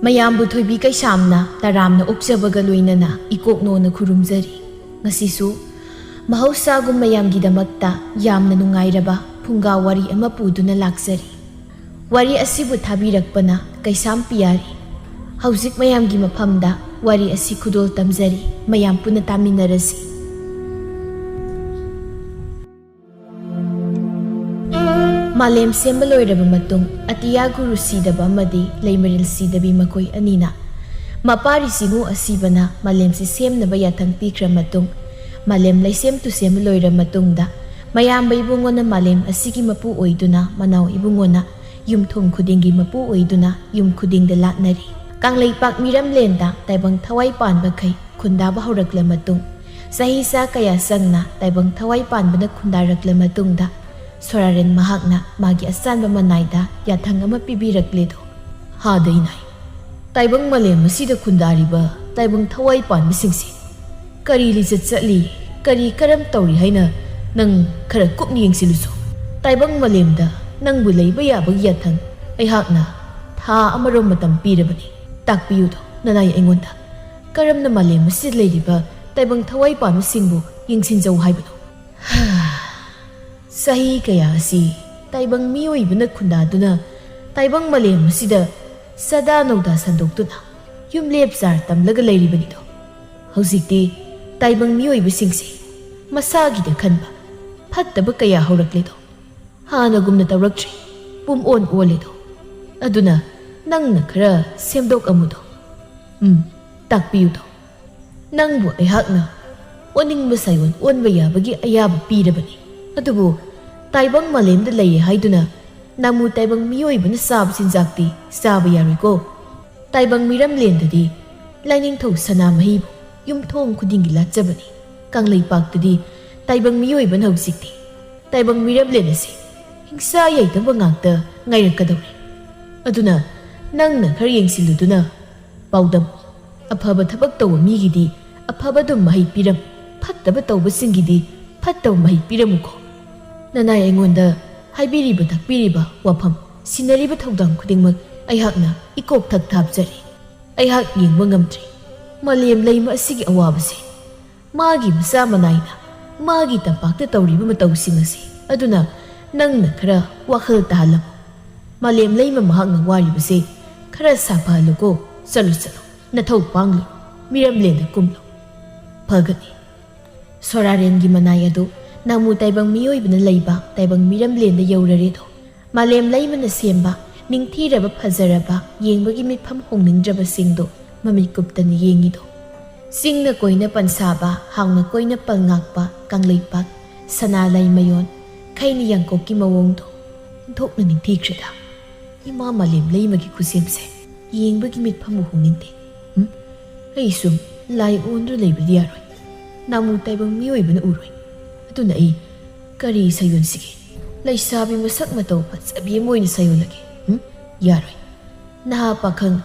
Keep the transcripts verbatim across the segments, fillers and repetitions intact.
ꯃꯌꯥꯝꯕꯨ ꯊꯣꯏꯕꯤ ꯀꯩꯁꯥꯝꯅ ꯇꯔꯥꯝꯅ ꯑꯣꯛꯆꯕꯒ ꯂꯣꯏꯅꯅ ꯏꯀꯣꯛꯅꯣꯅ ꯈꯨꯔꯨꯝꯖꯔꯤ꯫ ꯉꯁꯤꯁꯨ ꯃꯍꯧꯁꯥꯒꯨꯝ ꯃꯌꯥꯝꯒꯤꯗꯃꯛꯇ ꯌꯥꯝꯅ ꯅꯨꯡꯉꯥꯏꯔꯕ ꯐꯨꯡꯒꯥ ꯋꯥꯔꯤ ꯑꯃ ꯄꯨꯗꯨꯅ ꯂꯥꯛꯆꯔꯤ꯫ ꯋꯥꯔꯤ ꯑꯁꯤꯕꯨ ꯊꯥꯕꯤꯔꯛꯄꯅ ꯀꯩꯁꯥꯝ ꯄꯤꯌꯥꯔꯤ꯫ ꯍꯧꯖꯤꯛ ꯃꯌꯥꯝꯒꯤ ꯃꯐꯝꯗ ꯋꯥꯔꯤ ꯑꯁꯤ ꯈꯨꯗꯣꯜ ꯇꯝꯖꯔꯤ, ꯃꯌꯥꯝ ꯄꯨꯟꯅ ꯇꯥꯃꯤꯟꯅꯔꯁꯤ꯫ ꯃꯥꯂꯦꯝ ꯁꯦꯝꯕ ꯂꯣꯏꯔꯕ ꯃꯇꯨꯡ, ꯑꯇꯤꯌꯥ ꯒꯨꯔꯨ ꯁꯤꯗꯕ ꯑꯃꯗꯤ ꯂꯩꯃꯔꯦꯜ ꯁꯤꯗꯕꯤ ꯃꯈꯣꯏ ꯑꯅꯤꯅ ꯃꯄꯥ ꯔꯤꯁꯤꯉꯨ ꯑꯁꯤꯕꯅ ꯃꯥꯂꯦꯝꯁꯤ ꯁꯦꯝꯅꯕ ꯌꯥꯊꯪ ꯄꯤꯈ꯭ꯔ ꯃꯇꯨꯡ, ꯃꯥꯂꯦꯝ ꯂꯩꯁꯦꯝ ꯇꯨꯁꯦꯝꯕ ꯂꯣꯏꯔ ꯃꯇꯨꯡꯗ, ꯃꯌꯥꯝꯕ ꯏꯕꯨꯡꯉꯣꯅ ꯃꯥꯂꯦꯝ ꯑꯁꯤꯒꯤ ꯃꯄꯨ ꯑꯣꯏꯗꯨꯅ, ꯃꯅꯥꯎ ꯏꯕꯨꯡꯉꯣꯅ ꯌꯨꯝꯊꯣꯡ ꯈꯨꯗꯤꯡꯒꯤ ꯃꯄꯨ ꯑꯣꯏꯗꯨꯅ ꯌꯨꯝ ꯈꯨꯗꯤꯡꯗ ꯂꯥꯠꯅꯔꯤ꯫ ꯀꯪꯂꯩꯄꯥꯛ ꯃꯤꯔꯝꯂꯦꯟꯗ ꯇꯥꯏꯕꯪ ꯊꯋꯥꯏ ꯄꯥꯟꯕꯈꯩ ꯈꯨꯟꯗꯥꯕ ꯍꯧꯔꯛꯂ ꯃꯇꯨꯡ, ꯆꯍꯤ ꯆꯥ ꯀꯌꯥ ꯆꯪꯅ ꯇꯥꯏꯕꯪ ꯊꯋꯥꯏ ꯄꯥꯟꯕꯅ ꯈꯨꯟꯗꯥꯔꯛꯂ ꯃꯇꯨꯡꯗ, ꯁꯣꯔꯥꯔꯦꯟ ꯃꯍꯥꯛꯅ ꯃꯥꯒꯤ ꯑꯆꯥꯟꯕ ꯃꯅꯥꯏꯗ ꯌꯥꯊꯪ ꯑꯃ ꯄꯤꯕꯤꯔꯛꯂꯦꯗꯣ꯫ ꯍꯥꯗꯩꯅꯥꯏ, ꯇꯥꯏꯕꯪ ꯃꯥꯂꯦꯝ ꯑꯁꯤꯗ ꯈꯨꯟꯗꯥꯔꯤꯕ ꯇꯥꯏꯕꯪ ꯊꯋꯥꯏ ꯄꯥꯟꯕꯁꯤꯡꯁꯤ ꯀꯔꯤ ꯂꯤꯆꯠ ꯆꯠꯂꯤ, ꯀꯔꯤ ꯀꯔꯝ ꯇꯧꯔꯤ ꯍꯥꯏꯅ ꯅꯪ ꯈꯔ ꯀꯨꯞꯅ ꯌꯦꯡꯁꯤꯜꯂꯨꯁꯨ꯫ ꯇꯥꯏꯕꯪ ꯃꯥꯂꯦꯝꯗ ꯅꯪꯕꯨ ꯂꯩꯕ ꯌꯥꯕꯒꯤ ꯌꯥꯊꯪ ꯑꯩꯍꯥꯛꯅ ꯊꯥ ꯑꯃꯔꯣꯝ ꯃꯇꯝ ꯄꯤꯔꯕꯅꯤ꯫ ꯇꯥꯛꯄꯤꯌꯨꯗꯣ ꯅꯅꯥꯏ ꯑꯩꯉꯣꯟꯗ, ꯀꯔꯝꯅ ꯃꯥꯂꯦꯝ ꯑꯁꯤꯗ ꯂꯩꯔꯤꯕ ꯇꯥꯏꯕꯪ ꯊꯋꯥꯏ ꯄꯥꯟꯕꯁꯤꯡꯕꯨ ꯌꯦꯡꯁꯤꯟꯖꯧ ꯍꯥꯏꯕꯅꯣ? ꯆꯍꯤ ꯀꯌꯥ ꯑꯁꯤ ꯇꯥꯏꯕꯪ ꯃꯤꯑꯣꯏꯕꯅ ꯈꯨꯟꯗꯥꯗꯨꯅ ꯇꯥꯏꯕꯪ ꯃꯥꯂꯦꯝ ꯑꯁꯤꯗ ꯆꯥꯗꯥ ꯅꯧꯗꯥ ꯁꯟꯗꯣꯛꯇꯨꯅ ꯌꯨꯝꯂꯦꯞ ꯆꯥꯔ ꯇꯝꯂꯒ ꯂꯩꯔꯤꯕꯅꯤꯗꯣ꯫ ꯍꯧꯖꯤꯛꯇꯤ ꯇꯥꯏꯕꯪ ꯃꯤꯑꯣꯏꯕꯁꯤꯡꯁꯦ ꯃꯁꯥꯒꯤꯗ ꯈꯟꯕ ꯐꯠꯇꯕ ꯀꯌꯥ ꯍꯧꯔꯛꯂꯦꯗꯣ꯫ ꯍꯥꯟꯅꯒꯨꯝꯅ ꯇꯧꯔꯛꯇ꯭ꯔꯦ, ꯄꯨꯝ ꯑꯣꯟ ꯑꯣꯜꯂꯦꯗꯣ꯫ ꯑꯗꯨꯅ ꯅꯪꯅ ꯈꯔ ꯁꯦꯝꯗꯣꯛꯑꯝꯃꯨꯗꯣ꯫ ꯎꯝ, ꯇꯥꯛꯄꯤꯌꯨꯗꯣ꯫ ꯅꯪꯕꯨ ꯑꯩꯍꯥꯛꯅ ꯑꯣꯟꯅꯤꯡꯕ ꯁꯥꯏꯑꯣꯟ ꯑꯣꯟꯕ ꯌꯥꯕꯒꯤ ꯑꯌꯥꯕ ꯄꯤꯔꯕꯅꯤ꯫ ꯑꯗꯨꯕꯨ ꯇꯥꯏꯕꯪ ꯃꯥꯂꯦꯝꯗ ꯂꯩꯌꯦ ꯍꯥꯏꯗꯨꯅ ꯅꯃꯨ ꯇꯥꯏꯕꯪ ꯃꯤꯑꯣꯏꯕꯅ ꯆꯥꯕ ꯆꯤꯟꯖꯥꯛꯇꯤ ꯆꯥꯕ ꯌꯥꯔꯣꯏꯀꯣ꯫ ꯇꯥꯏꯕꯪ ꯃꯤꯔꯝꯂꯦꯟꯗꯗꯤ ꯂꯥꯏꯅꯤꯡꯊꯧ ꯁꯅꯥꯃꯍꯤꯕꯨ ꯌꯨꯝꯊꯣꯡ ꯈꯨꯗꯤꯡꯒꯤ ꯂꯥꯠꯆꯕꯅꯤ꯫ ꯀꯪꯂꯩꯄꯥꯛꯇꯗꯤ ꯇꯥꯏꯕꯪ ꯃꯤꯑꯣꯏꯕꯅ ꯍꯧꯖꯤꯛꯇꯤ ꯇꯥꯏꯕꯪ ꯃꯤꯔꯝꯂꯦꯟ ꯑꯁꯤ ꯍꯤꯡꯁꯥ ꯌꯥꯏꯗꯕ ꯉꯥꯛꯇ ꯉꯥꯏꯔꯛꯀꯗꯧꯔꯦ꯫ ꯑꯗꯨꯅ ꯅꯪꯅ ꯈꯔ ꯌꯦꯡꯁꯤꯜꯂꯨꯗꯨꯅ ꯄꯥꯎꯗꯝ, ꯑꯐꯕ ꯊꯕꯛ ꯇꯧꯕ ꯃꯤꯒꯤꯗꯤ ꯑꯐꯕ ꯑꯗꯨꯝ ꯃꯍꯩ ꯄꯤꯔꯝ, ꯐꯠꯇꯕ ꯇꯧꯕꯁꯤꯡꯒꯤꯗꯤ ꯐꯠꯇꯕ ꯃꯍꯩ ꯄꯤꯔꯝꯃꯨꯀꯣ꯫ ꯅꯅꯥꯏ ꯑꯩꯉꯣꯟꯗ ꯍꯥꯏꯕꯤꯔꯤꯕ ꯇꯥꯛꯄꯤꯔꯤꯕ ꯋꯥꯐꯝ, ꯁꯤꯟꯅꯔꯤꯕ ꯊꯧꯗꯥꯡ ꯈꯨꯗꯤꯡꯃꯛ ꯑꯩꯍꯥꯛꯅ ꯏꯀꯣꯛ ꯊꯛ ꯊꯥꯞꯆꯔꯦ꯫ ꯑꯩꯍꯥꯛ ꯌꯦꯡꯕ ꯉꯝꯗ꯭ꯔꯦ꯫ ꯃꯥꯂꯦꯝ ꯂꯩꯃ ꯑꯁꯤꯒꯤ ꯑꯋꯥꯕꯁꯦ, ꯃꯥꯒꯤ ꯃꯆꯥ ꯃꯅꯥꯏꯅ ꯃꯥꯒꯤ ꯇꯝꯄꯥꯛꯇ ꯇꯧꯔꯤꯕ ꯃꯇꯧꯁꯤꯡ ꯑꯁꯤ꯫ ꯑꯗꯨꯅ ꯅꯪꯅ ꯈꯔ ꯋꯥꯈꯜ ꯇꯥꯍꯜꯂꯝꯃꯨ꯫ ꯃꯥꯂꯦꯝ ꯂꯩꯃ ꯃꯍꯥꯛꯅ ꯋꯥꯔꯤꯕꯁꯦ ꯈꯔ ꯁꯥꯐꯍꯜꯂꯨꯀꯣ꯫ ꯆꯠꯂꯨ, ꯆꯠꯂꯨ, ꯅꯊꯧ ꯄꯥꯡꯂꯨ, ꯃꯤꯔꯝꯂꯦꯟꯗ ꯀꯨꯝꯂꯨ꯫ ꯐꯒꯅꯤ꯫ ꯁꯣꯔꯥꯔꯦꯟꯒꯤ ꯃꯅꯥꯏ ꯑꯗꯨ ꯅꯥꯃꯨ ꯇꯥꯏꯕꯪ ꯃꯤꯑꯣꯏꯕꯅ ꯂꯩꯕ ꯇꯥꯏꯕꯪ ꯃꯤꯔꯝꯂꯦꯟꯗ ꯌꯧꯔꯔꯦꯗꯣ꯫ ꯃꯥꯂꯦꯝ ꯂꯩꯃꯅ ꯁꯦꯝꯕ ꯅꯤꯡꯊꯤꯔꯕ ꯐꯖꯔꯕ ꯌꯦꯡꯕꯒꯤ ꯃꯤꯠꯐꯝ ꯍꯣꯡꯅꯤꯡꯗ꯭ꯔꯕꯁꯤꯡꯗꯣ ꯃꯃꯤꯠ ꯀꯨꯞꯇꯅ ꯌꯦꯡꯉꯤꯗꯣ꯫ ꯆꯤꯡꯅ ꯀꯣꯏꯅ ꯄꯟꯁꯥꯕ, ꯍꯥꯎꯅ ꯀꯣꯏꯅ ꯄꯜꯉꯥꯛꯄ ꯀꯪꯂꯩꯄꯥꯛ, ꯁꯅꯥ ꯂꯩꯃꯌꯣꯟ, ꯈꯩꯅꯤ ꯌꯥꯡꯀꯣꯛꯀꯤ ꯃꯑꯣꯡꯗꯣ ꯑꯣꯟꯊꯣꯛꯅ ꯅꯤꯡꯊꯤꯈ꯭ꯔꯦꯗ꯫ ꯏꯃꯥ ꯃꯥꯂꯦꯝ ꯂꯩꯃꯒꯤ ꯈꯨꯁꯦꯝꯁꯦ ꯌꯦꯡꯕꯒꯤ ꯃꯤꯠꯐꯝꯕꯨ ꯍꯣꯡꯅꯤꯡꯗꯦ꯫ ꯎꯝ? ꯑꯩ ꯁꯨꯝ ꯂꯥꯏ ꯑꯣꯟꯗꯨꯅ ꯂꯩꯕꯗꯤ ꯌꯥꯔꯣꯏ꯫ ꯅꯥꯃꯨ ꯇꯥꯏꯕꯪ ꯃꯤꯑꯣꯏꯕꯅ ꯎꯔꯣꯏ꯫ ꯑꯗꯨꯅ ꯑꯩ ꯀꯔꯤ ꯁꯥꯌꯣꯟꯁꯤꯒꯦ? ꯂꯩꯁꯥꯕꯤ ꯃꯁꯛ ꯃꯇꯧ ꯐꯖꯕꯤ ꯑꯃ ꯑꯣꯏꯅ ꯁꯥꯌꯣꯜꯂꯒꯦ꯫ ꯎꯝ? ꯌꯥꯔꯣꯏ꯫ ꯅꯍꯥ ꯄꯥꯈꯪ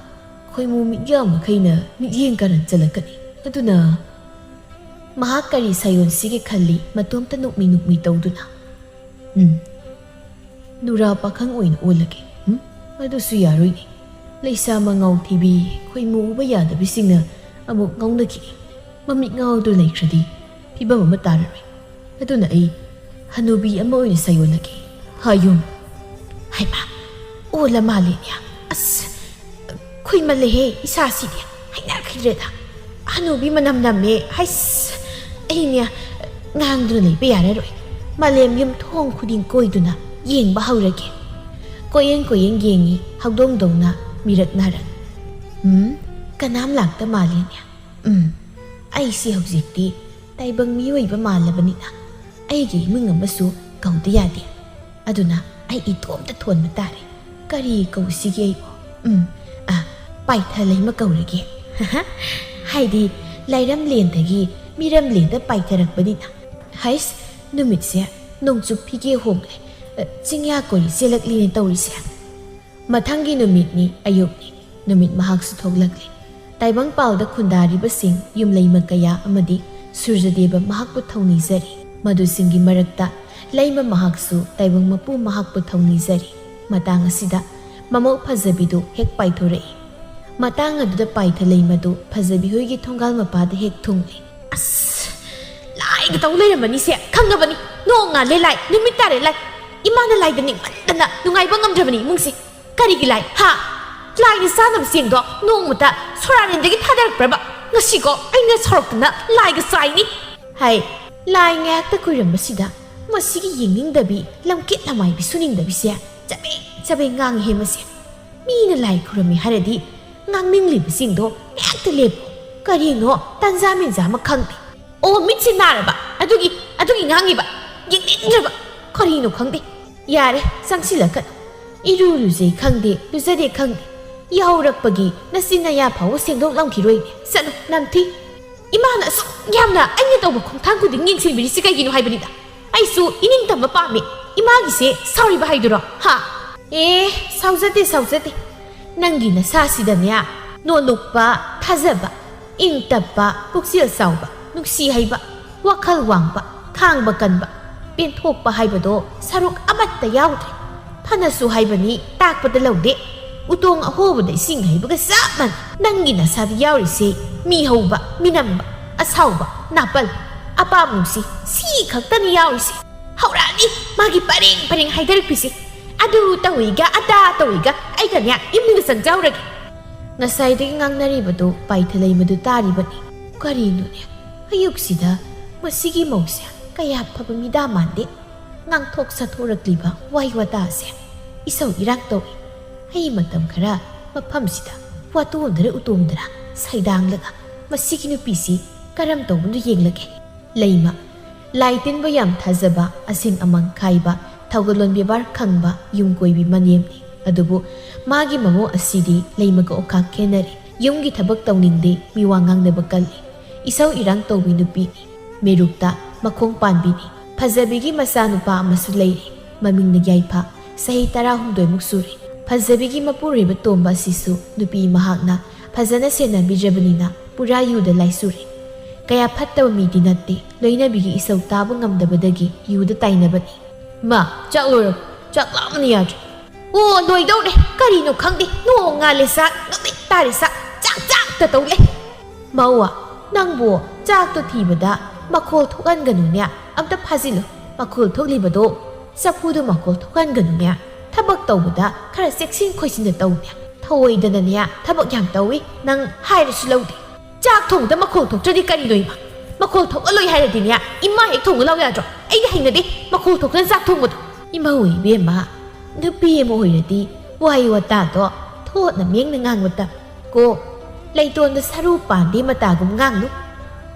ꯈꯣꯏꯃꯨ ꯃꯤꯠꯌꯥ ꯃꯈꯩꯅ ꯃꯤꯠꯌꯦꯡ ꯀꯥꯔꯟ ꯆꯠꯂꯛꯀꯅꯤ꯫ ꯑꯗꯨꯅ ꯃꯍꯥꯛ ꯀꯔꯤ ꯁꯥꯌꯣꯟꯁꯤꯒꯦ ꯈꯜꯂꯤ, ꯃꯇꯣꯝꯇ ꯅꯣꯛꯃꯤ ꯅꯣꯛꯃꯤ ꯇꯧꯗꯨꯅ꯫ ꯎꯝ, ꯅꯨꯔꯥ ꯄꯥꯈꯪ ꯑꯣꯏꯅ ꯑꯣꯜꯂꯒꯦ꯫ ꯎꯝ? ꯑꯗꯨꯁꯨ ꯌꯥꯔꯣꯏꯅꯦ꯫ ꯂꯩꯁꯥ ꯃꯉꯥꯎ ꯊꯤꯕꯤ, ꯈꯣꯏꯃꯨ ꯎꯕ ꯌꯥꯗꯕꯤꯁꯤꯡꯅ ꯑꯃꯨꯛ ꯉꯥꯎꯅꯈꯤꯅꯤ꯫ ꯃꯃꯤꯠ ꯉꯥꯎꯗꯨꯅ ꯂꯩꯈ꯭ꯔꯗꯤ ꯐꯤꯕꯝ ꯑꯃ ꯇꯥꯔꯔꯣꯏ꯫ ꯑꯗꯨꯅ ꯑꯩ ꯍꯅꯨꯕꯤ ꯑꯃ ꯑꯣꯏꯅ ꯁꯥꯌꯣꯟꯂꯒꯦ꯫ ꯍꯥꯌꯨꯝ꯫ ꯍꯩꯃꯥ, ꯑꯣꯜꯂ ꯃꯥꯜꯂꯦꯅꯦ꯫ ꯑꯁ, ꯈꯨꯏꯃꯜꯂꯦꯍꯦ ꯏꯁꯥꯁꯤꯗꯤ꯫ ꯍꯩꯅꯈꯤꯗ꯭ꯔꯦꯗ꯫ ꯍꯅꯨꯕꯤ ꯃꯅꯝ ꯅꯝꯃꯦ꯫ ꯍꯩꯁ, ꯑꯩꯅꯦ ꯉꯥꯡꯗꯨꯅ ꯂꯩꯕ ꯌꯥꯔꯔꯣꯏ꯫ ꯃꯥꯂꯦꯝ ꯌꯨꯝꯊꯣꯡ ꯈꯨꯗꯤꯡ ꯀꯣꯏꯗꯨꯅ ꯌꯦꯡꯕ ꯍꯧꯔꯒꯦ꯫ ꯀꯣꯏꯌꯦꯡ ꯀꯣꯏꯌꯦꯡ ꯌꯦꯡꯉꯤ ꯍꯧꯗꯣꯡꯗꯧꯅ ꯃꯤꯔꯛ ꯅꯥꯔꯛ꯫ ꯎꯝ, ꯀꯅꯥꯝ ꯂꯥꯛꯇ ꯃꯥꯜꯂꯦꯅꯦ꯫ ꯎꯝ, ꯑꯩꯁꯤ ꯍꯧꯖꯤꯛꯇꯤ ꯇꯥꯏꯕꯪ ꯃꯤꯑꯣꯏꯕ ꯃꯥꯜꯂꯕꯅꯤꯅ ꯑꯩꯒꯤ ꯏꯃꯨꯡ ꯑꯃꯁꯨ ꯀꯧꯗ ꯌꯥꯗꯦ꯫ ꯑꯗꯨꯅ ꯑꯩ ꯏꯇꯣꯝꯇ ꯊꯣꯟꯕ ꯇꯥꯔꯦ꯫ ꯀꯔꯤ ꯀꯧꯁꯤꯒꯦ ꯑꯩꯕꯨ? ꯎꯝ, ꯑ, ꯄꯥꯏꯊ ꯂꯩꯃ ꯀꯧꯔꯒꯦ꯫ ꯍꯥꯏꯗꯤ ꯂꯥꯏꯔꯝꯂꯦꯟꯗꯒꯤ ꯃꯤꯔꯝꯂꯦꯟꯗ ꯄꯥꯏꯊꯔꯛꯄꯅꯤꯅ꯫ ꯍꯩꯁ, ꯅꯨꯃꯤꯠꯁꯦ ꯅꯣꯡꯆꯨꯞ ꯐꯤꯒꯦ ꯍꯣꯡꯂꯦ꯫ ꯑ, ꯆꯤꯡꯌꯥ ꯀꯣꯏꯔꯤ ꯆꯦꯜꯂꯛꯂꯤꯅꯦ ꯇꯧꯔꯤꯁꯦ꯫ ꯃꯊꯪꯒꯤ ꯅꯨꯃꯤꯠꯅꯤ, ꯑꯌꯨꯛꯅꯤ꯫ ꯅꯨꯃꯤꯠ ꯃꯍꯥꯛꯁꯨ ꯊꯣꯛꯂꯛꯂꯦ꯫ ꯇꯥꯏꯕꯪ ꯄꯥꯜꯗ ꯈꯨꯟꯗꯥꯔꯤꯕꯁꯤꯡ ꯌꯨꯝꯂꯩꯃ ꯀꯌꯥ ꯑꯃꯗꯤ ꯁꯨꯔꯖꯗꯦꯕ ꯃꯍꯥꯛꯄꯨ ꯊꯧꯅꯤꯖꯔꯤ꯫ ꯃꯗꯨꯁꯤꯡꯒꯤ ꯃꯔꯛꯇ ꯂꯩꯃ ꯃꯍꯥꯛꯁꯨ ꯇꯥꯏꯕꯪ ꯃꯄꯨ ꯃꯍꯥꯛꯄꯨ ꯊꯧꯅꯤꯖꯔꯤ꯫ ꯃꯇꯥꯡ ꯑꯁꯤꯗ ꯃꯃꯧ ꯐꯖꯕꯤꯗꯨ ꯍꯦꯛ ꯄꯥꯏꯊꯣꯔꯛꯏ꯫ ꯃꯇꯥꯡ ꯑꯗꯨꯗ ꯄꯥꯏꯊ ꯂꯩꯃꯗꯨ ꯐꯖꯕꯤ ꯍꯣꯏꯒꯤ ꯊꯣꯡꯒꯥꯜ ꯃꯄꯥꯗ ꯍꯦꯛ ꯊꯨꯡꯂꯦ꯫ "ꯑꯁ, ꯂꯥꯏꯒ ꯇꯧ ꯂꯩꯔꯝꯃꯅꯤꯁꯦ, ꯈꯪꯉꯕꯅꯤ꯫ ꯅꯣꯡ ꯉꯥꯜꯂꯦ ꯂꯥꯏ, ꯅꯨꯃꯤꯠ ꯇꯥꯔꯦ ꯂꯥꯏ꯫ ꯏꯃꯥꯅ ꯂꯥꯏꯗ ꯅꯤꯡꯃꯟꯗꯅ ꯅꯨꯡꯉꯥꯏꯕ ꯉꯝꯗ꯭ꯔꯕꯅꯤ ꯏꯃꯨꯡꯁꯦ꯫ ꯀꯔꯤꯒꯤ ꯂꯥꯏ, ꯍꯥ? ꯂꯥꯏꯅ ꯆꯥꯅꯕ ꯆꯦꯡꯗꯣ ꯅꯣꯡꯃꯇ ꯁꯣꯔꯥꯔꯦꯟꯗꯒꯤ ꯊꯥꯗꯔꯛꯄ꯭ꯔꯕ? ꯉꯁꯤꯀꯣ ꯑꯩꯅ ꯁꯥꯎꯔꯛꯇꯅ ꯂꯥꯏꯒ ꯆꯥꯏꯅꯤ!" ꯍꯥꯏ꯫ ꯂꯥꯏ ꯉꯥꯏꯍꯥꯛꯇ ꯈꯣꯏꯔꯝꯕꯁꯤꯗ ꯃꯁꯤꯒꯤ ꯌꯦꯡꯅꯤꯡꯗꯕꯤ, ꯂꯝꯀꯦꯠ ꯂꯃꯥꯏꯕꯤ ꯁꯨꯅꯤꯡꯗꯕꯤꯁꯦ ꯆꯕꯦꯡ ꯆꯕꯦꯡ ꯉꯥꯡꯉꯤꯍꯦ ꯃꯁꯤ꯫ ꯃꯤꯅ ꯂꯥꯏ ꯈꯨꯔꯝꯃꯤ ꯍꯥꯏꯔꯗꯤ ꯉꯥꯡꯅꯤꯡꯂꯤꯕꯁꯤꯡꯗꯣ ꯉꯥꯏꯍꯥꯛꯇ ꯂꯦꯞꯄꯣ꯫ ꯀꯔꯤꯅꯣ ꯇꯟꯖꯥ ꯃꯦꯟꯖꯥ ꯑꯃ ꯈꯪꯗꯦ꯫ ꯑꯣ, ꯃꯤꯠꯁꯦ ꯅꯥꯔꯕ? ꯑꯗꯨꯒꯤ, ꯑꯗꯨꯒꯤ ꯉꯥꯡꯉꯤꯕ? ꯌꯦꯡꯅꯤꯡꯗ꯭ꯔꯕ? ꯀꯔꯤꯅꯣ ꯈꯪꯗꯦ꯫ ꯌꯥꯔꯦ, ꯆꯪꯁꯤꯜꯂꯛꯀꯅꯨ꯫ ꯏꯔꯨ ꯂꯨꯖꯩ ꯈꯪꯗꯦ, ꯂꯨꯖꯗꯦ ꯈꯪꯗꯦ꯫ ꯌꯥꯍꯧꯔꯛꯄꯒꯤ ꯅꯆꯤꯟ ꯅꯌꯥ ꯐꯥꯎꯕ ꯁꯦꯡꯗꯣꯛꯂꯝꯈꯤꯔꯣꯏꯅꯦ꯫ ꯆꯠꯂꯨ, ꯅꯝꯊꯤ꯫ ꯏꯃꯥꯅ ꯑꯁꯨꯛ ꯌꯥꯝꯅ ꯑꯩꯅ ꯇꯧꯕ ꯈꯣꯡꯊꯥꯡ ꯈꯨꯗꯤꯡ ꯌꯦꯡꯁꯤꯟꯕꯤꯔꯤꯁꯤ ꯀꯩꯒꯤꯅꯣ ꯍꯥꯏꯕꯅꯤꯗ꯫ ꯑꯩꯁꯨ ꯏꯅꯤꯡꯇꯝꯕ ꯄꯥꯝꯃꯤ꯫ ꯏꯃꯥꯒꯤꯁꯦ ꯁꯥꯎꯔꯤꯕ ꯍꯥꯏꯗꯨꯔꯣ? ꯍꯥ? ꯑꯦ, ꯁꯥꯎꯖꯗꯦ, ꯁꯥꯎꯖꯗꯦ꯫ ꯅꯪꯒꯤ ꯅꯁꯥꯁꯤꯗꯅꯦ, ꯅꯣꯂꯨꯛꯄ, ꯊꯥꯖꯕ, ꯏꯪ ꯇꯞꯄ, ꯄꯨꯛꯆꯦꯜ ꯆꯥꯎꯕ, ꯅꯨꯡꯁꯤ ꯍꯩꯕ, ꯋꯥꯈꯜ ꯋꯥꯡꯕ, ꯈꯥꯡꯕ ꯀꯟꯕ, ꯄꯦꯟꯊꯣꯛꯄ ꯍꯥꯏꯕꯗꯣ ꯁꯔꯨꯛ ꯑꯃꯠꯇ ꯌꯥꯎꯗ꯭ꯔꯦ꯫ ꯐꯅꯁꯨ ꯍꯥꯏꯕꯅꯤ, ꯇꯥꯛꯄꯗ ꯂꯧꯗꯦ꯫ ꯎꯇꯣꯡ ꯑꯍꯣꯕꯗ ꯏꯁꯤꯡ ꯍꯩꯕꯒ ꯆꯞ ꯃꯥꯟꯅꯩ꯫ ꯅꯪꯒꯤ ꯅꯁꯥꯗ ꯌꯥꯎꯔꯤꯁꯦ ꯃꯤ ꯍꯧꯕ, ꯃꯤꯅꯝꯕ, ꯑꯁꯥꯎꯕ, ꯅꯥꯄꯜ, ꯑꯄꯥꯝꯕ ꯅꯨꯡꯁꯤ, ꯁꯤ ꯈꯛꯇꯅꯤ ꯌꯥꯎꯔꯤꯁꯦ꯫ ꯍꯧꯔꯛꯑꯅꯤ ꯃꯥꯒꯤ ꯄꯔꯦꯡ ꯄꯔꯦꯡ ꯍꯥꯏꯗꯔꯛꯄꯤꯁꯦ꯫ ꯑꯗꯨ ꯇꯧꯏꯒ, ꯑꯗꯥ ꯇꯧꯏꯒ, ꯑꯩꯒꯅꯦ ꯏꯃꯨꯡꯗ ꯆꯪꯖꯍꯧꯔꯒꯦ꯫ ꯉꯁꯥꯏꯗꯒꯤ ꯉꯥꯡꯅꯔꯤꯕꯗꯨ ꯄꯥꯏꯊ ꯂꯩꯃꯗꯨ ꯇꯥꯔꯤꯕꯅꯤ꯫ ꯀꯔꯤꯅꯣꯅꯦ, ꯑꯌꯨꯛꯁꯤꯗ ꯃꯁꯤꯒꯤ ꯃꯧꯁꯦ ꯀꯌꯥ ꯐꯕ ꯃꯤꯗꯥ ꯃꯥꯟꯗꯦ꯫ ꯉꯥꯡꯊꯣꯛ ꯁꯥꯊꯣꯔꯛꯂꯤꯕ ꯋꯥꯍꯩ ꯋꯥꯇꯥꯁꯦ ꯏꯁꯧ ꯏꯔꯥꯡ ꯇꯧꯏ꯫ ꯑꯩ ꯃꯇꯝ ꯈꯔ ꯃꯐꯝꯁꯤꯗ ꯋꯥꯇꯣꯟꯗꯔ ꯎꯇꯣꯡꯗꯔ ꯁꯩꯗꯥꯡꯂꯒ ꯃꯁꯤꯒꯤ ꯅꯨꯄꯤꯁꯤ ꯀꯔꯝ ꯇꯧꯕꯅꯣ ꯌꯦꯡꯂꯒꯦ꯫ ꯂꯩꯃ, ꯂꯥꯏ ꯇꯤꯟꯕ ꯌꯥꯝ ꯊꯥꯖꯕ, ꯑꯁꯤꯡ ꯑꯃꯥꯡ ꯈꯥꯏꯕ, ꯊꯧꯒꯜꯂꯣꯟ ꯕꯦꯕꯥꯔ ꯈꯪꯕ ꯌꯨꯝ ꯀꯣꯏꯕꯤ ꯃꯅꯦꯝꯅꯤ꯫ ꯑꯗꯨꯕꯨ ꯃꯥꯒꯤ ꯃꯃꯧ ꯑꯁꯤꯗꯤ ꯂꯩꯃꯒ ꯑꯣꯈꯥꯛ ꯈꯦꯠꯅꯔꯦ꯫ ꯌꯨꯝꯒꯤ ꯊꯕꯛ ꯇꯧꯅꯤꯡꯗꯦ, ꯃꯤꯋꯥ ꯉꯥꯡꯅꯕ ꯀꯜꯂꯤ꯫ ꯏꯁꯧ ꯏꯔꯥꯡ ꯇꯧꯕꯤ ꯅꯨꯄꯤꯅꯤ꯫ ꯃꯦꯔꯨꯛꯇ ꯃꯈꯣꯡ ꯄꯥꯟꯕꯤꯅꯤ꯫ ꯐꯖꯕꯤꯒꯤ ꯃꯆꯥꯅꯨꯄꯥ ꯑꯃꯁꯨ ꯂꯩꯔꯦ꯫ ꯃꯃꯤꯡꯅ ꯌꯥꯏꯐ꯫ ꯆꯍꯤ ꯇꯔꯥꯍꯨꯝꯗꯣꯏꯃꯨꯛ ꯁꯨꯔꯦ꯫ ꯐꯖꯕꯤꯒꯤ ꯃꯄꯨꯔꯣꯏꯕ ꯇꯣꯝꯕ ꯑꯁꯤꯁꯨ ꯅꯨꯄꯤ ꯃꯍꯥꯛꯅ ꯐꯖꯅ ꯁꯦꯟꯅꯕꯤꯗ꯭ꯔꯕꯅꯤꯅ ꯄꯨꯔꯥ ꯌꯨꯗ ꯂꯥꯏꯆꯨꯔꯦ꯫ ꯀꯌꯥ ꯐꯠꯇꯕ ꯃꯤꯗꯤ ꯅꯠꯇꯦ꯫ ꯂꯣꯏꯅꯕꯤꯒꯤ ꯏꯁꯧ ꯇꯥꯕ ꯉꯝꯗꯕꯗꯒꯤ ꯌꯨꯗ ꯇꯥꯏꯅꯕꯅꯤ꯫ ꯃꯥ, ꯆꯥꯛ ꯂꯣꯏꯔꯕꯣ? ꯆꯥꯛ ꯂꯥꯝꯕꯅ ꯌꯥꯗ꯭ꯔꯦ꯫ ꯑꯣ, ꯂꯣꯏꯗꯧꯔꯦ꯫ ꯀꯔꯤꯅꯣ ꯈꯪꯗꯦ, ꯅꯣꯡ ꯉꯥꯜꯂꯦ ꯆꯥꯛ, ꯅꯨꯃꯤꯠ ꯇꯥꯔꯦ ꯆꯥꯛ, ꯆꯥꯛ ꯆꯥꯛꯇ ꯇꯧ ꯂꯩ꯫ ꯃꯧꯋꯥ, ꯅꯪꯕꯨ ꯆꯥꯛꯇꯣ ꯊꯤꯕꯗ ꯃꯈꯣꯜ ꯊꯣꯛꯍꯟꯒꯅꯨꯅꯦ꯫ ꯑꯝꯇ ꯐꯥꯖꯤꯜꯂꯨ꯫ ꯃꯈꯣꯜ ꯊꯣꯛꯂꯤꯕꯗꯣ, ꯆꯐꯨꯗꯣ ꯃꯈꯣꯜ ꯊꯣꯛꯍꯟꯒꯅꯨꯅꯦ꯫ ꯊꯕꯛ ꯇꯧꯕꯗ ꯈꯔ ꯆꯦꯛꯁꯤꯟ ꯈꯣꯏꯁꯤꯟꯅ ꯇꯧꯅꯦ꯫ ꯊꯧꯑꯣꯏꯗꯅꯅꯦ ꯊꯕꯛ ꯌꯥꯝ ꯇꯧꯏ, ꯅꯪ ꯍꯥꯏꯔꯁꯨ ꯂꯧꯗꯦ꯫ ꯆꯥꯛ ꯊꯣꯡꯕꯗ ꯃꯈꯣꯜ ꯊꯣꯛꯇ꯭ꯔꯗꯤ ꯀꯔꯤꯅꯣ ꯏꯃꯥ? ꯃꯈꯣꯜ ꯊꯣꯛꯍꯜꯂꯣꯏ ꯍꯥꯏꯔꯗꯤꯅꯦ, ꯏꯃꯥ ꯍꯦꯛ ꯊꯣꯡꯕ ꯂꯥꯎ ꯌꯥꯗ꯭ꯔꯣ? ꯑꯩꯗꯤ ꯍꯩꯅꯗꯦ ꯃꯈꯣꯜ ꯊꯣꯛꯇꯅ ꯆꯥꯛ ꯊꯣꯡꯕꯗꯣ꯫ ꯏꯃꯧ ꯏꯕꯦꯝꯃ, ꯅꯨꯄꯤ ꯑꯃ ꯑꯣꯏꯔꯗꯤ ꯋꯥꯍꯩ ꯋꯥꯇꯥꯗꯣ ꯊꯣꯠꯅ ꯃꯦꯡꯅ ꯉꯥꯡꯕ ꯇꯝ꯫ ꯀꯣ, ꯂꯩꯇꯣꯟꯗ ꯁꯔꯨ ꯄꯥꯟꯗꯦ ꯃꯇꯥꯒꯨꯝ ꯉꯥꯡꯅꯨ꯫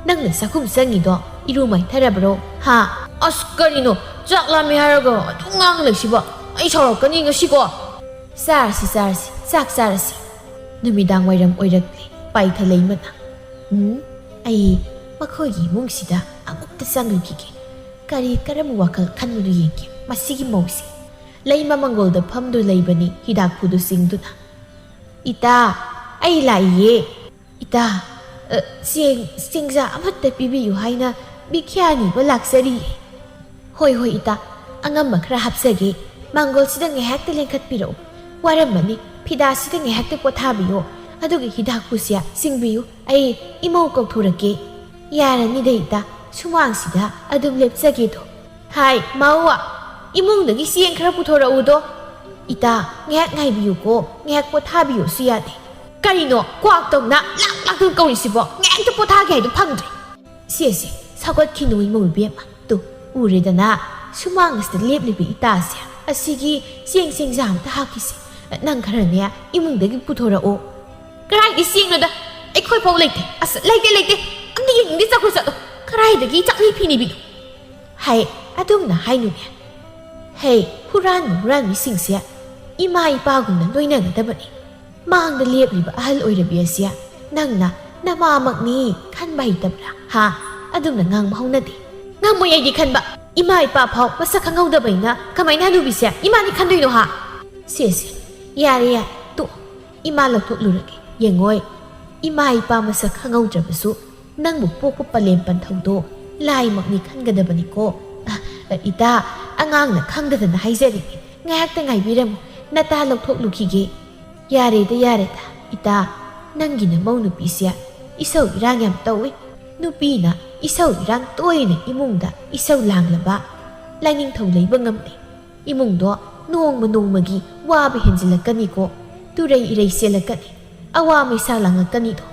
ꯅꯪꯅ ꯆꯥꯛꯈꯨꯝ ꯆꯪꯉꯤꯗꯣ ꯏꯔꯨ ꯃꯥꯏꯊꯔꯕ꯭ꯔꯣ? ꯍꯥ? ꯑꯁ, ꯀꯔꯤꯅꯣ? ꯆꯥꯛ ꯂꯥꯝꯃꯦ ꯍꯥꯏꯔꯒ ꯑꯗꯨꯝ ꯉꯥꯡ ꯂꯩꯁꯤꯕꯣ? ꯑꯩ ꯁꯥꯎꯔꯛꯀꯅꯤ ꯉꯁꯤꯀꯣ꯫ ꯆꯥꯔꯁꯤ, ꯆꯥꯔꯁꯤ, ꯆꯥꯛ ꯆꯥꯔꯁꯤ꯫ ꯅꯨꯃꯤꯗꯥꯡ ꯋꯥꯏꯔꯝ ꯑꯣꯏꯔꯛꯂꯦ, ꯄꯥꯏꯊ ꯂꯩꯃꯅ꯫ ꯎꯝ, ꯑꯩ ꯃꯈꯣꯏꯒꯤ ꯏꯃꯨꯡꯁꯤꯗ ꯑꯃꯨꯛꯇ ꯆꯪꯂꯨꯈꯤꯒꯦ꯫ ꯀꯔꯤ ꯀꯔꯝꯕ ꯋꯥꯈꯜ ꯈꯟꯕꯅꯣ ꯌꯦꯡꯒꯦ ꯃꯁꯤꯒꯤ ꯃꯧꯁꯦ꯫ ꯂꯩꯃ ꯃꯪꯒꯣꯜꯗ ꯐꯝꯗꯨ ꯂꯩꯕꯅꯤ ꯍꯤꯗꯥꯛ ꯈꯨꯗꯨ ꯆꯤꯡꯗꯨꯅ꯫ "ꯏꯇꯥ, ꯑꯩ ꯂꯥꯛꯏꯌꯦ꯫ ꯏꯇꯥ, ꯑ, ꯆꯦꯡ, ꯆꯦꯡꯖꯥ ꯑꯃꯠꯇ ꯄꯤꯕꯤꯌꯨ ꯍꯥꯏꯅ ꯚꯤꯈ꯭ꯌꯥ ꯅꯤꯕ ꯂꯥꯛꯆꯔꯤꯌꯦ꯫" "ꯍꯣꯏ, ꯍꯣꯏ, ꯏꯇꯥ, ꯑꯉꯝꯕ ꯈꯔ ꯍꯥꯞꯆꯒꯦ꯫ ꯃꯪꯒꯣꯜꯁꯤꯗ ꯉꯥꯏꯍꯥꯛꯇ ꯂꯦꯡꯈꯠꯄꯤꯔꯛꯎ꯫ ꯋꯥꯔꯝꯃꯅꯤ, ꯐꯤꯗꯥꯁꯤꯗ ꯉꯥꯏꯍꯥꯛꯇ ꯄꯣꯊꯥꯕꯤꯌꯣ꯫ ꯑꯗꯨꯒ ꯍꯤꯗꯥꯛ ꯈꯨꯁꯦ ꯆꯤꯡꯕꯤꯌꯨ꯫ ꯑꯩ ꯏꯃꯧ ꯀꯧꯊꯣꯔꯛꯀꯦ꯫" "ꯌꯥꯔꯅꯤꯗ ꯏꯇꯥ, ꯁꯨꯃꯥꯡꯁꯤꯗ ꯑꯗꯨꯝ ꯂꯦꯞꯆꯒꯦꯗꯣ꯫" "ꯍꯥꯏ, ꯃꯥꯎꯋꯥ, ꯏꯃꯨꯡꯗꯒꯤ ꯆꯦꯡ ꯈꯔ ꯄꯨꯊꯣꯔꯛꯎꯗꯣ꯫" "ꯏꯇꯥ, ꯉꯥꯏꯍꯥꯛ ꯉꯥꯏꯕꯤꯌꯨꯀꯣ, ꯉꯥꯏꯍꯥꯛ ꯄꯣꯊꯥꯕꯤꯌꯨꯁꯨ ꯌꯥꯗꯦ꯫" "ꯀꯔꯤꯅꯣ ꯀ꯭ꯋꯥꯛ ꯇꯧꯅ ꯂꯥꯛ ꯂꯥꯛꯇꯨꯅ ꯀꯧꯔꯤꯁꯤꯕꯣ? ꯉꯥꯏꯍꯥꯛꯇ ꯄꯣꯊꯥꯒꯦ ꯍꯥꯏꯗꯣ ꯐꯪꯗ꯭ꯔꯦ꯫" "ꯁꯦ, ꯁꯦ, ꯁꯥꯎꯒꯠꯈꯤꯅꯨ ꯏꯃꯧ ꯏꯕꯦꯝꯃ꯫ ꯇꯨ, ꯎꯔꯦꯗꯅ, ꯁꯨꯃꯥꯡ ꯑꯁꯤꯗ ꯂꯦꯞꯂꯤꯕ ꯏꯇꯥꯁꯦ, ꯑꯁꯤꯒꯤ ꯆꯦꯡ ꯆꯦꯡꯖꯥ ꯑꯝꯇ ꯍꯥꯞꯈꯤꯁꯦ꯫ ꯅꯪ ꯈꯔꯅꯦ ꯏꯃꯨꯡꯗꯒꯤ ꯄꯨꯊꯣꯔꯛꯑꯣ꯫" "ꯀꯗꯥꯏꯗꯒꯤ ꯆꯦꯡꯅꯣꯗ? ꯑꯩꯈꯣꯏ ꯐꯥꯎ ꯂꯩꯇꯦ꯫" "ꯑꯁ, ꯂꯩꯇꯦ, ꯂꯩꯇꯦ꯫ ꯑꯝꯇ ꯌꯦꯡꯅꯤꯡꯗꯦ, ꯆꯠꯈ꯭ꯔꯣ, ꯆꯠꯂꯣ꯫ ꯀꯗꯥꯏꯗꯒꯤ ꯆꯥꯛꯂꯤ ꯐꯤꯅꯤꯕꯤꯅꯣ?" "ꯍꯥꯏ, ꯑꯗꯨꯝꯅ ꯍꯥꯏꯅꯨꯅꯦ꯫ ꯍꯦ, ꯍꯨꯔꯥꯟꯕ ꯍꯨꯔꯥꯟꯕꯤꯁꯤꯡꯁꯦ ꯏꯃꯥ ꯏꯄꯥꯒꯨꯝꯅ ꯂꯣꯏꯅꯒꯗꯕꯅꯤ꯫ ꯃꯥꯡꯗ ꯂꯦꯞꯂꯤꯕ ꯑꯍꯜ ꯑꯣꯏꯔꯕꯤ ꯑꯁꯤ ꯅꯪꯅ ꯅꯃꯥꯃꯛꯅꯤ ꯈꯟꯕ ꯍꯩꯇꯕ꯭ꯔꯥ? ꯍꯥ? ꯑꯗꯨꯝꯅ ꯉꯥꯡꯕ ꯍꯧꯅꯗꯦ꯫" "ꯉꯝꯃꯣꯏ ꯑꯩꯗꯤ ꯈꯟꯕ꯫ ꯏꯃꯥ ꯏꯄꯥ ꯐꯥꯎ ꯃꯁꯛ ꯈꯪꯍꯧꯗꯕꯩꯅ ꯀꯃꯥꯏꯅ ꯍꯅꯨꯕꯤꯁꯦ ꯏꯃꯥꯅꯤ ꯈꯟꯗꯣꯏꯅꯣ, ꯍꯥ?" "ꯁꯦ, ꯁꯦ, ꯌꯥꯔꯦ, ꯌꯥꯔꯦ, ꯇꯣꯛꯑꯣ꯫ ꯏꯃꯥ ꯂꯧꯊꯣꯛꯂꯨꯔꯒꯦ꯫ ꯌꯦꯡꯉꯣꯏ, ꯏꯃꯥ ꯏꯄꯥ ꯃꯁꯛ ꯈꯪꯍꯧꯗ꯭ꯔꯕꯁꯨ ꯅꯪꯕꯨ ꯄꯣꯛꯄ ꯄꯂꯦꯝ ꯄꯟꯊꯧꯗꯣ ꯂꯥꯏꯃꯛꯅꯤ ꯈꯟꯒꯗꯕꯅꯤꯀꯣ꯫" "ꯑ, ꯑ, ꯏꯇꯥ, ꯑꯉꯥꯡꯅ ꯈꯪꯗꯗꯅ ꯍꯥꯏꯖꯔꯤꯅꯤ꯫ ꯉꯥꯏꯍꯥꯛꯇ ꯉꯥꯏꯕꯤꯔꯝꯃꯨ꯫ ꯅꯇꯥ ꯂꯧꯊꯣꯛꯂꯨꯈꯤꯒꯦ꯫ ꯌꯥꯔꯦꯗ, ꯌꯥꯔꯦꯗ, ꯏꯇꯥ, ꯅꯪꯒꯤ ꯅꯃꯧ ꯅꯨꯄꯤꯁꯦ ꯏꯁꯧ ꯏꯔꯥꯡ ꯌꯥꯝ ꯇꯧꯏ꯫ ꯅꯨꯄꯤꯅ ꯏꯁꯧ ꯏꯔꯥꯡ ꯇꯣꯏꯅ ꯏꯃꯨꯡꯗ ꯏꯁꯧ ꯂꯥꯡꯂꯕ ꯂꯥꯏꯅꯤꯡꯊꯧ ꯂꯩꯕ ꯉꯝꯗꯦ꯫ ꯏꯃꯨꯡꯗꯣ ꯅꯣꯡꯃ ꯅꯣꯡꯃꯒꯤ ꯋꯥꯕ ꯍꯦꯟꯖꯤꯜꯂꯛꯀꯅꯤꯀꯣ, ꯇꯨꯔꯩ ꯏꯔꯩ ꯆꯦꯜꯂꯛꯀꯅꯤ, ꯑꯋꯥ ꯃꯩꯁꯥ ꯂꯥꯡꯉꯛꯀꯅꯤꯗꯣ꯫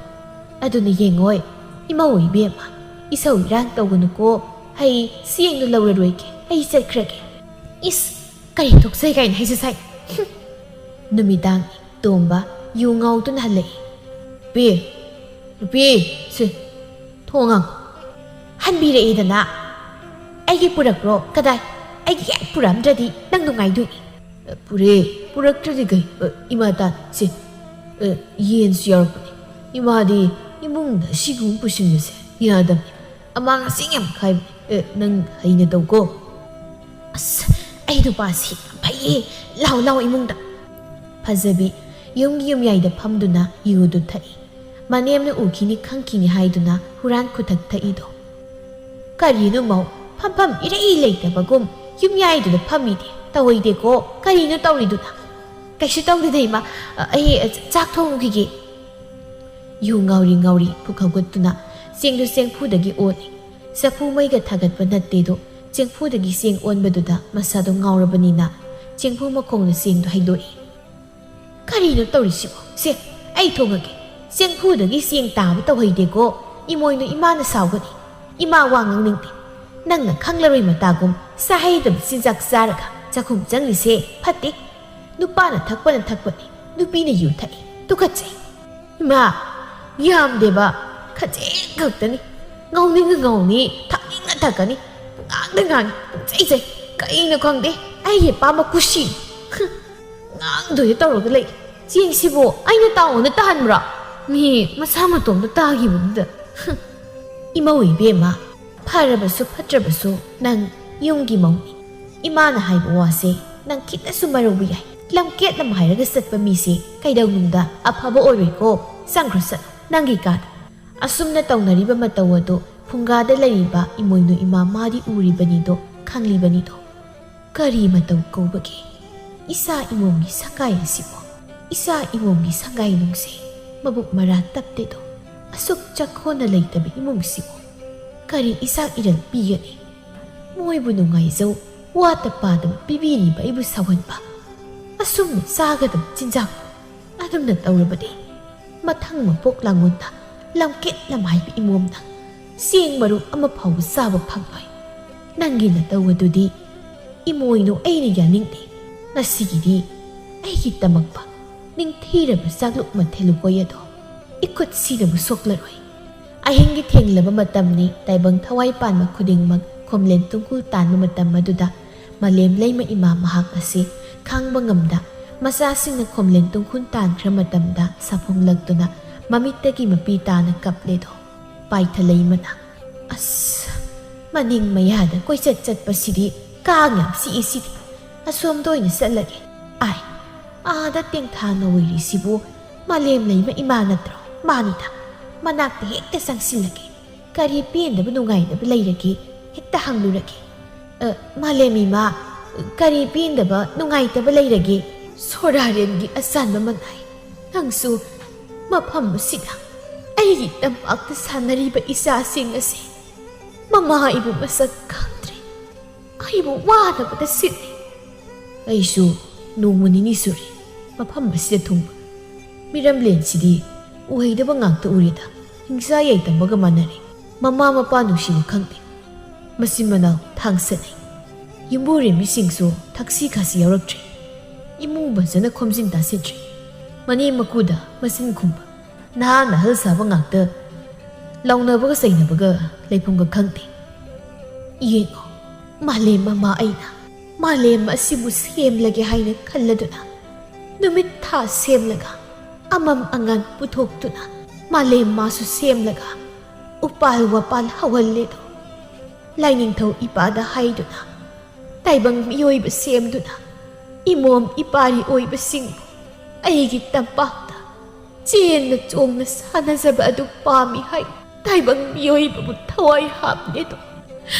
ꯑꯗꯨꯅ ꯌꯦꯡꯉꯣꯏ, ꯏꯃꯧ ꯏꯕꯦꯝꯃ, ꯏꯁꯧ ꯏꯔꯥꯡ ꯇꯧꯒꯅꯨꯀꯣ꯫ ꯑꯩ ꯆꯦꯡꯗꯣ ꯂꯧꯔꯔꯣꯏꯒꯦ, ꯑꯩ ꯆꯠꯈ꯭ꯔꯒꯦ꯫ ꯏꯁ, ꯀꯔꯤ ꯊꯣꯛꯆꯩ ꯀꯥꯏꯅ ꯍꯥꯏꯖ ꯁꯥꯏ꯫ ꯍꯨꯝ꯫ ꯅꯨꯃꯤꯗꯥꯡ ꯇꯣꯝꯕ ꯌꯨ ꯉꯥꯎꯗꯨꯅ ꯍꯜꯂꯛꯏ꯫ "ꯅꯨꯄꯤ, ꯅꯨꯄꯤ, ꯁꯤ ꯊꯣꯡ ꯍꯥꯡꯉꯨ꯫" ꯍꯟꯕꯤꯔꯛꯑꯦꯗꯅ꯫ "ꯑꯩꯒꯤ ꯄꯨꯔꯛꯄ꯭ꯔꯣ? ꯀꯗꯥꯏ? ꯑꯩꯒꯤ ꯍꯦꯛ ꯄꯨꯔꯛꯑꯝꯗ꯭ꯔꯗꯤ ꯅꯪ ꯅꯨꯡꯉꯥꯏꯗꯣꯏꯅꯤ꯫" "ꯑ, ꯄꯨꯔꯛꯑꯦ, ꯄꯨꯔꯛꯇ꯭ꯔꯗꯤ ꯀꯩ? ꯑ, ꯏꯃꯥ ꯇꯥ, ꯁꯤ, ꯑ, ꯌꯦꯟꯁꯨ ꯌꯥꯎꯔꯛꯄꯅꯦ꯫ ꯏꯃꯥꯗꯤ ꯏꯃꯨꯡꯗ ꯁꯤꯒꯨꯝꯕ ꯄꯨꯁꯤꯟꯕꯁꯦ ꯌꯥꯗꯕꯅꯦ꯫ ꯑꯃꯥꯡ ꯑꯁꯦꯡ ꯌꯥꯝ ꯀꯥꯏꯕꯅꯦ꯫ ꯑꯦ, ꯅꯪ ꯍꯩꯅ ꯇꯧꯀꯣ꯫" "ꯑꯁ, ꯑꯩ ꯅꯨꯄꯥꯁꯤ ꯌꯥꯝ ꯐꯩꯌꯦ꯫ ꯂꯥꯎ, ꯂꯥꯎ ꯏꯃꯨꯡꯗ꯫" ꯐꯖꯕꯤ ꯌꯨꯝꯒꯤ ꯌꯨꯝꯌꯥꯏꯗ ꯐꯝꯗꯨꯅ ꯌꯨꯗꯨ ꯊꯛꯏ꯫ ꯃꯅꯦꯝꯅ ꯎꯈꯤꯅꯤ ꯈꯪꯈꯤꯅꯤ ꯍꯥꯏꯗꯨꯅ ꯍꯨꯔꯥꯟ ꯈꯨꯊꯛ ꯊꯛꯏꯗꯣ꯫ "ꯀꯔꯤꯅꯣ ꯃꯧ? ꯐꯝꯐꯝ ꯏꯔꯩ ꯂꯩꯇꯕꯒꯨꯝ ꯌꯨꯝꯌꯥꯏꯗꯨꯗ ꯐꯝꯃꯤꯗꯤ ꯇꯧꯍꯩꯗꯦꯀꯣ꯫ ꯀꯔꯤꯅꯣ ꯇꯧꯔꯤꯗꯨꯅ?" "ꯀꯩꯁꯨ ꯇꯧꯗꯦꯗ ꯏꯃꯥ꯫ ꯑ, ꯑꯩ, ꯑ, ꯆꯥꯛ ꯊꯣꯡꯉꯨꯈꯤꯒꯦ꯫" ꯌꯨ ꯉꯥꯎꯔꯤ ꯉꯥꯎꯔꯤ ꯄꯨꯛ ꯍꯧꯒꯠꯇꯨꯅ ꯆꯦꯡꯗꯨ ꯆꯦꯡꯐꯨꯗꯒꯤ ꯑꯣꯜꯂꯤ꯫ ꯆꯐꯨ ꯃꯩꯒ ꯊꯥꯒꯠꯄ ꯅꯠꯇꯦꯗꯣ, ꯆꯦꯡꯐꯨꯗꯒꯤ ꯆꯦꯡ ꯑꯣꯟꯕꯗꯨꯗ ꯃꯁꯥꯗꯣ ꯉꯥꯎꯔꯕꯅꯤꯅ ꯆꯦꯡꯐꯨ ꯃꯈꯣꯡꯅ ꯆꯦꯡꯗꯨ ꯍꯩꯗꯣꯛꯏ꯫ "ꯀꯔꯤꯅꯣ ꯇꯧꯔꯤꯁꯤꯕꯣ? ꯁꯦ, ꯑꯩ ꯊꯣꯡꯉꯒꯦ꯫ ꯆꯦꯡꯐꯨꯗꯒꯤ ꯆꯦꯡ ꯇꯥꯕ ꯇꯧꯍꯩꯗꯦꯀꯣ꯫ ꯏꯃꯣꯏꯅꯨ ꯏꯃꯥꯅ ꯁꯥꯎꯒꯅꯤ꯫ ꯏꯃꯥ ꯋꯥ ꯉꯥꯡꯅꯤꯡꯗꯦ꯫ ꯅꯪꯅ ꯈꯪꯂꯔꯣꯏ ꯃꯇꯥꯒꯨꯝ ꯆꯥꯍꯩꯗꯕ ꯆꯤꯟꯖꯥꯛ ꯆꯥꯔꯒ ꯆꯥꯛꯈꯨꯝ ꯆꯪꯂꯤꯁꯦ ꯐꯠꯇꯦ꯫ ꯅꯨꯄꯥꯅ ꯊꯛꯄꯅ ꯊꯛꯄꯅꯤ, ꯅꯨꯄꯤꯅ ꯌꯨ ꯊꯛꯏ꯫ ꯇꯨꯀꯠꯆꯩ꯫" "ꯏꯃꯥ, ꯌꯥꯝꯗꯦꯕ, ꯈꯖꯤꯛ ꯈꯛꯇꯅꯤ꯫ ꯉꯥꯎꯅꯤꯡꯉ ꯉꯥꯎꯅꯤ, ꯊꯛꯅꯤꯡꯉ ꯊꯛꯀꯅꯤ꯫ ꯄꯨꯡꯉꯥꯡꯗ ꯉꯥꯡꯉꯤ, ꯄꯨꯡꯆꯩ ꯆꯩ꯫ ꯀꯩꯅꯣ ꯈꯪꯗꯦ, ꯑꯩꯒꯤ ꯑꯄꯥꯝꯕ ꯀꯨꯁꯤꯅꯤ꯫" "ꯍꯨꯝ, ꯉꯥꯡꯗꯣꯏꯗ ꯇꯧꯔꯒ ꯂꯩ꯫ ꯆꯦꯡꯁꯤꯕꯨ ꯑꯩꯅ ꯇꯥꯎꯑꯣꯅ ꯇꯥꯍꯟꯕ꯭ꯔꯣ? ꯃꯤ ꯃꯁꯥ ꯃꯇꯣꯝꯇ ꯇꯥꯈꯤꯕꯗꯨꯗ꯫" "ꯍꯨꯝ, ꯏꯃꯧ ꯏꯕꯦꯝꯃ, ꯐꯔꯕꯁꯨ ꯐꯠꯇ꯭ꯔꯕꯁꯨ ꯅꯪ ꯌꯨꯝꯒꯤ ꯃꯧꯅꯤ꯫ ꯏꯃꯥꯅ ꯍꯥꯏꯕ ꯋꯥꯁꯦ ꯅꯪ ꯈꯤꯇꯁꯨ ꯃꯔꯧꯕ ꯌꯥꯏ꯫ ꯂꯝꯀꯦꯠ ꯂꯝꯍꯥꯏꯔꯒ ꯆꯠꯄ ꯃꯤꯁꯦ ꯀꯩꯗꯧꯅꯨꯡꯗ ꯑꯐꯕ ꯑꯣꯏꯔꯣꯏꯀꯣ꯫ ꯆꯪꯈ꯭ꯔꯣ ꯆꯠꯂꯣ ꯅꯪꯒꯤ ꯀꯥꯗ꯫" ꯑꯁꯨꯝꯅ ꯇꯧꯅꯔꯤꯕ ꯃꯇꯧ ꯑꯗꯨ ꯐꯨꯡꯒꯥꯗ ꯂꯩꯔꯤꯕ ꯏꯃꯣꯏꯅꯨ ꯏꯃꯥ ꯃꯥꯗꯤ ꯎꯔꯤꯕꯅꯤꯗꯣ, ꯈꯪꯂꯤꯕꯅꯤꯗꯣ꯫ "ꯀꯔꯤ ꯃꯇꯧ ꯀꯧꯕꯒꯦ? ꯏꯆꯥ ꯏꯃꯣꯝꯒꯤ ꯁꯪꯒꯥꯏ ꯑꯁꯤꯕꯨ, ꯏꯆꯥ ꯏꯃꯣꯝꯒꯤ ꯁꯪꯒꯥꯏ ꯅꯨꯡꯁꯦ ꯃꯕꯨꯛ ꯃꯔꯥ ꯇꯞꯇꯦꯗꯣ꯫ ꯑꯁꯨꯛ ꯆꯥꯛꯈꯣꯟꯅ ꯂꯩꯇꯕ ꯏꯃꯨꯡꯁꯤꯕꯨ ꯀꯔꯤ ꯏꯆꯥꯛ ꯏꯔꯜ ꯄꯤꯒꯅꯤ? ꯃꯣꯏꯕꯨ ꯅꯨꯡꯉꯥꯏꯖꯧ ꯋꯥꯠꯇ ꯄꯥꯗꯕ ꯄꯤꯕꯤꯔꯤꯕ ꯑꯩꯕꯨ ꯁꯥꯎꯍꯟꯕ꯫ ꯑꯁꯨꯝꯅ ꯆꯥꯒꯗꯕ ꯆꯤꯟꯖꯥꯛ ꯑꯗꯨꯝꯅ ꯇꯧꯔꯕꯗꯤ ꯃꯊꯪ ꯃꯄꯣꯛ ꯂꯥꯡꯉꯣꯟꯗ ꯂꯝꯀꯦꯠ ꯂꯝꯍꯥꯏꯕ ꯏꯃꯣꯝꯅ ꯆꯦꯡ ꯃꯔꯨꯝ ꯑꯃ ꯐꯥꯎꯕ ꯆꯥꯕ ꯐꯪꯂꯣꯏ꯫ ꯅꯪꯒꯤ ꯅꯇꯧ ꯑꯗꯨꯗꯤ ꯏꯃꯣꯏꯅꯨ ꯑꯩꯅ ꯌꯥꯅꯤꯡꯗꯦ꯫ ꯉꯁꯤꯒꯤꯗꯤ ꯑꯩꯒꯤ ꯇꯝꯃꯛꯄ ꯅꯤꯡꯊꯤꯔꯕ ꯆꯥꯛꯂꯨꯛ ꯃꯊꯦꯜ ꯂꯨꯀꯣꯏ ꯑꯗꯣ ꯏꯈꯨꯠ ꯁꯤꯅꯕꯨ ꯁꯣꯛꯂꯔꯣꯏ꯫ ꯑꯍꯤꯡꯒꯤ ꯊꯦꯡꯂꯕ ꯃꯇꯝꯅꯤ꯫ ꯇꯥꯏꯕꯪ ꯊꯋꯥꯏ ꯄꯥꯟꯕ ꯈꯨꯗꯤꯡꯃꯛ ꯈꯣꯝꯂꯦꯟ ꯇꯨꯡꯈꯨꯜ ꯇꯥꯟꯕ ꯃꯇꯝ ꯑꯗꯨꯗ ꯃꯥꯂꯦꯝ ꯂꯩꯃ ꯏꯃꯥ ꯃꯍꯥꯛ ꯑꯁꯤ ꯈꯥꯡꯕ ꯉꯝꯗ ꯃꯆꯥꯁꯤꯡꯅ ꯈꯣꯝꯂꯦꯟ ꯇꯨꯡꯈꯨꯜ ꯇꯥꯟꯈ꯭ꯔ ꯃꯇꯝꯗ ꯁꯥꯐꯣꯡꯂꯛꯇꯨꯅ ꯃꯃꯤꯠꯇꯒꯤ ꯃꯄꯤ ꯇꯥꯅ ꯀꯞꯂꯦꯗꯣ꯫ ꯄꯥꯏꯊ ꯂꯩꯃꯅ, "ꯑꯁ, ꯃꯅꯤꯡ ꯃꯌꯥꯗ ꯀꯣꯏꯆꯠ ꯆꯠꯄꯁꯤꯗꯤ ꯀꯥꯡ ꯌꯥꯝ ꯆꯤꯛꯏ ꯁꯤꯗꯤ꯫ ꯑꯁꯣꯝꯗ ꯑꯣꯏꯅ ꯆꯠꯂꯒꯦ꯫ ꯑꯥꯏ, ꯑꯥꯗ ꯇꯦꯡꯊꯥ ꯅꯧꯔꯤꯁꯤꯕꯨ ꯃꯥꯂꯦꯝ ꯂꯩꯃ ꯏꯃꯥ ꯅꯠꯇ꯭ꯔꯣ? ꯃꯥꯅꯤꯗ, ꯃꯅꯥꯛꯇ ꯍꯦꯛꯇ ꯆꯪꯁꯤꯜꯂꯒꯦ꯫ ꯀꯔꯤ ꯄꯦꯟꯗꯕ ꯅꯨꯡꯉꯥꯏꯇꯕ ꯂꯩꯔꯒꯦ ꯍꯦꯛꯇ ꯍꯪꯂꯨꯔꯒꯦ꯫ ꯑ, ꯃꯥꯂꯦꯝ ꯏꯃꯥ, ꯀꯔꯤ ꯄꯦꯟꯗꯕ ꯅꯨꯡꯉꯥꯏꯇꯕ ꯂꯩꯔꯒꯦ? ꯁꯣꯔꯥꯔꯦꯟꯒꯤ ꯑꯆꯥꯟꯕ ꯃꯅꯥꯏ, ꯅꯪꯁꯨ ꯃꯐꯝ ꯑꯁꯤꯗ ꯑꯩꯒꯤ ꯇꯝꯄꯥꯛꯇ ꯁꯥꯟꯅꯔꯤꯕ ꯏꯆꯥꯁꯤꯡ ꯑꯁꯤ ꯃꯃꯥ ꯑꯩꯕꯨ ꯃꯁꯛ ꯈꯪꯗ꯭ꯔꯦ꯫ ꯑꯩꯕꯨ ꯋꯥꯅꯕꯗ ꯁꯤꯠꯂꯤ꯫" ꯑꯩꯁꯨ ꯅꯣꯡꯃ ꯅꯤꯅꯤ ꯁꯨꯔꯦ ꯃꯐꯝ ꯑꯁꯤꯗ ꯊꯨꯡꯕ꯫ ꯃꯤꯔꯝꯂꯦꯟꯁꯤꯗꯤ ꯎꯍꯩꯗꯕ ꯉꯥꯛꯇ ꯎꯔꯦꯗ, ꯍꯤꯡꯆꯥ ꯌꯥꯏꯇꯝꯕꯒ ꯃꯥꯟꯅꯔꯦ꯫ ꯃꯃꯥ ꯃꯄꯥ ꯅꯨꯡꯁꯤꯕ ꯈꯪꯗꯦ꯫ ꯃꯆꯤꯟ ꯃꯅꯥꯎ ꯊꯥꯡ ꯁꯠꯅꯩ꯫ ꯌꯨꯝꯕꯨꯔꯦꯝꯕꯤꯁꯤꯡꯁꯨ ꯊꯛꯁꯤ ꯈꯥꯁꯤ ꯌꯥꯎꯔꯛꯇ꯭ꯔꯦ꯫ ꯏꯃꯨꯡ ꯐꯖꯅ ꯈꯣꯝꯖꯤꯟ ꯇꯥꯁꯤꯟꯗ꯭ꯔꯦ꯫ ꯃꯅꯦꯝ ꯃꯀꯨꯗ ꯃꯆꯤꯟ ꯈꯨꯝꯕ, ꯅꯍꯥ ꯅꯍꯜ ꯁꯥꯕ ꯉꯥꯛꯇ ꯂꯥꯎꯅꯕꯒ ꯆꯩꯅꯕꯒ ꯂꯩꯐꯝꯒ ꯈꯪꯗꯦ꯫ ꯌꯦꯡꯉꯣ, ꯃꯥꯂꯦꯝ ꯃꯃꯥ ꯑꯩꯅ ꯃꯥꯂꯦꯝ ꯑꯁꯤꯕꯨ ꯁꯦꯝꯂꯒꯦ ꯍꯥꯏꯅ ꯈꯜꯂꯗꯨꯅ, ꯅꯨꯃꯤꯠ ꯊꯥ ꯁꯦꯝꯂꯒ, ꯑꯃꯝ ꯑꯉꯥꯟ ꯄꯨꯊꯣꯛꯇꯨꯅ, ꯃꯥꯂꯦꯝ ꯃꯥꯁꯨ ꯁꯦꯝꯂꯒ, ꯎꯄꯥꯜ ꯋꯥꯄꯥꯜ ꯍꯧꯍꯜꯂꯦꯗꯣ꯫ ꯂꯥꯏꯅꯤꯡꯊꯧ ꯏꯄꯥꯗ ꯍꯥꯏꯗꯨꯅ, ꯇꯥꯏꯕꯪ ꯃꯤꯑꯣꯏꯕ ꯁꯦꯝꯗꯨꯅ, ꯏꯃꯣꯝ ꯏꯄꯥꯔꯤ ꯑꯣꯏꯕꯁꯤꯡꯕꯨ ꯑꯩꯒꯤ ꯇꯝꯄꯥꯛꯇ ꯆꯦꯟꯅ ꯆꯣꯡꯅ ꯁꯥꯟꯅꯖꯕ ꯑꯗꯨ ꯄꯥꯝꯃꯤ ꯍꯥꯏ ꯇꯥꯏꯕꯪ ꯃꯤꯑꯣꯏꯕꯕꯨ ꯊꯋꯥꯏ ꯍꯥꯞꯂꯦꯗꯣ꯫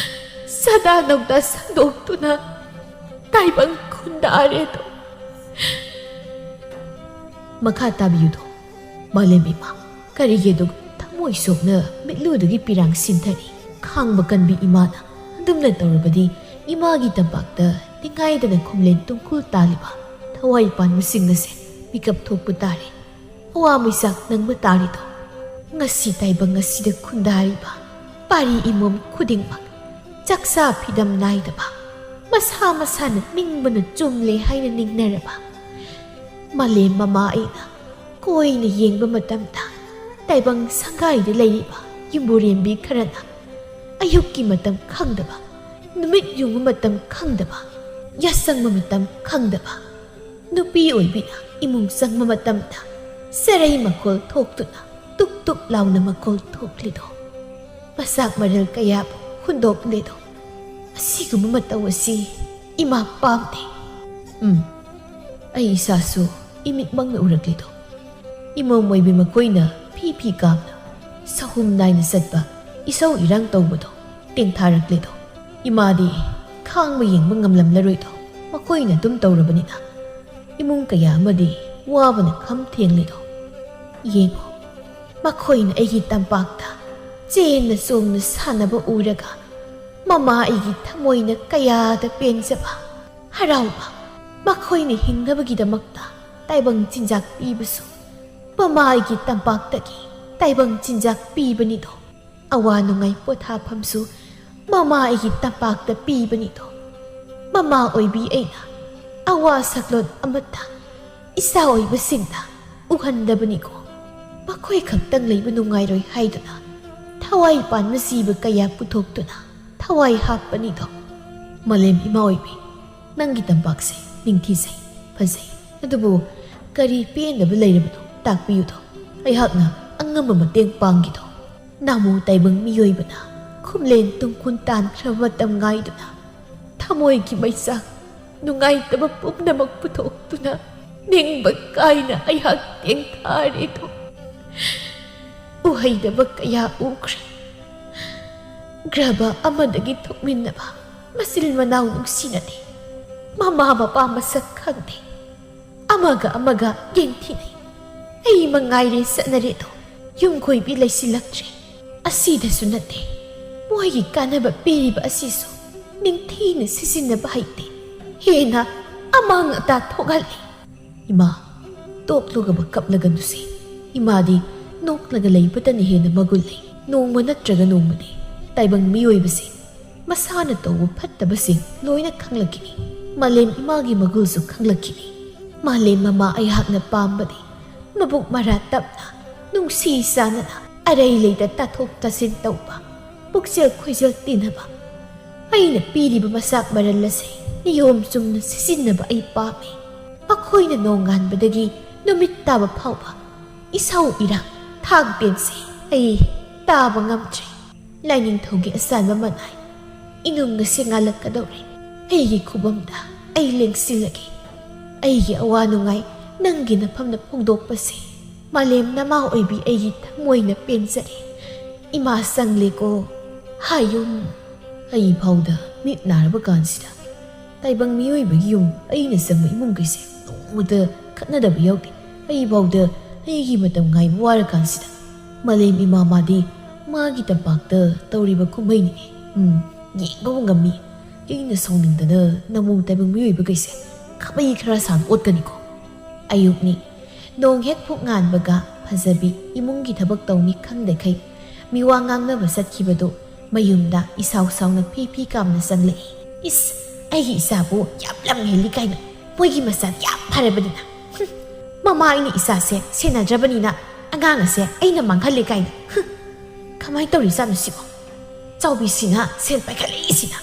ꯁꯗꯥ ꯅꯧꯗꯥ ꯁꯟꯗꯣꯛꯇꯨꯅ ꯇꯥꯏꯕꯪ ꯈꯨꯟꯗꯥꯔꯦꯗꯣ꯫ ꯃꯈꯥ ꯇꯥꯕꯤꯌꯨꯗꯣ꯫ ꯃꯥꯂꯦꯝ ꯏꯃꯥ, ꯀꯔꯤꯒꯤ ꯑꯗꯨꯛ ꯊꯃꯣꯏ ꯁꯣꯛꯅ ꯃꯤꯠꯂꯨꯗꯒꯤ ꯄꯤꯔꯥꯡ ꯁꯤꯟꯊꯔꯤ? ꯈꯥꯡꯕ ꯀꯟꯕꯤ ꯏꯃꯥꯅ ꯑꯗꯨꯝꯅ ꯇꯧꯔꯕꯗꯤ ꯏꯃꯥꯒꯤ ꯇꯝꯄꯥꯛꯇ ꯅꯤꯡꯉꯥꯏꯗꯅ ꯈꯨꯝꯂꯦꯟ ꯇꯨꯡꯈꯨꯜ ꯇꯥꯜꯂꯤꯕ ꯊꯋꯥꯏ ꯄꯥꯟꯕꯁꯤꯡ ꯑꯁꯦ ꯃꯤꯀꯞ ꯊꯣꯛꯄ ꯇꯥꯔꯦ꯫ ꯑꯋꯥ ꯃꯩꯆꯥꯛ ꯅꯪꯕ ꯇꯥꯔꯤꯗꯣ꯫ ꯉꯁꯤ ꯇꯥꯏꯕꯪ ꯑꯁꯤꯗ ꯈꯨꯟꯗꯥꯔꯤꯕ ꯄꯥꯔꯤ ꯏꯃꯣꯝ ꯈꯨꯗꯤꯡꯃꯛ ꯆꯥꯛꯆꯥ ꯐꯤꯗꯝ ꯅꯥꯏꯗꯕ, ꯃꯁꯥ ꯃꯁꯥꯅ ꯅꯤꯡꯕꯅ ꯆꯨꯝꯂꯦ ꯍꯥꯏꯅ ꯅꯤꯡꯅꯔꯕ ꯃꯥꯂꯦꯝ ꯃꯃꯥ ꯑꯩꯅ ꯀꯣꯏꯅ ꯌꯦꯡꯕ ꯃꯇꯝꯗ, ꯇꯥꯏꯕꯪ ꯁꯪꯒꯥꯏꯗ ꯂꯩꯔꯤꯕ ꯌꯨꯝꯕꯨꯔꯦꯝꯕꯤ ꯈꯔꯅ ꯑꯌꯨꯛꯀꯤ ꯃꯇꯝ ꯈꯪꯗꯕ, ꯅꯨꯃꯤꯠ ꯌꯨꯡꯕ ꯃꯇꯝ ꯈꯪꯗꯕ, ꯌꯥꯁꯪꯕ ꯃꯇꯝ ꯈꯪꯗꯕ ꯅꯨꯄꯤ ꯑꯣꯏꯕꯤꯅ ꯏꯃꯨꯡ ꯆꯪꯕ ꯃꯇꯝꯗ ꯆꯔꯩ ꯃꯈꯣꯜ ꯊꯣꯛꯇꯨꯅ ꯇꯨꯛ ꯇꯨꯛ ꯂꯥꯎꯅ ꯃꯈꯣꯜ ꯊꯣꯛꯂꯤꯗꯣ, ꯃꯁꯥꯛ ꯃꯔꯦꯜ ꯀꯌꯥꯕꯨ ꯍꯨꯟꯗꯣꯛꯂꯤꯗꯣ, ꯑꯁꯤꯒꯨꯝꯕ ꯃꯇꯧ ꯑꯁꯤ ꯏꯃꯥ ꯄꯥꯝꯗꯦ꯫ ꯎꯝ, ꯑꯩ ꯏꯁꯥꯁꯨ ꯏꯃꯤꯠꯃꯛꯅ ꯎꯔꯛꯂꯤꯗꯣ꯫ ꯏꯃꯣꯝ ꯑꯣꯏꯕꯤ ꯃꯈꯣꯏꯅ ꯐꯤ ꯐꯤ ꯀꯥꯝꯅ ꯁꯍꯨꯝ ꯅꯥꯏꯅ ꯆꯠꯄ ꯏꯁꯧ ꯏꯔꯥꯡ ꯇꯧꯕꯗꯣ ꯇꯦꯡꯊꯥꯔꯛꯂꯤꯗꯣ꯫ ꯏꯃꯥꯗꯤ ꯈꯥꯡꯕ ꯌꯦꯡꯕ ꯉꯝꯂꯝꯂꯔꯣꯏꯗꯣ, ꯃꯈꯣꯏꯅ ꯑꯗꯨꯝ ꯇꯧꯔꯕꯅꯤꯅ꯫ ꯏꯃꯨꯡ ꯀꯌꯥ ꯑꯃꯗꯤ ꯋꯥꯕꯅ ꯈꯝ ꯊꯦꯡꯂꯤꯗꯣ꯫ ꯌꯦꯡꯉꯣ, ꯃꯈꯣꯏꯅ ꯑꯩꯒꯤ ꯇꯝꯄꯥꯛꯇ ꯆꯦꯟꯅ ꯆꯣꯡꯅ ꯁꯥꯟꯅꯕ ꯎꯔꯒ ꯃꯃꯥ ꯑꯩꯒꯤ ꯊꯃꯣꯏꯅ ꯀꯌꯥꯗ ꯄꯦꯟꯖꯕ, ꯍꯔꯥꯎꯕ꯫ ꯃꯈꯣꯏꯅ ꯍꯤꯡꯅꯕꯒꯤꯗꯃꯛꯇ ꯇꯥꯏꯕꯪ ꯆꯤꯟꯖꯥꯛ ꯄꯤꯕꯁꯨ ꯃꯃꯥ ꯑꯩꯒꯤ ꯇꯝꯄꯥꯛꯇꯒꯤ ꯇꯥꯏꯕꯪ ꯆꯤꯟꯖꯥꯛ ꯄꯤꯕꯅꯤꯗꯣ꯫ ꯑꯋꯥ ꯅꯨꯡꯉꯥꯏ ꯄꯣꯊꯥꯐꯝꯁꯨ ꯃꯃꯥ ꯑꯩꯒꯤ ꯇꯝꯄꯥꯛꯇ ꯄꯤꯕꯅꯤꯗꯣ꯫ ꯃꯃꯥ ꯑꯣꯏꯕꯤ ꯑꯩꯅ ꯑꯋꯥ ꯁꯛꯂꯣꯟ ꯑꯃꯠꯇ ꯏꯆꯥ ꯑꯣꯏꯕꯁꯤꯡꯗ ꯎꯍꯟꯗꯕꯅꯤꯀꯣ꯫ ꯃꯈꯣꯏ ꯈꯛꯇꯪ ꯂꯩꯕ ꯅꯨꯡꯉꯥꯏꯔꯣꯏ ꯍꯥꯏꯗꯨꯅ ꯊꯋꯥꯏ ꯄꯥꯟꯕ ꯖꯤꯕ ꯀꯌꯥ ꯄꯨꯊꯣꯛꯇꯨꯅ ꯊꯋꯥꯏ ꯍꯥꯞꯄꯅꯤꯗꯣ꯫ ꯃꯥꯂꯦꯝ ꯏꯃꯥ ꯑꯣꯏꯕꯤ, ꯅꯪꯒꯤ ꯇꯝꯄꯥꯛꯁꯦ ꯅꯤꯡꯊꯤꯖꯩ, ꯐꯖꯩ꯫ ꯑꯗꯨꯕꯨ ꯀꯔꯤ ꯄꯦꯟꯗꯕ ꯂꯩꯔꯕꯅꯣ ꯇꯥꯛꯄꯤꯌꯨꯗꯣ꯫ ꯑꯩꯍꯥꯛꯅ ꯑꯉꯝꯕ ꯃꯇꯦꯡ ꯄꯥꯡꯒꯦꯗꯣ꯫ ꯅꯥꯃꯨ ꯇꯥꯏꯕꯪ ꯃꯤꯑꯣꯏꯕꯅ ꯈꯨꯝꯂꯦꯟ ꯇꯨꯡꯈꯨꯟ ꯇꯥꯟꯈ꯭ꯔꯕ ꯃꯇꯝ ꯉꯥꯏꯗꯨꯅ ꯊꯃꯣꯏꯒꯤ ꯃꯩꯆꯥꯛ ꯅꯨꯡꯉꯥꯏꯇꯕ ꯄꯨꯝꯅꯃꯛ ꯄꯨꯊꯣꯛꯇꯨꯅ ꯅꯤꯡꯕ ꯀꯥꯏꯅ ꯑꯩꯍꯥꯛ ꯇꯦꯡꯊꯥꯔꯦꯗꯣ꯫ ꯎꯍꯩꯗꯕ ꯀꯌꯥ ꯎꯈ꯭ꯔꯦ꯫ ꯒ꯭ꯔꯍ ꯑꯃꯗꯒꯤ ꯊꯣꯛꯃꯤꯟꯅꯕ ꯃꯆꯤꯜ ꯃꯅꯥꯎ ꯅꯨꯡꯁꯤꯅꯗꯦ꯫ ꯃꯃꯥ ꯃꯄꯥ ꯃꯁꯛ ꯈꯪꯗꯦ꯫ ꯑꯃꯒ ꯑꯃꯒ ꯌꯦꯡꯊꯤꯅꯩ꯫ ꯑꯩ ꯃꯉꯥꯏꯔꯦ ꯆꯠꯅꯔꯦꯗꯣ꯫ ꯌꯨꯝ ꯀꯣꯏꯕꯤ ꯂꯩꯁꯤꯜꯂꯛꯇ꯭ꯔꯦ꯫ ꯑꯁꯤꯗꯁꯨ ꯅꯠꯇꯦ, ꯃꯣꯏꯒꯤ ꯀꯥꯟꯅꯕ ꯄꯤꯔꯤꯕ ꯑꯁꯤꯁꯨ ꯅꯤꯡꯊꯤꯅ ꯁꯤꯖꯤꯟꯅꯕ ꯍꯩꯇꯦ꯫ ꯍꯦꯟꯅ ꯑꯃꯥꯡ ꯑꯇꯥ ꯊꯣꯛꯍꯜꯂꯤ꯫ ꯏꯃꯥ, ꯇꯣꯛꯂꯨꯒꯕ ꯀꯞꯂꯒꯅꯨꯁꯦ꯫ ꯏꯃꯥꯗꯤ ꯅꯣꯛꯂꯒ ꯂꯩꯕꯇꯅ ꯍꯦꯟꯅ ꯃꯒꯨꯟ ꯂꯩ꯫ ꯅꯣꯡꯃ ꯅꯠꯇ꯭ꯔꯒ ꯅꯣꯡꯃꯗꯤ ꯇꯥꯏꯕꯪ ꯃꯤꯑꯣꯏꯕꯁꯦ ꯃꯁꯥꯅ ꯇꯧꯕ ꯐꯠꯇꯕꯁꯤꯡ ꯂꯣꯏꯅ ꯈꯪꯂꯛꯈꯤꯅꯤ꯫ ꯃꯥꯂꯦꯝ ꯏꯃꯥꯒꯤ ꯃꯒꯨꯜꯁꯨ ꯈꯪꯂꯛꯈꯤꯅꯤ꯫ ꯃꯥꯂꯦꯝ ꯃꯃꯥ ꯑꯩꯍꯥꯛꯅ ꯄꯥꯝꯕꯗꯤ ꯃꯕꯨꯛ ꯃꯔꯥ ꯇꯞꯅ, ꯅꯨꯡꯁꯤ ꯆꯥꯟꯅꯅ, ꯑꯔꯩ ꯂꯩꯇ ꯇꯥꯊꯣꯛ ꯇꯥꯁꯤꯟ ꯇꯧꯕ, ꯄꯨꯛꯆꯦꯜ ꯈꯣꯏꯖꯦꯜ ꯇꯤꯟꯅꯕ꯫ ꯑꯩꯅ ꯄꯤꯔꯤꯕ ꯃꯆꯥꯛ ꯃꯔꯜ ꯑꯁꯦ ꯅꯤꯌꯣꯝ ꯆꯨꯝꯅ ꯁꯤꯖꯤꯟꯅꯕ ꯑꯩ ꯄꯥꯝꯃꯤ꯫ ꯃꯈꯣꯏꯅ ꯅꯣꯡꯉꯥꯟꯕꯗꯒꯤ ꯅꯨꯃꯤꯠ ꯇꯥꯕ ꯐꯥꯎꯕ ꯏꯁꯧ ꯏꯔꯥꯡ ꯊꯥꯡ ꯇꯦꯟꯁꯦ ꯑꯩ ꯇꯥꯕ ꯉꯝꯗ꯭ꯔꯦ꯫ ꯂꯥꯏꯅꯤꯡꯊꯧꯒꯤ ꯑꯆꯥꯟꯕ ꯃꯅꯥꯏ ꯏꯅꯨꯡ ꯑꯁꯦ ꯉꯥꯜꯂꯛꯀꯗꯧꯔꯦ꯫ ꯑꯩꯒꯤ ꯈꯨꯕꯝꯗ ꯑꯩ ꯂꯦꯡꯁꯤꯜꯂꯒꯦ꯫ ꯑꯩꯒꯤ ꯑꯋꯥ ꯅꯨꯡꯉꯥꯏ ꯅꯪꯒꯤ ꯅꯐꯝꯗ ꯐꯣꯡꯗꯣꯛꯄꯁꯦ ꯃꯥꯂꯦꯝ ꯅꯃꯥ ꯑꯣꯏꯕꯤ ꯑꯩꯒꯤ ꯊꯃꯣꯏꯅ ꯄꯦꯟꯖꯔꯦ꯫ ꯏꯃꯥ ꯆꯪꯂꯦꯀꯣ꯫ ꯍꯥꯏꯌꯨꯝ꯫ ꯑꯩ ꯐꯥꯎꯗ ꯃꯤꯠ ꯅꯥꯔꯕ ꯀꯥꯟꯁꯤꯗ ꯇꯥꯏꯕꯪ ꯃꯤꯑꯣꯏꯕꯒꯤ ꯌꯨꯝ ꯑꯩꯅ ꯆꯪꯕ ꯏꯃꯨꯡꯈꯩꯁꯦ ꯅꯣꯡꯃꯇ ꯈꯠꯅꯗꯕ ꯌꯥꯎꯗꯦ꯫ ꯑꯩ ꯐꯥꯎꯗ ꯑꯩꯒꯤ ꯃꯇꯝ ꯉꯥꯏꯕ ꯋꯥꯔꯀꯥꯟꯁꯤꯗ ꯃꯥꯂꯦꯝ ꯏꯃꯥ ꯃꯥꯗꯤ ꯃꯥꯒꯤ ꯇꯝꯄꯥꯛꯇ ꯇꯧꯔꯤꯕ ꯀꯨꯝꯍꯩꯅꯤꯅꯦ꯫ ꯎꯝ, ꯌꯦꯡꯕꯕꯨ ꯉꯝꯃꯤ꯫ ꯑꯩꯅ ꯁꯥꯎꯅꯤꯡꯗꯅ ꯅꯃꯨ ꯇꯥꯏꯕꯪ ꯃꯤꯑꯣꯏꯕꯈꯩꯁꯦ ꯈꯥꯕꯩ ꯈꯔ ꯁꯥꯡ ꯑꯣꯠꯀꯅꯤꯀꯣ꯫ ꯑꯌꯨꯛꯅꯤ꯫ ꯅꯣꯡ ꯍꯦꯛ ꯐꯨꯛ ꯉꯥꯟꯕꯒ ꯐꯖꯕꯤ ꯏꯃꯨꯡꯒꯤ ꯊꯕꯛ ꯇꯧꯅꯤ ꯈꯪꯗꯈꯩ ꯃꯤꯋꯥ ꯉꯥꯡꯅꯕ ꯆꯠꯈꯤꯕꯗꯨ ꯃꯌꯨꯝꯗ ꯏꯁꯥꯎ ꯁꯥꯎꯅ ꯐꯤ ꯐꯤ ꯀꯥꯝꯅ ꯆꯪꯂꯛꯏ꯫ ꯏꯁ, ꯑꯩꯒꯤ ꯏꯆꯥꯕꯨ ꯌꯥꯝ ꯂꯝ ꯍꯦꯜꯂꯤ ꯀꯥꯏꯅ꯫ ꯃꯣꯏꯒꯤ ꯃꯆꯥꯗꯤ ꯌꯥꯝ ꯐꯔꯕꯅꯤꯅ꯫ ꯍꯨꯝ, ꯃꯃꯥ ꯑꯩꯅ ꯏꯆꯥꯁꯦ ꯁꯦꯟꯅꯗ꯭ꯔꯕꯅꯤꯅ ꯑꯉꯥꯡ ꯑꯁꯦ ꯑꯩꯅ ꯃꯥꯡꯍꯜꯂꯦ ꯀꯥꯏꯅ꯫ ꯍꯨꯝ, ꯀꯃꯥꯏꯅ ꯇꯧꯔꯤꯖꯥꯠꯅꯣ ꯁꯤꯕꯣ? ꯆꯥꯎꯕꯤꯁꯤꯅ ꯁꯦꯜ ꯄꯥꯏꯈꯠꯂꯛꯏꯁꯤꯅ꯫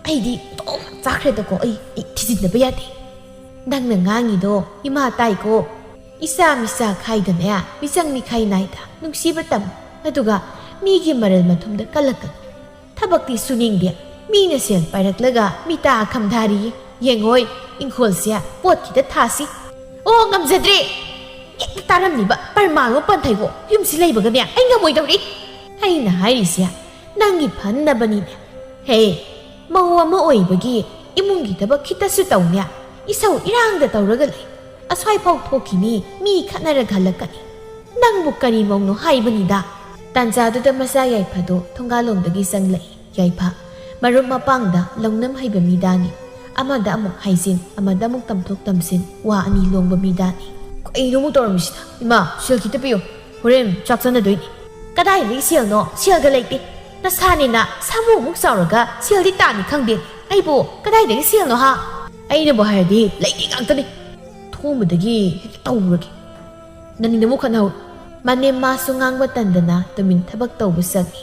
ꯑꯩꯗꯤ ꯇꯣꯛ ꯆꯥꯈ꯭ꯔꯦꯗꯀꯣ, ꯑꯩ, ꯑꯩ ꯊꯤꯖꯤꯟꯗꯕ ꯌꯥꯗꯦ꯫ ꯅꯪꯅ ꯉꯥꯡꯉꯤꯗꯣ ꯏꯃꯥ ꯇꯥꯏꯀꯣ꯫ ꯏꯆꯥ ꯃꯤꯆꯥ ꯈꯥꯏꯗꯅꯦ, ꯃꯤꯆꯪ ꯃꯤꯈꯥꯏ ꯅꯥꯏꯗ ꯅꯨꯡꯁꯤꯕ ꯇꯝꯃꯨ꯫ ꯑꯗꯨꯒ ꯃꯤꯒꯤ ꯃꯔꯜ ꯃꯊꯨꯝꯗ ꯀꯜꯂꯛꯀꯅꯨ꯫ ꯊꯕꯛꯇꯤ ꯁꯨꯅꯤꯡꯗꯦ꯫ ꯃꯤꯅ ꯁꯦꯜ ꯄꯥꯏꯔꯛꯂꯒ ꯃꯤꯇꯥ ꯈꯝꯊꯥꯔꯤ꯫ ꯌꯦꯡꯉꯣꯏ, ꯏꯪꯈꯣꯜꯁꯦ ꯄꯣꯠ ꯈꯤꯇ ꯊꯥꯁꯤ꯫ ꯑꯣ, ꯉꯝꯖꯗ꯭ꯔꯦ꯫ ꯍꯦꯛꯇ ꯇꯥꯔꯝꯂꯤꯕ ꯄꯔꯃꯥꯟꯒ ꯄꯟꯊꯩꯒꯣ꯫ ꯌꯨꯝꯁꯤ ꯂꯩꯕꯒꯅꯦ ꯑꯩ ꯉꯝꯃꯣꯏꯗꯧꯔꯤ꯫ ꯑꯩꯅ ꯍꯥꯏꯔꯤꯁꯦ ꯅꯪꯒꯤ ꯐꯅꯕꯅꯤꯅꯦ꯫ ꯍꯦ, ꯃꯧ ꯑꯃ ꯑꯣꯏꯕꯒꯤ ꯏꯃꯨꯡꯒꯤ ꯊꯕꯛ ꯈꯤꯇꯁꯨ ꯇꯧꯅꯦ꯫ ꯏꯁꯧ ꯏꯔꯥꯡꯗ ꯇꯧꯔꯒ ꯂꯩ꯫ ꯑꯁ꯭ꯋꯥꯏꯐꯥꯎ ꯊꯣꯛꯈꯤꯅꯤ, ꯃꯤ ꯈꯠꯅꯔꯒ ꯍꯜꯂꯛꯀꯅꯤ꯫ ꯅꯪꯕꯨ ꯀꯔꯤ ꯃꯧꯅꯣ ꯍꯥꯏꯕꯅꯤꯗ꯫ ꯇꯥꯟꯖꯥꯗꯨꯗ ꯃꯆꯥ ꯌꯥꯏꯐꯗꯣ ꯊꯣꯡꯒꯥꯜꯂꯣꯝꯗꯒꯤ ꯆꯪꯂꯛꯏ꯫ ꯌꯥꯏꯐ ꯃꯔꯨꯞ ꯃꯄꯥꯡꯗ ꯂꯧꯅꯝ ꯍꯩꯕ ꯃꯤꯗꯥꯅꯤ꯫ ꯑꯃꯗ ꯑꯃꯨꯛ ꯍꯥꯏꯖꯤꯟ, ꯑꯃꯗ ꯑꯃꯨꯛ ꯇꯝꯊꯣꯛ ꯇꯝꯁꯤꯟ, ꯋꯥ ꯑꯅꯤ ꯂꯣꯡꯕ ꯃꯤꯗꯥꯅꯤ꯫ ꯀꯩꯅꯣ ꯑꯃꯨꯛ ꯇꯧꯔꯝꯃꯤꯁꯤꯅ? ꯏꯃꯥ, ꯁꯦꯜ ꯈꯤꯇ ꯄꯤꯌꯨ, ꯍꯣꯔꯦꯟ ꯆꯥꯛ ꯆꯥꯅꯗꯣꯏꯅꯤ꯫ ꯀꯗꯥꯏꯗꯒꯤ ꯁꯦꯜꯅꯣ? ꯁꯦꯜꯒ ꯂꯩꯇꯦ꯫ ꯅꯁꯥꯅꯤꯅ ꯁꯥꯃꯨꯃꯨꯛ ꯆꯥꯎꯔꯒ ꯁꯦꯜꯗꯤ ꯇꯥꯅꯤ ꯈꯪꯗꯦ꯫ ꯑꯩꯕꯨ ꯀꯗꯥꯏꯗꯒꯤ ꯁꯦꯜꯅꯣ ꯍꯥ? ꯑꯩꯅꯕꯨ ꯍꯥꯏꯔꯗꯤ ꯂꯩꯇꯦ ꯉꯥꯛꯇꯅꯤ꯫ ꯊꯣꯡꯕꯗꯒꯤ ꯍꯦꯛꯇ ꯇꯧꯔꯒꯦ꯫ ꯅꯅꯤꯅ ꯑꯃꯨꯛ ꯈꯠꯅꯍꯧ꯫ ꯃꯅꯦꯝ ꯃꯥꯁꯨ ꯉꯥꯡꯕ ꯇꯟꯗꯅ ꯇꯨꯃꯤꯟ ꯊꯕꯛ ꯇꯧꯕ ꯆꯪꯉꯤ꯫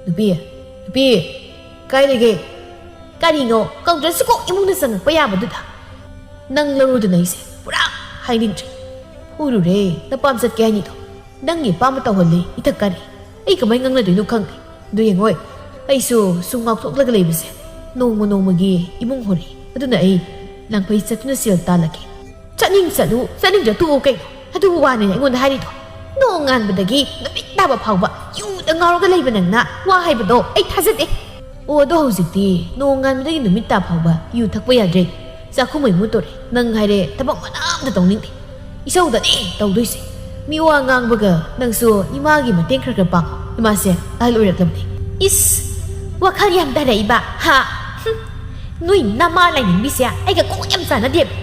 ꯅꯨꯄꯤ, ꯅꯨꯄꯤ, ꯀꯥꯏ ꯂꯩꯒꯦ? ꯀꯔꯤꯅꯣ? ꯀꯧꯗ꯭ꯔꯁꯨ ꯀꯣꯛ ꯏꯃꯨꯡꯗ ꯆꯪꯉꯛꯄ ꯌꯥꯕꯗꯨꯗ꯫ ꯅꯪ ꯂꯧꯔꯨꯗꯅ ꯑꯩꯁꯦ ꯄꯨꯔꯥ ꯍꯥꯏꯅꯤꯡꯗ꯭ꯔꯦ꯫ ꯐꯨꯔꯨꯔꯦ, ꯅꯄꯥꯝ ꯆꯠꯀꯦ ꯍꯥꯏꯅꯤꯗꯣ꯫ ꯅꯪꯒꯤ ꯑꯄꯥꯝꯕ ꯇꯧꯍꯜꯂꯦ, ꯏꯊꯛ ꯀꯥꯔꯦ꯫ ꯑꯩ ꯀꯃꯥꯏ ꯉꯥꯡꯅꯗꯣꯏꯅꯣ ꯈꯪꯗꯦ꯫ ꯑꯗꯨ ꯌꯦꯡꯉꯣꯏ, ꯑꯩꯁꯨ ꯁꯨꯝ ꯉꯥꯎꯊꯣꯛꯂꯒ ꯂꯩꯕꯁꯦ ꯅꯣꯡꯃ ꯅꯣꯡꯃꯒꯤ ꯏꯃꯨꯡ ꯍꯣꯔꯛꯑꯦ꯫ ꯑꯗꯨꯅ ꯑꯩ ꯂꯥꯡꯐꯩ ꯆꯠꯇꯨꯅ ꯁꯦꯜ ꯇꯥꯜꯂꯒꯦ꯫ ꯆꯠꯅꯤꯡ ꯆꯠꯂꯨ, ꯆꯠꯅꯤꯡꯗ꯭ꯔ ꯇꯣꯛꯎ ꯀꯩꯅꯣ? ꯑꯗꯨꯕꯨ ꯋꯥꯅꯤꯅꯦ ꯑꯩꯉꯣꯟꯗ ꯍꯥꯏꯔꯤꯗꯣ꯫ ꯅꯣꯡꯉꯥꯟꯕꯗꯒꯤ ꯅꯨꯃꯤꯠ ꯇꯥꯕ ꯐꯥꯎꯕ ꯌꯨꯗ ꯉꯥꯎꯔꯒ ꯂꯩꯕ ꯅꯪꯅ ꯋꯥ ꯍꯥꯏꯕꯗꯣ ꯑꯩ ꯊꯥꯖꯗꯦ꯫ ꯑꯣ, ꯑꯗꯣ ꯍꯧꯖꯤꯛꯇꯤ ꯅꯣꯡꯉꯥꯟꯕꯗꯒꯤ ꯅꯨꯃꯤꯠ ꯇꯥ ꯐꯥꯎꯕ ꯌꯨ ꯊꯛꯄ ꯌꯥꯗ꯭ꯔꯦ꯫ ꯆꯥꯛꯈꯨꯝ ꯃꯩ ꯃꯨꯠꯇꯣꯔꯦ꯫ ꯅꯪ ꯍꯥꯏꯔꯦ ꯊꯕꯛ ꯃꯅꯥ ꯑꯝꯇ ꯇꯧꯅꯤꯡꯗꯦ꯫ ꯏꯁꯧꯗꯅꯦ ꯇꯧꯗꯣꯏꯁꯦ꯫ ꯃꯤ ꯋꯥ ꯉꯥꯡꯕꯒ ꯅꯪꯁꯨ ꯏꯃꯥꯒꯤ ꯃꯇꯦꯡ ꯈꯔ ꯈꯔ ꯄꯥꯡꯉꯣ꯫ ꯏꯃꯥꯁꯦ ꯑꯍꯜ ꯑꯣꯏꯔꯛꯂꯕꯅꯦ꯫ ꯏꯁ! ꯋꯥꯈꯜ ꯌꯥꯝ ꯇꯥꯔꯛꯏꯕ, ꯍꯥ? ꯍꯨꯝ! ꯅꯣꯏ ꯅꯃꯥ ꯂꯥꯏꯅꯤꯡꯕꯤꯁꯦ ꯑꯩꯒ ꯀꯣꯛ ꯌꯥꯝ ꯆꯥꯟꯅꯗꯦꯕ꯫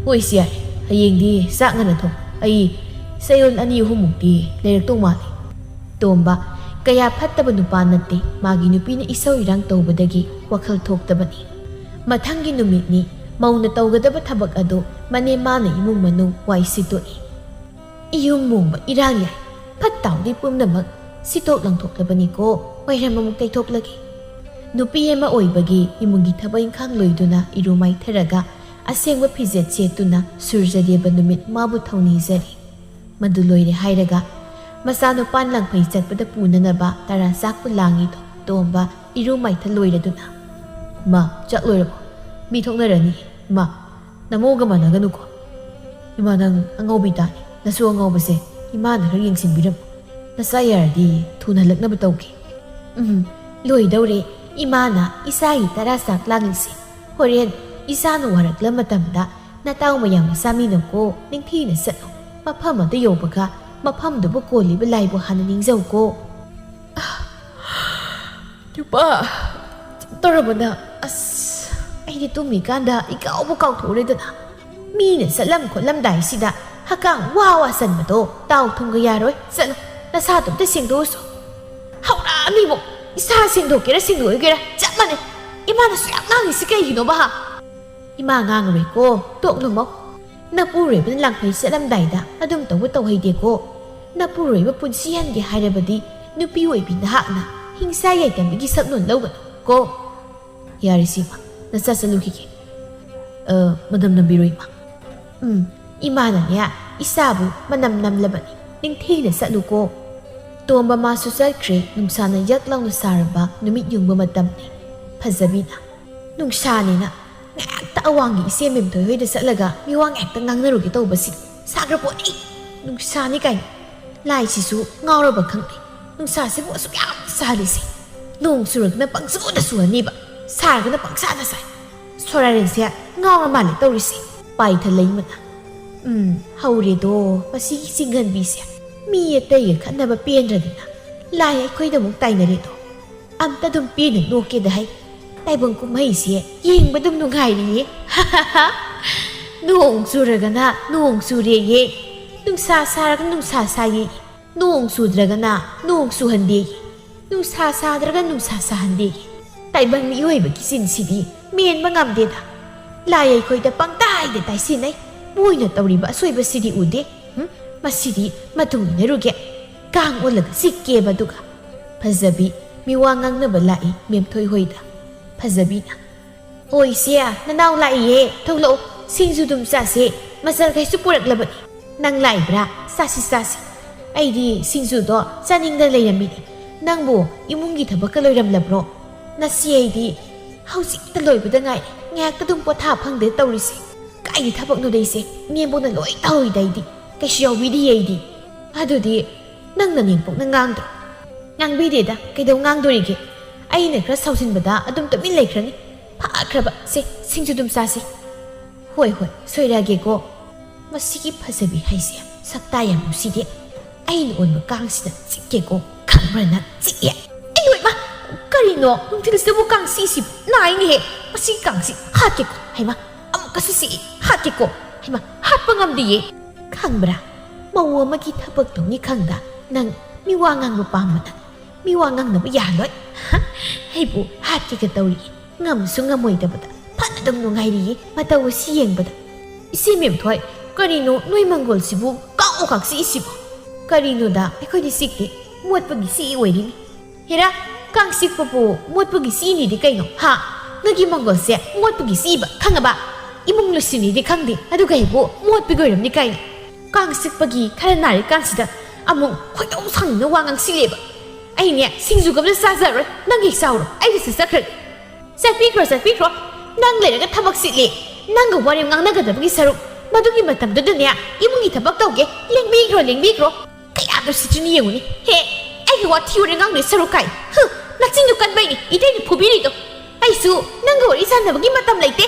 ꯍꯣꯏꯁꯦ ꯌꯥꯔꯦ, ꯍꯌꯦꯡꯗꯤ ꯆꯥꯛ ꯉꯟꯅ ꯊꯣꯡ꯫ ꯑꯩ ꯆꯌꯣꯜ ꯑꯅꯤ ꯑꯍꯨꯝꯃꯨꯛꯇꯤ ꯂꯩꯔꯛꯇꯧ ꯃꯥꯜꯂꯦ꯫ ꯇꯣꯝꯕ ꯀꯌꯥ ꯐꯠꯇꯕ ꯅꯨꯄꯥ ꯅꯠꯇꯦ꯫ ꯃꯥꯒꯤ ꯅꯨꯄꯤꯅ ꯏꯁꯧ ꯏꯔꯥꯡ ꯇꯧꯕꯗꯒꯤ ꯋꯥꯈꯜ ꯊꯣꯛꯇꯕꯅꯤ꯫ ꯃꯊꯪꯒꯤ ꯅꯨꯃꯤꯠꯅꯤ꯫ ꯃꯧꯅ ꯇꯧꯒꯗꯕ ꯊꯕꯛ ꯑꯗꯨ ꯃꯅꯦꯝ ꯃꯥꯅ ꯏꯃꯨꯡ ꯃꯅꯨꯡ ꯋꯥꯏ ꯁꯤꯠꯇꯣꯛꯏ꯫ ꯏꯌꯨꯝ ꯃꯣꯡꯕ ꯏꯔꯥꯡ ꯌꯥꯏ꯫ ꯐꯠꯇ ꯍꯥꯎꯗꯤ ꯄꯨꯝꯅꯃꯛ ꯁꯤꯠꯇꯣꯛ ꯂꯪꯊꯣꯛꯂꯕꯅꯤꯀꯣ꯫ ꯋꯥꯏꯔꯝ ꯑꯃꯨꯛ ꯇꯩꯊꯣꯛꯂꯒꯦ꯫ ꯅꯨꯄꯤ ꯑꯃ ꯑꯣꯏꯕꯒꯤ ꯏꯃꯨꯡꯒꯤ ꯊꯕꯛ ꯏꯪꯈꯥꯡ ꯂꯣꯏꯗꯨꯅ ꯏꯔꯨ ꯃꯥꯏꯊꯔꯒ ꯑꯁꯦꯡꯕ ꯐꯤꯖꯦꯠ ꯁꯦꯠꯇꯨꯅ ꯁꯨꯔꯖꯗꯦꯕ ꯅꯨꯃꯤꯠ ꯃꯥꯕꯨ ꯊꯧꯅꯤꯖꯔꯤ꯫ ꯃꯗꯨ ꯂꯣꯏꯔꯦ ꯍꯥꯏꯔꯒ ꯃꯆꯥꯅꯨꯄꯥ ꯂꯪꯐꯩ ꯆꯠꯄꯗ ꯄꯨꯅꯅꯕ ꯇꯔꯥ ꯆꯥꯛꯄꯨ ꯂꯥꯡꯉꯤ꯫ ꯇꯣꯝꯕ ꯏꯔꯨ ꯃꯥꯏꯊ ꯂꯣꯏꯔꯗꯨꯅ, "ꯏꯃꯥ, ꯆꯥꯛ ꯂꯣꯏꯔꯕꯣ? ꯃꯤ ꯊꯣꯛꯅꯔꯅꯤ꯫ ꯏꯃꯥ, ꯅꯃꯧꯒ ꯃꯥꯟꯅꯒꯅꯨꯀꯣ꯫ ꯏꯃꯥ, ꯅꯪ ꯑꯉꯥꯎꯕꯤ ꯇꯥꯔꯦ꯫ ꯅꯁꯨ ꯑꯉꯥꯎꯕꯁꯦ ꯏꯃꯥꯅ ꯈꯔ ꯌꯦꯡꯁꯤꯟꯕꯤꯔꯝꯃꯨ꯫ ꯅꯆꯥ ꯌꯥꯔꯗꯤ ꯊꯨꯅ ꯍꯜꯂꯛꯅꯕ ꯇꯧꯒꯦ꯫" ꯎꯝ, ꯂꯣꯏꯗꯧꯔꯦ꯫ ꯏꯃꯥꯅ ꯏꯆꯥꯒꯤ ꯇꯔꯥ ꯆꯥꯛ ꯂꯥꯡꯂꯤꯁꯦ꯫ ꯍꯣꯔꯦꯟ ꯏꯆꯥꯅ ꯋꯥꯔꯛꯂ ꯃꯇꯝꯗ ꯅꯇꯥꯎ ꯃꯌꯥꯝꯒ ꯆꯥꯃꯤꯟꯅꯧꯀꯣ, ꯅꯤꯡꯊꯤꯅ ꯆꯠꯂꯨ꯫ ꯃꯐꯝ ꯑꯗꯨ ꯌꯧꯕꯒ ꯃꯐꯝꯗꯨꯕꯨ ꯀꯣꯜꯂꯤꯕ ꯂꯥꯏꯕꯨ ꯍꯥꯟꯅ ꯅꯤꯡꯖꯧꯀꯣ꯫ ꯅꯨꯄꯥ, ꯇꯧꯔꯕꯅ, ꯑꯁ, ꯑꯩꯗꯤ ꯇꯨꯝꯃꯤꯀꯥꯟꯗ ꯏꯀꯥꯎꯕꯨ ꯀꯥꯎꯊꯣꯛꯎꯔꯦꯗꯅ꯫ ꯃꯤꯅ ꯆꯠꯂꯝ ꯈꯣꯠꯂꯝꯗꯥꯏꯁꯤꯗ ꯍꯛꯀꯥꯡ ꯋꯥ ꯋꯥ ꯆꯟꯕꯗꯣ ꯇꯥꯎ ꯊꯨꯝꯒ ꯌꯥꯔꯣꯏ꯫ ꯆꯠꯂꯣ, ꯅꯁꯥꯗꯣ ꯑꯝꯇ ꯁꯦꯡꯗꯣꯛꯎꯁꯣ꯫ ꯍꯧꯔꯛꯑꯅꯤꯕꯣ, ꯏꯁꯥ ꯁꯦꯡꯗꯣꯛꯀꯦꯔꯥ ꯁꯦꯡꯗꯣꯛꯑꯣꯏꯒꯦꯔꯥ ꯆꯞ ꯃꯥꯟꯅꯩ꯫ ꯏꯃꯥꯅꯁꯨ ꯌꯥꯝ ꯉꯥꯡꯉꯤꯁꯤ ꯀꯩꯒꯤꯅꯣꯕ, ꯍꯥ? ꯏꯃꯥ ꯉꯥꯡꯉꯔꯣꯏꯀꯣ, ꯇꯣꯛ ꯅꯨꯃꯧ꯫ ꯅꯄꯨꯔꯣꯏꯕꯅ ꯂꯥꯡꯐꯩ ꯆꯠꯂꯝꯗꯥꯏꯗ ꯑꯗꯨꯝ ꯇꯧꯕ ꯇꯧꯍꯩꯗꯦꯀꯣ꯫ ꯅꯄꯨꯔꯣꯏꯕ ꯄꯨꯟꯁꯤ ꯍꯟꯒꯦ ꯍꯥꯏꯔꯕꯗꯤ ꯅꯨꯄꯤ ꯑꯣꯏꯕꯤ ꯅꯍꯥꯛꯅ ꯍꯤꯡꯁꯥ ꯌꯥꯏꯇꯝꯕꯒꯤ ꯁꯛꯂꯣꯟ ꯂꯧꯒꯅꯨ ꯀꯣ꯫ ꯌꯥꯔꯦ ꯁꯤꯃ, ꯅꯆꯥ ꯆꯠꯂꯨꯈꯤꯒꯦ꯫ ꯑ, ꯃꯅꯝ ꯅꯝꯕꯤꯔꯣ ꯏꯃꯥ꯫ ꯎꯝ, ꯏꯃꯥꯅꯅꯦ, ꯏꯆꯥꯕꯨ ꯃꯅꯝ ꯅꯝꯂꯕꯅꯤ꯫ ꯅꯤꯡꯊꯤꯅ ꯆꯠꯂꯨꯀꯣ꯫ ꯇꯣꯝꯕ ꯃꯥꯁꯨ ꯆꯠꯈ꯭ꯔꯦ꯫ ꯅꯨꯡꯁꯥꯅ ꯌꯛ ꯂꯥꯎꯅ ꯁꯥꯔꯕ ꯅꯨꯃꯤꯠ ꯌꯨꯡꯕ ꯃꯇꯝꯅꯤ꯫ ꯐꯖꯕꯤꯅ, ꯅꯨꯡꯁꯥꯅꯦꯅ ꯉꯥꯏꯍꯥꯛꯇ ꯑꯋꯥꯡꯒꯤ ꯏꯆꯦ ꯃꯦꯝꯊꯣꯏ ꯍꯣꯏꯗ ꯆꯠꯂꯒ ꯃꯤꯋꯥ ꯉꯥꯏꯍꯥꯛꯇ ꯉꯥꯡꯅꯔꯨꯒꯦ ꯇꯧꯕꯁꯤ ꯁꯥꯈ꯭ꯔ ꯄꯣꯠꯅꯤ꯫ ꯅꯨꯡꯁꯥꯅꯤ ꯀꯥꯏꯅ꯫ ꯂꯥꯏꯁꯤꯁꯨ ꯉꯥꯎꯔꯕ ꯈꯪꯗꯦ꯫ ꯅꯨꯡꯁꯥꯁꯤꯕꯨ ꯑꯁꯨꯛ ꯌꯥꯝ ꯁꯥꯍꯜꯂꯤꯁꯦ꯫ ꯅꯣꯡ ꯆꯨꯔꯒꯅ ꯄꯪꯆꯨꯗ ꯆꯨꯍꯟꯅꯤꯕ, ꯁꯥꯔꯒꯅ ꯄꯪꯁꯥꯗ ꯁꯥꯏ꯫ ꯁꯣꯔꯥꯔꯦꯟꯁꯦ ꯉꯥꯎꯔ ꯃꯥꯜꯂꯦ ꯇꯧꯔꯤꯁꯦ꯫ ꯄꯥꯏꯊ ꯂꯩꯃꯅ, ꯎꯝ, ꯍꯧꯔꯦꯗꯣ ꯃꯁꯤꯒꯤ ꯆꯤꯡꯒꯟꯕꯤꯁꯦ꯫ ꯃꯤ ꯑꯇꯩꯒ ꯈꯠꯅꯕ ꯄꯦꯟꯗ꯭ꯔꯗꯅ ꯂꯥꯏ ꯑꯩꯈꯣꯏꯗ ꯑꯃꯨꯛ ꯇꯥꯏꯅꯔꯦꯗꯣ꯫ ꯑꯝꯇ ꯑꯗꯨꯝ ꯄꯦꯟꯅ ꯅꯣꯛꯀꯦꯗ ꯍꯥꯏ꯫ ꯇꯥꯏꯕꯪ ꯀꯨꯝꯍꯩꯁꯦ ꯌꯦꯡꯕ ꯑꯗꯨꯝ ꯅꯨꯡꯉꯥꯏꯔꯤꯌꯦ꯫ ꯅꯣꯡ ꯆꯨꯔꯒꯅ ꯅꯣꯡ ꯆꯨꯔꯦꯌꯦ, ꯅꯨꯡꯁꯥ ꯁꯥꯔꯒꯅ ꯅꯨꯡꯁꯥ ꯁꯥꯏꯌꯦ, ꯅꯣꯡ ꯆꯨꯗ꯭ꯔꯒꯅ ꯅꯣꯡ ꯆꯨꯍꯟꯗꯦꯌꯦ, ꯅꯨꯡꯁꯥ ꯁꯥꯗ꯭ꯔꯒ ꯅꯨꯡꯁꯥ ꯁꯥꯍꯟꯗꯦꯌꯦ꯫ ꯇꯥꯏꯕꯪ ꯃꯤꯑꯣꯏꯕꯒꯤ ꯆꯤꯟꯁꯤꯗꯤ ꯃꯦꯟꯕ ꯉꯝꯗꯦꯗ꯫ ꯂꯥꯏ ꯑꯩꯈꯣꯏꯗ ꯄꯪꯇꯥꯏꯗ ꯇꯥꯏꯁꯤꯟꯅꯩ꯫ ꯃꯣꯏꯅ ꯇꯧꯔꯤꯕ ꯑꯁꯣꯏꯕꯁꯤꯗꯤ ꯎꯗꯦ꯫ ꯍꯨꯝ? ꯃꯁꯤꯗꯤ ꯃꯇꯨꯡ ꯏꯟꯅꯔꯨꯒꯦ꯫ ꯀꯥꯡ ꯑꯣꯜꯂꯒ ꯆꯤꯛꯀꯦꯕ ꯑꯗꯨꯒ꯫ ꯐꯖꯕꯤ, ꯃꯤꯋꯥ ꯉꯥꯡꯅꯕ ꯂꯥꯛꯏ ꯃꯦꯝꯊꯣꯏ ꯍꯣꯏꯗ꯫ ꯐꯖꯕꯤꯅ, "ꯑꯣ ꯏꯆꯦ, ꯅꯅꯥꯎ ꯂꯥꯛꯏꯌꯦ, ꯊꯣꯛꯂꯛꯑꯣ, ꯁꯤꯡꯖꯨꯗꯨꯝ ꯆꯥꯁꯦ, ꯃꯆꯜꯈꯩꯁꯨ ꯄꯨꯔꯛꯂꯕꯅꯤ꯫ ꯅꯪ ꯂꯥꯛꯏꯕ꯭ꯔꯥ? ꯆꯥꯁꯤ ꯆꯥꯁꯤ꯫ ꯑꯩꯗꯤ ꯁꯤꯡꯖꯨꯗꯣ ꯆꯥꯅꯤꯡꯗꯅ ꯂꯩꯔꯝꯃꯤꯅꯤ꯫ ꯅꯪꯕꯨ ꯏꯃꯨꯡꯒꯤ ꯊꯕꯛꯀ ꯂꯣꯏꯔꯝꯂꯕ꯭ꯔꯣ? ꯅꯆꯦ ꯑꯩꯗꯤ ꯍꯧꯖꯤꯛꯇ ꯂꯣꯏꯕꯗ ꯉꯥꯏꯔꯤ, ꯉꯥꯏꯍꯥꯛꯇ ꯑꯗꯨꯝ ꯄꯣꯊꯥ ꯐꯪꯗꯦ ꯇꯧꯔꯤꯁꯦ꯫ ꯀꯥꯏꯗꯤ ꯊꯕꯛꯅꯣꯗ ꯏꯆꯦ, ꯏꯅꯦꯝꯕꯣꯛꯅ ꯂꯣꯏ ꯇꯧꯏꯗ ꯑꯩꯗꯤ, ꯀꯩꯁꯨ ꯌꯥꯎꯕꯤꯗꯤꯌꯦ ꯑꯩꯗꯤ꯫ ꯑꯗꯨꯗꯤ ꯅꯪ ꯅꯅꯦꯝꯕꯣꯛꯅ ꯉꯥꯡꯗ꯭ꯔꯣ?" "ꯉꯥꯡꯕꯤꯗꯦꯗ, ꯀꯩꯗꯧ ꯉꯥꯡꯗꯣꯔꯤꯒꯦ? ꯑꯩꯅ ꯈꯔ ꯁꯥꯎꯖꯤꯟꯕꯗ ꯑꯗꯨꯝ ꯇꯨꯃꯤꯟ ꯂꯩꯈ꯭ꯔꯅꯤ꯫ ꯐꯈ꯭ꯔꯕ, ꯁꯦ, ꯁꯤꯡꯖꯨꯗꯨꯝ ꯆꯥꯁꯤ꯫ ꯍꯣꯏ, ꯍꯣꯏ, ꯁꯣꯏꯔꯛꯑꯒꯦꯀꯣ꯫ ꯃꯁꯤꯒꯤ ꯐꯖꯕꯤ ꯍꯥꯏꯁꯦ ꯁꯛꯇꯥ ꯌꯥꯝ ꯅꯨꯡꯁꯤꯗꯦ꯫ ꯑꯩꯅ ꯑꯣꯟꯕ ꯀꯥꯡꯁꯤꯗ ꯆꯤꯛꯀꯦꯀꯣ, ꯈꯪꯕ꯭ꯔꯥ ꯅꯪ? ꯆꯤꯛꯑꯦ꯫ ꯑꯩ ꯂꯣꯏꯃ! ꯀꯔꯤꯅꯣ ꯅꯨꯡꯊꯤꯜꯁꯤꯗꯕꯨ ꯀꯥꯡ ꯆꯤꯛꯏꯁꯤꯕꯨ? ꯅꯥꯏꯅꯦꯍꯦ꯫ ꯃꯁꯤꯒꯤ ꯀꯥꯡꯁꯤ ꯍꯥꯠꯀꯦꯀꯣ꯫ ꯍꯩꯃꯥ, ꯑꯃꯨꯛꯀꯁꯨ ꯆꯤꯛꯏ꯫ ꯍꯥꯠꯀꯦꯀꯣ꯫ ꯍꯩꯃꯥ, ꯍꯥꯠꯄ ꯉꯝꯗꯤꯌꯦ꯫ ꯈꯪꯕ꯭ꯔꯥ? ꯃꯧ ꯑꯃꯒꯤ ꯊꯕꯛ ꯇꯧꯅꯤ ꯈꯪꯗ ꯅꯪ ꯃꯤ ꯋꯥ ꯉꯥꯡꯕ ꯄꯥꯝꯕ ꯅꯪ꯫ ꯃꯤ ꯋꯥ ꯉꯥꯡꯅꯕ ꯌꯥꯔꯣꯏ꯫ ꯑꯩꯕꯨ ꯍꯥꯠꯀꯦꯒ ꯇꯧꯔꯤ꯫ ꯉꯝꯁꯨ ꯉꯝꯃꯣꯏꯗꯕꯗ ꯐꯅ ꯑꯗꯨꯝ ꯅꯨꯡꯉꯥꯏꯔꯤꯌꯦ ꯃꯇꯧ ꯑꯁꯤ ꯌꯦꯡꯕꯗ꯫ ꯏꯆꯦ ꯃꯦꯝꯊꯣꯏ, ꯀꯔꯤꯅꯣ ꯅꯣꯏ ꯃꯪꯒꯣꯜꯁꯤꯕꯨ ꯀꯥꯡ ꯑꯣ ꯀꯥꯡ ꯆꯤꯛꯏꯁꯤꯕꯨ? ꯀꯔꯤꯅꯣꯗ ꯑꯩꯈꯣꯏꯗꯤ ꯆꯤꯛꯇꯦ, ꯃꯣꯠꯄꯒꯤ ꯆꯤꯛꯏ ꯑꯣꯏꯔꯤꯅꯤ꯫ ꯍꯦꯔꯥ, ꯀꯥꯡ ꯆꯤꯛꯄꯕꯨ ꯃꯣꯠꯄꯒꯤ ꯆꯤꯛꯏꯅꯤꯗꯤ ꯀꯩꯅꯣ? ꯍꯥ? ꯅꯣꯏꯒꯤ ꯃꯪꯒꯣꯜꯁꯦ ꯃꯣꯠꯄꯒꯤ ꯆꯤꯛꯏꯕ, ꯈꯪꯉꯕ? ꯏꯃꯨꯡ ꯂꯣꯏꯁꯤꯟꯅꯤꯗꯤ ꯈꯪꯗꯦ, ꯑꯗꯨꯒ ꯑꯩꯕꯨ ꯃꯣꯠꯄꯒꯤ ꯑꯣꯏꯔꯝꯅꯤ ꯀꯥꯏꯅ꯫ ꯀꯥꯡ ꯆꯤꯛꯄꯒꯤ ꯈꯔ ꯅꯥꯔꯤꯀꯥꯟꯁꯤꯗ ꯑꯃꯨꯛ ꯈꯣꯏꯗꯧ ꯁꯥꯎꯅꯤꯡꯅ ꯋꯥ ꯉꯥꯡꯁꯤꯜꯂꯦꯕ꯫ ꯑꯩꯅꯦ ꯁꯤꯡꯖꯨꯒ ꯑꯝꯇ ꯆꯥꯖꯔꯣꯏ, ꯅꯪꯒꯤ ꯆꯥꯎꯔꯣ, ꯑꯩꯒꯤꯁꯨ ꯆꯠꯈ꯭ꯔꯒꯦ꯫ ꯆꯠꯄꯤꯈ꯭ꯔꯣ, ꯆꯠꯄꯤꯈ꯭ꯔꯣ꯫ ꯅꯪ ꯂꯩꯔꯒ ꯊꯕꯛ ꯆꯤꯠꯂꯤ꯫ ꯅꯪꯒ ꯋꯥꯔꯦꯝ ꯉꯥꯡꯅꯒꯗꯕꯒꯤ ꯁꯔꯨꯛ, ꯃꯗꯨꯒꯤ ꯃꯇꯝꯗꯨꯗꯅꯦ ꯏꯃꯨꯡꯒꯤ ꯊꯕꯛ ꯇꯧꯒꯦ꯫ ꯂꯦꯡꯕꯤꯈ꯭ꯔꯣ, ꯂꯦꯡꯕꯤꯈ꯭ꯔꯣ꯫ ꯀꯌꯥꯗ ꯎꯁꯤꯠꯇ꯭ꯔꯤꯅ ꯌꯦꯡꯉꯨꯅꯦ꯫ ꯍꯦ, ꯑꯩꯒꯤ ꯋꯥꯊꯤ ꯋꯥꯔꯦꯝ ꯉꯥꯡꯗꯣꯏ ꯁꯔꯨꯛ ꯀꯥꯏ꯫ ꯍꯨ, ꯅꯆꯤꯟꯗꯨ ꯀꯟꯕꯩꯅꯤ ꯏꯇꯩꯅ ꯐꯨꯕꯤꯔꯤꯗꯣ꯫ ꯑꯩꯁꯨ ꯅꯪꯒ ꯋꯥꯔꯤ ꯁꯥꯟꯅꯕꯒꯤ ꯃꯇꯝ ꯂꯩꯇꯦ꯫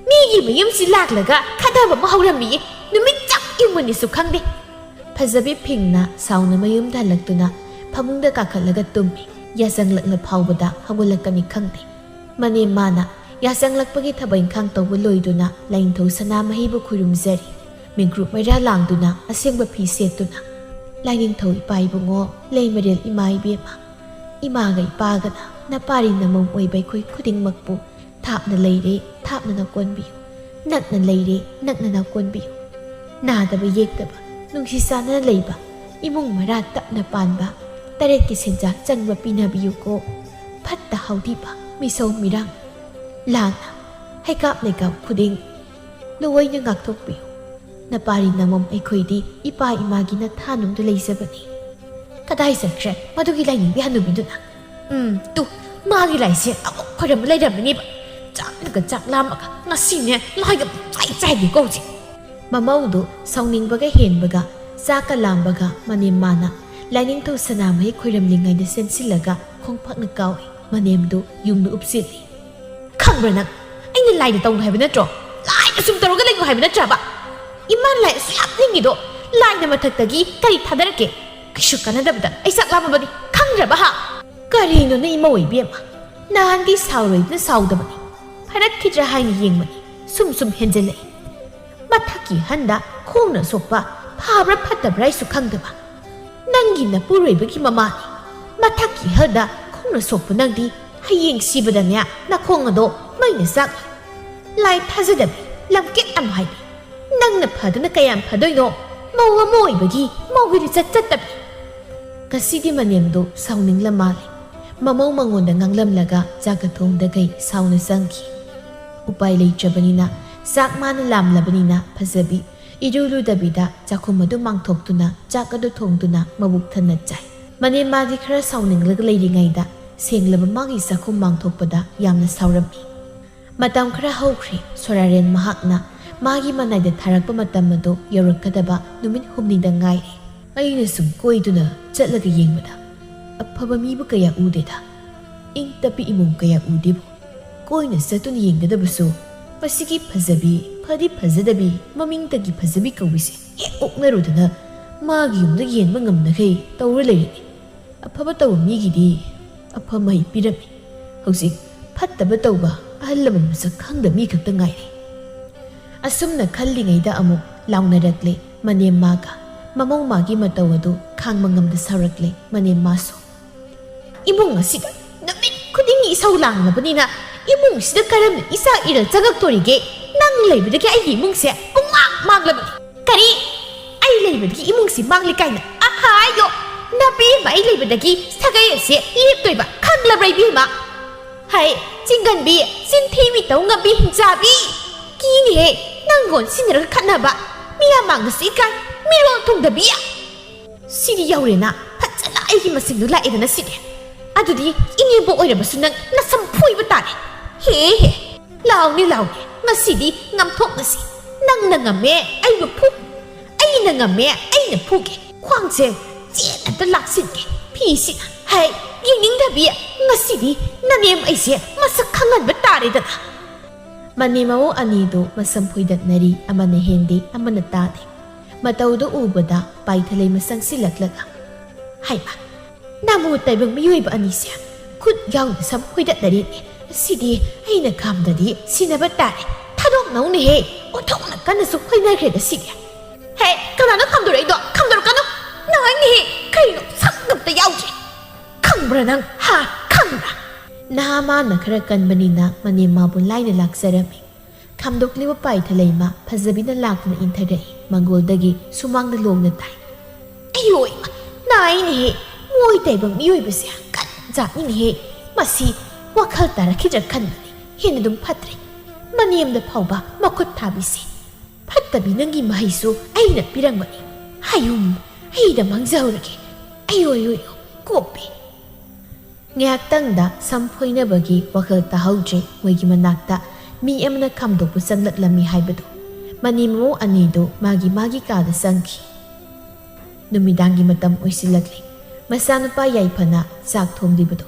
ꯃꯤꯒꯤ ꯃꯌꯨꯝꯁꯤ ꯂꯥꯛꯂꯒ ꯈꯠꯅꯕ ꯑꯃ ꯍꯧꯔꯝꯃꯤꯌꯦ꯫ ꯅꯨꯃꯤꯠ ꯆꯞ ꯌꯨꯡꯕꯅꯤꯁꯨ ꯈꯪꯗꯦ꯫ ꯐꯖꯕꯤ ꯐꯤꯡꯅ ꯁꯥꯎꯅ ꯃꯌꯨꯝꯗ ꯍꯜꯂꯛꯇꯨꯅ ꯐꯃꯨꯡꯗ ꯀꯥꯈꯠꯂꯒ ꯇꯨꯝꯃꯤ꯫ ꯌꯥꯆꯪꯂꯛꯂ ꯐꯥꯎꯕꯗ ꯍꯧꯒꯠꯂꯛꯀꯅꯤ ꯈꯪꯗꯦ꯫ ꯃꯅꯦꯝ ꯃꯥꯅ ꯌꯥꯆꯪꯂꯛꯄꯒꯤ ꯊꯕꯛ ꯏꯪꯈꯥꯡ ꯇꯧꯕ ꯂꯣꯏꯗꯨꯅ ꯂꯥꯏꯅꯤꯡꯊꯧ ꯁꯅꯥꯃꯍꯤꯕꯨ ꯈꯨꯔꯨꯝꯖꯔꯤ꯫ ꯃꯤꯡꯀ꯭ꯔꯨꯞ ꯃꯩꯔꯥ ꯂꯥꯡꯗꯨꯅ ꯑꯁꯦꯡꯕ ꯐꯤ ꯁꯦꯠꯇꯨꯅ, "ꯂꯥꯏꯅꯤꯡꯊꯧ ꯏꯄꯥ ꯏꯕꯨꯡꯉꯣ, ꯂꯩꯃꯔꯦꯜ ꯏꯃꯥ ꯏꯕꯦꯝꯃ, ꯏꯃꯥꯒ ꯏꯄꯥꯒꯅ ꯅꯄꯥꯔꯤ ꯅꯃꯧ ꯑꯣꯏꯕ ꯑꯩꯈꯣꯏ ꯈꯨꯗꯤꯡꯃꯛꯄꯨ ꯊꯥꯞꯅ ꯂꯩꯔꯦ, ꯊꯥꯞꯅ ꯅꯀꯣꯟꯕꯤꯌꯨ꯫ ꯅꯛꯅ ꯂꯩꯔꯦ, ꯅꯛꯅ ꯅꯀꯣꯟꯕꯤꯌꯨ꯫ ꯅꯥꯗꯕ ꯌꯦꯛꯇꯕ, ꯅꯨꯡꯁꯤ ꯆꯥꯟꯅꯅ ꯂꯩꯕ ꯏꯃꯨꯡ ꯃꯔꯥ ꯇꯞꯅ ꯄꯥꯟꯕ, ꯇꯔꯦꯠꯀꯤ ꯁꯦꯟꯖꯥ ꯆꯪꯕ ꯄꯤꯅꯕꯤꯌꯨꯀꯣ꯫ ꯐꯠꯇ ꯍꯥꯎꯗꯤꯕ ꯃꯤꯁꯧ ꯃꯤꯔꯥꯡ, ꯂꯥꯟꯅ ꯍꯩꯀꯥꯞ ꯂꯩꯀꯥꯞ ꯈꯨꯗꯤꯡ ꯂꯣꯏꯅ ꯉꯥꯛꯊꯣꯛꯄꯤꯌꯨ꯫ ꯅꯄꯥꯔꯤ ꯅꯃꯧ ꯑꯩꯈꯣꯏꯗꯤ ꯏꯄꯥ ꯏꯃꯥꯒꯤ ꯅꯊꯥꯅꯨꯡꯗ ꯂꯩꯖꯕꯅꯤ꯫" ꯀꯗꯥꯏ ꯆꯠꯈ꯭ꯔꯦ ꯃꯗꯨꯒꯤ ꯂꯥꯏꯅꯤꯡꯕꯤ ꯍꯅꯨꯕꯤꯗꯨꯅ? ꯎꯝ, ꯇꯨ, ꯃꯥꯒꯤ ꯂꯥꯏꯁꯦ ꯑꯃꯨꯛ ꯈꯣꯏꯔꯝꯕ ꯂꯩꯔꯝꯃꯅꯦꯕ꯫ ꯆꯥꯛꯅꯒ ꯆꯥꯛ ꯂꯥꯝꯃꯒ ꯉꯁꯤꯅꯦ ꯂꯥꯏꯒ ꯆꯥꯏ ꯆꯥꯏꯒꯦ ꯀꯧꯁꯦ꯫ ꯃꯃꯧꯗꯨ ꯁꯥꯎꯅꯤꯡꯕꯒ ꯍꯦꯟꯕꯒ ꯆꯥꯛꯀ ꯂꯥꯝꯕꯒ ꯃꯅꯦꯝ ꯃꯥꯅ ꯂꯥꯏꯅꯤꯡꯊꯧ ꯁꯅꯥꯃꯍꯤ ꯈꯣꯏꯔꯝꯂꯤꯉꯩꯗ ꯆꯦꯟꯁꯤꯜꯂꯒ ꯈꯣꯡꯄꯥꯛꯅ ꯀꯥꯎꯏ꯫ ꯃꯅꯦꯝꯗꯨ ꯌꯨꯝꯗ ꯎꯞꯁꯤꯜꯂꯤ꯫ "ꯈꯪꯕ꯭ꯔꯥ ꯅꯪ? ꯑꯩꯅ ꯂꯥꯏꯗ ꯇꯧꯅꯨ ꯍꯥꯏꯕ ꯅꯠꯇ꯭ꯔꯣ? ꯂꯥꯏ ꯑꯁꯨꯝ ꯇꯧꯔꯒ ꯂꯩꯌꯨ ꯍꯥꯏꯕ ꯅꯠꯇ꯭ꯔꯕ? ꯏꯃꯥꯅ ꯂꯥꯏ ꯑꯁꯨꯛ ꯌꯥꯝ ꯅꯤꯡꯉꯤꯗꯣ ꯂꯥꯏꯅ ꯃꯊꯛꯇꯒꯤ ꯀꯔꯤ ꯊꯥꯗꯔꯛꯀꯦ? ꯀꯩꯁꯨ ꯀꯥꯟꯅꯗꯕꯗ ꯑꯩ ꯆꯥꯛ ꯂꯥꯝꯃꯕꯅꯤ, ꯈꯪꯗ꯭ꯔꯕ ꯍꯥ? ꯀꯔꯤꯅꯣ ꯅꯪ ꯏꯃꯧ ꯏꯕꯦꯝꯃ? ꯅꯍꯥꯟꯗꯤ ꯁꯥꯎꯔꯣꯏꯗꯅ ꯁꯥꯎꯗꯕꯅꯤ, ꯐꯔꯛꯈꯤꯗ꯭ꯔꯥ ꯍꯥꯏꯅ ꯌꯦꯡꯕꯅꯤ, ꯁꯨꯝ ꯁꯨꯝ ꯍꯦꯟꯖꯜꯂꯛꯏ꯫ ꯃꯊꯛꯀꯤ ꯍꯟꯗ ꯈꯣꯡꯅ ꯁꯣꯛꯄ ꯐꯕ꯭ꯔꯥ ꯐꯠꯇꯕ꯭ꯔꯥ ꯍꯥꯏꯁꯨ ꯈꯪꯗꯕ꯫ ꯅꯪꯒꯤ ꯅꯄꯨꯔꯣꯏꯕꯒꯤ ꯃꯃꯥꯅꯤ꯫ ꯃꯊꯛꯀꯤ ꯍꯟꯗ ꯈꯣꯡꯅ ꯁꯣꯛꯄ ꯅꯪꯗꯤ ꯍꯌꯦꯡ ꯁꯤꯕꯗꯅꯦ ꯅꯈꯣꯡ ꯑꯗꯣ ꯃꯩꯅ ꯆꯥꯛ꯫ ꯂꯥꯏ ꯊꯥꯖꯗꯕꯤ, ꯂꯝꯀꯦꯠ ꯌꯥꯝ ꯍꯥꯏꯕꯤ꯫ ꯅꯪꯅ ꯐꯗꯅ ꯀꯌꯥꯝ ꯐꯗꯣꯏꯅꯣ? ꯃꯧ ꯑꯃ ꯑꯣꯏꯕꯒꯤ ꯃꯧꯒꯤ ꯂꯤꯆꯠ ꯆꯠꯇꯕꯤ꯫ ꯉꯁꯤꯗꯤ ꯃꯅꯦꯝꯗꯣ ꯁꯥꯎꯅꯤꯡꯂ ꯃꯥꯜꯂꯦ꯫ ꯃꯃꯧ ꯃꯉꯣꯟꯗ ꯉꯥꯡꯂꯝꯂꯒ ꯆꯥꯛꯀ ꯊꯣꯡꯗꯈꯩ ꯁꯥꯎꯅ ꯆꯪꯈꯤ꯫ ꯎꯄꯥꯏ ꯂꯩꯇ꯭ꯔꯕꯅꯤꯅ ꯆꯥꯛ ꯃꯥꯅ ꯂꯥꯝꯂꯕꯅꯤꯅ ꯐꯖꯕꯤ ꯏꯔꯨ ꯂꯨꯗꯕꯤꯗ ꯆꯥꯛꯈꯨꯝ ꯑꯗꯨ ꯃꯥꯡꯊꯣꯛꯇꯨꯅ ꯆꯥꯛ ꯑꯗꯨ ꯊꯣꯡꯗꯨꯅ ꯃꯕꯨꯛ ꯊꯟꯅ ꯆꯥꯏ꯫ ꯃꯅꯦꯝꯃꯥꯗꯤ ꯈꯔ ꯁꯥꯎꯅꯤꯡꯂꯒ ꯂꯩꯔꯤꯉꯩꯗ ꯁꯦꯡꯂꯕ ꯃꯥꯒꯤ ꯆꯥꯛꯈꯨꯝ ꯃꯥꯡꯊꯣꯛꯄꯗ ꯌꯥꯝꯅ ꯁꯥꯎꯔꯝꯃꯤ꯫ ꯃꯇꯝ ꯈꯔ ꯍꯧꯈ꯭ꯔꯦ꯫ ꯁꯣꯔꯥꯔꯦꯟ ꯃꯍꯥꯛꯅ ꯃꯥꯒꯤ ꯃꯅꯥꯏꯗ ꯊꯥꯔꯛꯄ ꯃꯇꯝ ꯑꯗꯨ ꯌꯧꯔꯛꯀꯗꯕ ꯅꯨꯃꯤꯠ ꯍꯨꯝꯅꯤꯗ ꯉꯥꯏꯔꯦ꯫ ꯑꯩꯅ ꯁꯨꯝ ꯀꯣꯏꯗꯨꯅ ꯆꯠꯂꯒ ꯌꯦꯡꯕꯗ ꯑꯐꯕ ꯃꯤꯕꯨ ꯀꯌꯥ ꯎꯗꯦꯗ꯫ ꯏꯪ ꯇꯞꯄꯤ ꯏꯃꯨꯡ ꯀꯌꯥ ꯎꯗꯦꯕꯨ꯫ ꯀꯣꯏꯅ ꯆꯠꯇꯨꯅ ꯌꯦꯡꯒꯗꯕꯁꯨ ꯃꯁꯤꯒꯤ ꯐꯖꯕꯤ, ꯐꯗꯤ ꯐꯖꯗꯕꯤ, ꯃꯃꯤꯡꯇꯒꯤ ꯐꯖꯕꯤ ꯀꯧꯕꯤꯁꯦ ꯍꯦꯛ ꯑꯣꯛꯅꯔꯨꯗꯅ ꯃꯥꯒꯤ ꯌꯨꯝꯗ ꯌꯦꯟꯕ ꯉꯝꯅꯈꯩ ꯇꯧꯔ ꯂꯩꯔꯤꯅꯤ꯫ ꯑꯐꯕ ꯇꯧꯕ ꯃꯤꯒꯤꯗꯤ ꯑꯐ ꯃꯍꯩ ꯄꯤꯔꯝꯃꯤ꯫ ꯍꯧꯖꯤꯛ ꯐꯠꯇꯕ ꯇꯧꯕ ꯑꯍꯜ ꯂꯃꯟ ꯃꯁꯛ ꯈꯪꯗꯕ ꯃꯤ ꯈꯛꯇ ꯉꯥꯏꯔꯦ꯫ ꯑꯁꯨꯝꯅ ꯈꯜꯂꯤꯉꯩꯗ ꯑꯃꯨꯛ ꯂꯥꯎꯅꯔꯛꯂꯦ ꯃꯅꯦꯝ ꯃꯥꯒ꯫ ꯃꯃꯧ ꯃꯥꯒꯤ ꯃꯇꯧ ꯑꯗꯨ ꯈꯥꯡꯕ ꯉꯝꯗ ꯁꯥꯎꯔꯛꯂꯦ ꯃꯅꯦꯝ ꯃꯥꯁꯨ꯫ ꯏꯃꯨꯡ ꯑꯁꯤꯗ ꯅꯨꯃꯤꯠ ꯈꯨꯗꯤꯡꯒꯤ ꯏꯁꯧ ꯂꯥꯡꯂꯕꯅꯤꯅ ꯏꯃꯨꯡꯁꯤꯗ ꯀꯔꯝꯅ ꯏꯆꯥ ꯏꯔꯜ ꯆꯪꯉꯛꯇꯣꯔꯤꯒꯦ? ꯅꯪ ꯂꯩꯕꯗꯒꯤ ꯑꯩꯒꯤ ꯏꯃꯨꯡꯁꯦ ꯄꯨꯡꯃꯥꯡ ꯃꯥꯡꯂꯕꯅꯤ꯫ ꯀꯔꯤ? ꯑꯩ ꯂꯩꯕꯗꯒꯤ ꯏꯃꯨꯡꯁꯤ ꯃꯥꯡꯂꯤ ꯀꯥꯏꯅ ꯑꯍꯥꯏꯌꯣ? ꯅꯕꯦꯝꯃ ꯑꯩ ꯂꯩꯕꯗꯒꯤ ꯁꯥꯒꯩ ꯑꯁꯦ ꯂꯦꯞꯇꯣꯏꯕ ꯈꯪꯂꯕ꯭ꯔꯥ ꯏꯕꯦꯝꯃ? ꯍꯥꯏ, ꯆꯤꯡꯒꯟꯕꯤ, ꯆꯤꯟꯊꯤ ꯃꯤꯇꯧ ꯉꯝꯕꯤ ꯍꯤꯡꯆꯥꯕꯤ! ꯀꯤꯅꯦꯍꯦ, ꯅꯪ ꯂꯣꯟ ꯁꯤꯟꯅꯔꯒ ꯈꯠꯅꯕ, ꯃꯤꯌꯥꯝ ꯃꯥꯡꯗꯁꯨ ꯏꯀꯥꯏ, ꯃꯤꯔꯣꯜ ꯊꯨꯡꯗꯕꯤ! ꯁꯤꯗꯤ ꯌꯧꯔꯦꯅ, ꯐꯖꯅ ꯑꯩꯒꯤ ꯃꯁꯤꯡꯗꯨ ꯂꯥꯛꯑꯦꯗꯅ ꯁꯤꯗꯤ꯫ ꯑꯗꯨꯗꯤ ꯏꯅꯦꯝꯕꯣꯛ ꯑꯣꯏꯔꯕꯁꯨ ꯅꯪ ꯅꯁꯝ ꯐꯣꯏꯕ ꯇꯥꯔꯦ꯫ ꯍꯦ ꯍꯦ, ꯂꯥꯎꯅꯦ ꯂꯥꯎꯅꯦ, ꯉꯁꯤꯗꯤ ꯉꯝꯊꯣꯛꯅꯁꯤ꯫ ꯅꯪꯅ ꯉꯝꯃꯦ, ꯑꯩꯕꯨ ꯐꯨ꯫ ꯑꯩꯅ ꯉꯝꯃꯦ, ꯑꯩꯅ ꯐꯨꯒꯦ꯫ ꯈ꯭ꯋꯥꯡꯁꯦ ꯆꯦꯠ ꯑꯝꯇ ꯂꯥꯛꯁꯤꯟꯒꯦ꯫ ꯐꯤꯁꯤꯅ ꯍꯩ ꯌꯦꯡꯅꯤꯡꯗꯕꯤ, ꯉꯁꯤꯗꯤ ꯅꯅꯦꯝ ꯑꯩꯁꯦ ꯃꯁꯛ ꯈꯪꯍꯟꯕ ꯇꯥꯔꯦꯗꯅ꯫ ꯃꯅꯦꯝ ꯃꯃꯧ ꯑꯅꯤꯗꯨ ꯃꯁꯝ ꯐꯣꯏꯗꯠꯅꯔꯤ, ꯑꯃꯅ ꯍꯦꯟꯗꯦ, ꯑꯃꯅ ꯇꯥꯗꯦ꯫ ꯃꯇꯧꯗꯨ ꯎꯕꯗ ꯄꯥꯏꯊꯂꯩꯃ ꯆꯪꯁꯤꯜꯂꯛꯂꯒ, "ꯍꯥꯏꯃ, ꯅꯃꯣ ꯇꯥꯏꯕꯪ ꯃꯤꯑꯣꯏꯕ ꯑꯅꯤꯁꯦ ꯈꯨꯠ ꯌꯥꯎꯅ ꯁꯝ ꯐꯣꯏꯗꯠꯅꯔꯦꯅꯦ꯫ ꯑꯁꯤꯗꯤ ꯑꯩꯅ ꯈꯥꯝꯗꯗꯤ ꯁꯤꯅꯕ ꯇꯥꯔꯦ꯫ ꯊꯥꯗꯣꯛꯅꯧꯅꯦꯍꯦ, ꯑꯣꯟꯊꯣꯛꯅ ꯀꯟꯅꯁꯨ ꯐꯣꯏꯅꯈ꯭ꯔꯦꯗ ꯁꯤꯗꯤ꯫ ꯍꯦ, ꯀꯅꯥꯅꯣ ꯈꯥꯝꯗꯣꯔꯛꯏꯗꯣ? ꯈꯥꯝꯗꯣꯔꯛꯀꯅꯨ꯫ ꯅꯥꯏꯅꯦꯍꯦ, ꯀꯩꯅꯣ ꯁꯝꯒ ꯑꯝꯇ ꯌꯥꯎꯗ꯭ꯔꯦ꯫ ꯈꯪꯕ꯭ꯔꯥ ꯅꯪ? ꯍꯥ? ꯈꯪꯕ꯭ꯔꯥ?" ꯅꯍꯥ ꯃꯥꯅ ꯈꯔ ꯀꯟꯕꯅꯤꯅ ꯃꯅꯦꯝ ꯃꯥꯕꯨ ꯂꯥꯏꯅ ꯂꯥꯛꯆꯔꯝꯃꯤ꯫ ꯈꯥꯝꯗꯣꯛꯂꯤꯕ ꯄꯥꯏꯊꯂꯩꯃ ꯐꯖꯕꯤꯅ ꯂꯥꯛꯇꯨꯅ ꯏꯟꯊꯔꯛꯏ꯫ ꯃꯪꯒꯣꯜꯗꯒꯤ ꯁꯨꯃꯥꯡꯗ ꯂꯣꯡꯅ ꯇꯥꯏ꯫ "ꯑꯌꯣ ꯏꯃꯥ, ꯅꯥꯏꯅꯦꯍꯦ, ꯃꯣꯏ ꯇꯥꯏꯕꯪ ꯃꯤꯑꯣꯏꯕꯁꯦ ꯀꯟꯖꯥꯠꯅꯤꯅꯦꯍꯦ꯫ ꯃꯁꯤ ꯋꯥꯈꯜ ꯇꯥꯔꯛꯈꯤꯗ꯭ꯔꯥ ꯈꯟꯕꯅꯤ꯫ ꯍꯦꯟꯅ ꯑꯗꯨꯝ ꯐꯠꯇ꯭ꯔꯦ꯫ ꯃꯅꯦꯝꯗ ꯐꯥꯎꯕ ꯃꯈꯨꯠ ꯊꯥꯕꯤꯁꯦ꯫ ꯐꯠꯇꯕꯤ ꯅꯪꯒꯤ ꯃꯍꯩꯁꯨ ꯑꯩꯅ ꯄꯤꯔꯝꯒꯅꯤ꯫ ꯍꯌꯨꯝ, ꯑꯩꯗ ꯃꯥꯡꯖꯍꯧꯔꯒꯦ꯫ ꯑꯌꯣ, ꯑꯌꯣ, ꯑꯌꯣ, ꯀꯣꯞꯄꯦ꯫" ꯉꯥꯏꯍꯥꯛꯇꯪꯗ ꯁꯝ ꯐꯣꯏꯅꯕꯒꯤ ꯋꯥꯈꯜ ꯇꯥꯍꯧꯗ꯭ꯔꯦ꯫ ꯃꯣꯏꯒꯤ ꯃꯅꯥꯛꯇ ꯃꯤ ꯑꯃꯅ ꯈꯥꯝꯗꯣꯛꯄ ꯆꯪꯂꯛꯂꯝꯃꯤ ꯍꯥꯏꯕꯗꯨ꯫ ꯃꯅꯦꯝ ꯃꯃꯧ ꯑꯅꯤꯗꯨ ꯃꯥꯒꯤ ꯃꯥꯒꯤ ꯀꯥꯗ ꯆꯪꯈꯤ꯫ ꯅꯨꯃꯤꯗꯥꯡꯒꯤ ꯃꯇꯝ ꯑꯣꯏꯁꯤꯜꯂꯛꯂꯤ꯫ ꯃꯆꯥꯅꯨꯄꯥ ꯌꯥꯏꯐꯅ ꯆꯥꯛ ꯊꯣꯡꯂꯤꯕꯗꯨ꯫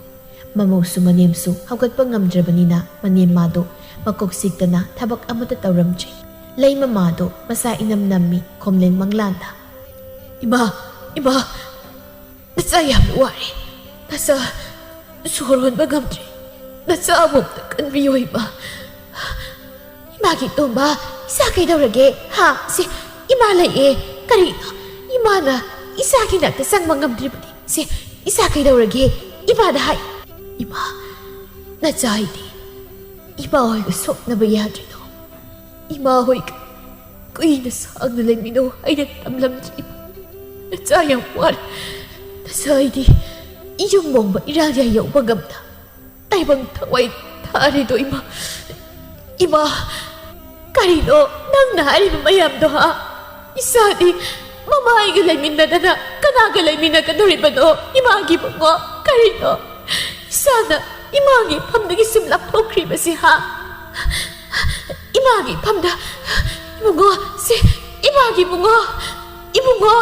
ꯃꯃꯧꯁꯨ ꯃꯅꯦꯝꯁꯨ ꯍꯧꯒꯠꯄ ꯉꯝꯗ꯭ꯔꯕꯅꯤꯅ ꯃꯅꯦꯝ ꯃꯥꯗꯨ ꯃꯀꯣꯛ ꯆꯤꯛꯇꯅ ꯊꯕꯛ ꯑꯃꯠꯇ ꯇꯧꯔꯝꯗ꯭ꯔꯦ꯫ ꯂꯩꯃ ꯃꯥꯗꯨ ꯃꯁꯥ ꯏꯅꯝ ꯅꯝꯃꯤ ꯈꯣꯝꯂꯦꯟ ꯃꯪꯂꯥꯟꯗ꯫ "ꯏꯃꯥ, ꯏꯃꯥ, ꯅꯆꯥ ꯌꯥꯝꯅ ꯋꯥꯔꯦ꯫ ꯅꯆꯥ ꯁꯣꯔ ꯍꯣꯟꯕ ꯉꯝꯗ꯭ꯔꯦ꯫ ꯅꯆꯥ ꯑꯃꯨꯛꯇ ꯀꯟꯕꯤꯌꯣ ꯏꯃꯥ꯫" "ꯏꯃꯥꯒꯤ ꯇꯣꯝꯕ, ꯏꯆꯥ ꯀꯩꯗꯧꯔꯒꯦ? ꯍꯥ? ꯁꯦ, ꯏꯃꯥ ꯂꯩꯌꯦ꯫ ꯀꯔꯤꯅꯣ? ꯏꯃꯥꯅ ꯏꯆꯥꯒꯤ ꯅꯥꯛꯇ ꯆꯪꯕ ꯉꯝꯗ꯭ꯔꯤꯕꯅꯤ꯫ ꯁꯦ, ꯏꯆꯥ ꯀꯩꯗꯧꯔꯒꯦ? ꯏꯃꯥꯗ ꯍꯥꯏ꯫" "ꯏꯃꯥ, ꯅꯆꯥ ꯍꯥꯏꯗꯤ ꯏꯃꯥ ꯍꯣꯏꯒ ꯁꯣꯛꯅꯕ ꯌꯥꯗ꯭ꯔꯤꯗꯣ꯫ ꯏꯃꯥ ꯍꯣꯏꯒ ꯀꯨꯏꯅ ꯁꯥꯡꯅ ꯂꯩꯃꯤꯟꯅꯧ ꯍꯥꯏꯅ ꯇꯝꯂꯝꯗ꯭ꯔꯤꯕ꯫ ꯅꯆꯥ ꯌꯥꯝ ꯋꯥꯔꯦ꯫ ꯅꯆꯥ ꯍꯥꯏꯗꯤ ꯌꯨꯝ ꯃꯣꯡꯕ ꯏꯔꯥꯜ ꯌꯥꯏ ꯌꯧꯕ ꯉꯝꯗ ꯇꯥꯏꯕꯪ ꯊꯋꯥꯏ ꯊꯥꯔꯤꯗꯣ ꯏꯃꯥ꯫ ꯏꯃꯥ, ꯀꯔꯤꯅꯣ ꯅꯪꯅ ꯍꯥꯏꯔꯤꯕ ꯃꯌꯥꯝꯗꯣ, ꯍꯥ? ꯏꯆꯥꯗꯤ ꯃꯃꯥ ꯑꯩꯒ ꯂꯩꯃꯤꯟꯅꯗꯅ ꯀꯅꯥꯒ ꯂꯩꯃꯤꯟꯅꯒꯗꯧꯔꯤꯕꯅꯣ? ꯏꯃꯥꯒꯤ ꯏꯕꯨꯡꯉꯣ, ꯀꯔꯤꯅꯣ? ꯏꯆꯥꯅ ꯏꯃꯥꯒꯤ ꯏꯐꯝꯗꯒꯤ ꯁꯨꯝ ꯂꯥꯞꯊꯣꯛꯈ꯭ꯔꯤꯕꯁꯤ, ꯍꯥ? ꯏꯃꯥꯒꯤ ꯏꯐꯝꯗ, ꯏꯕꯨꯡꯉꯣ, ꯁꯤ ꯏꯃꯥꯒꯤ ꯏꯕꯨꯡꯉꯣ, ꯏꯕꯨꯡꯉꯣ꯫"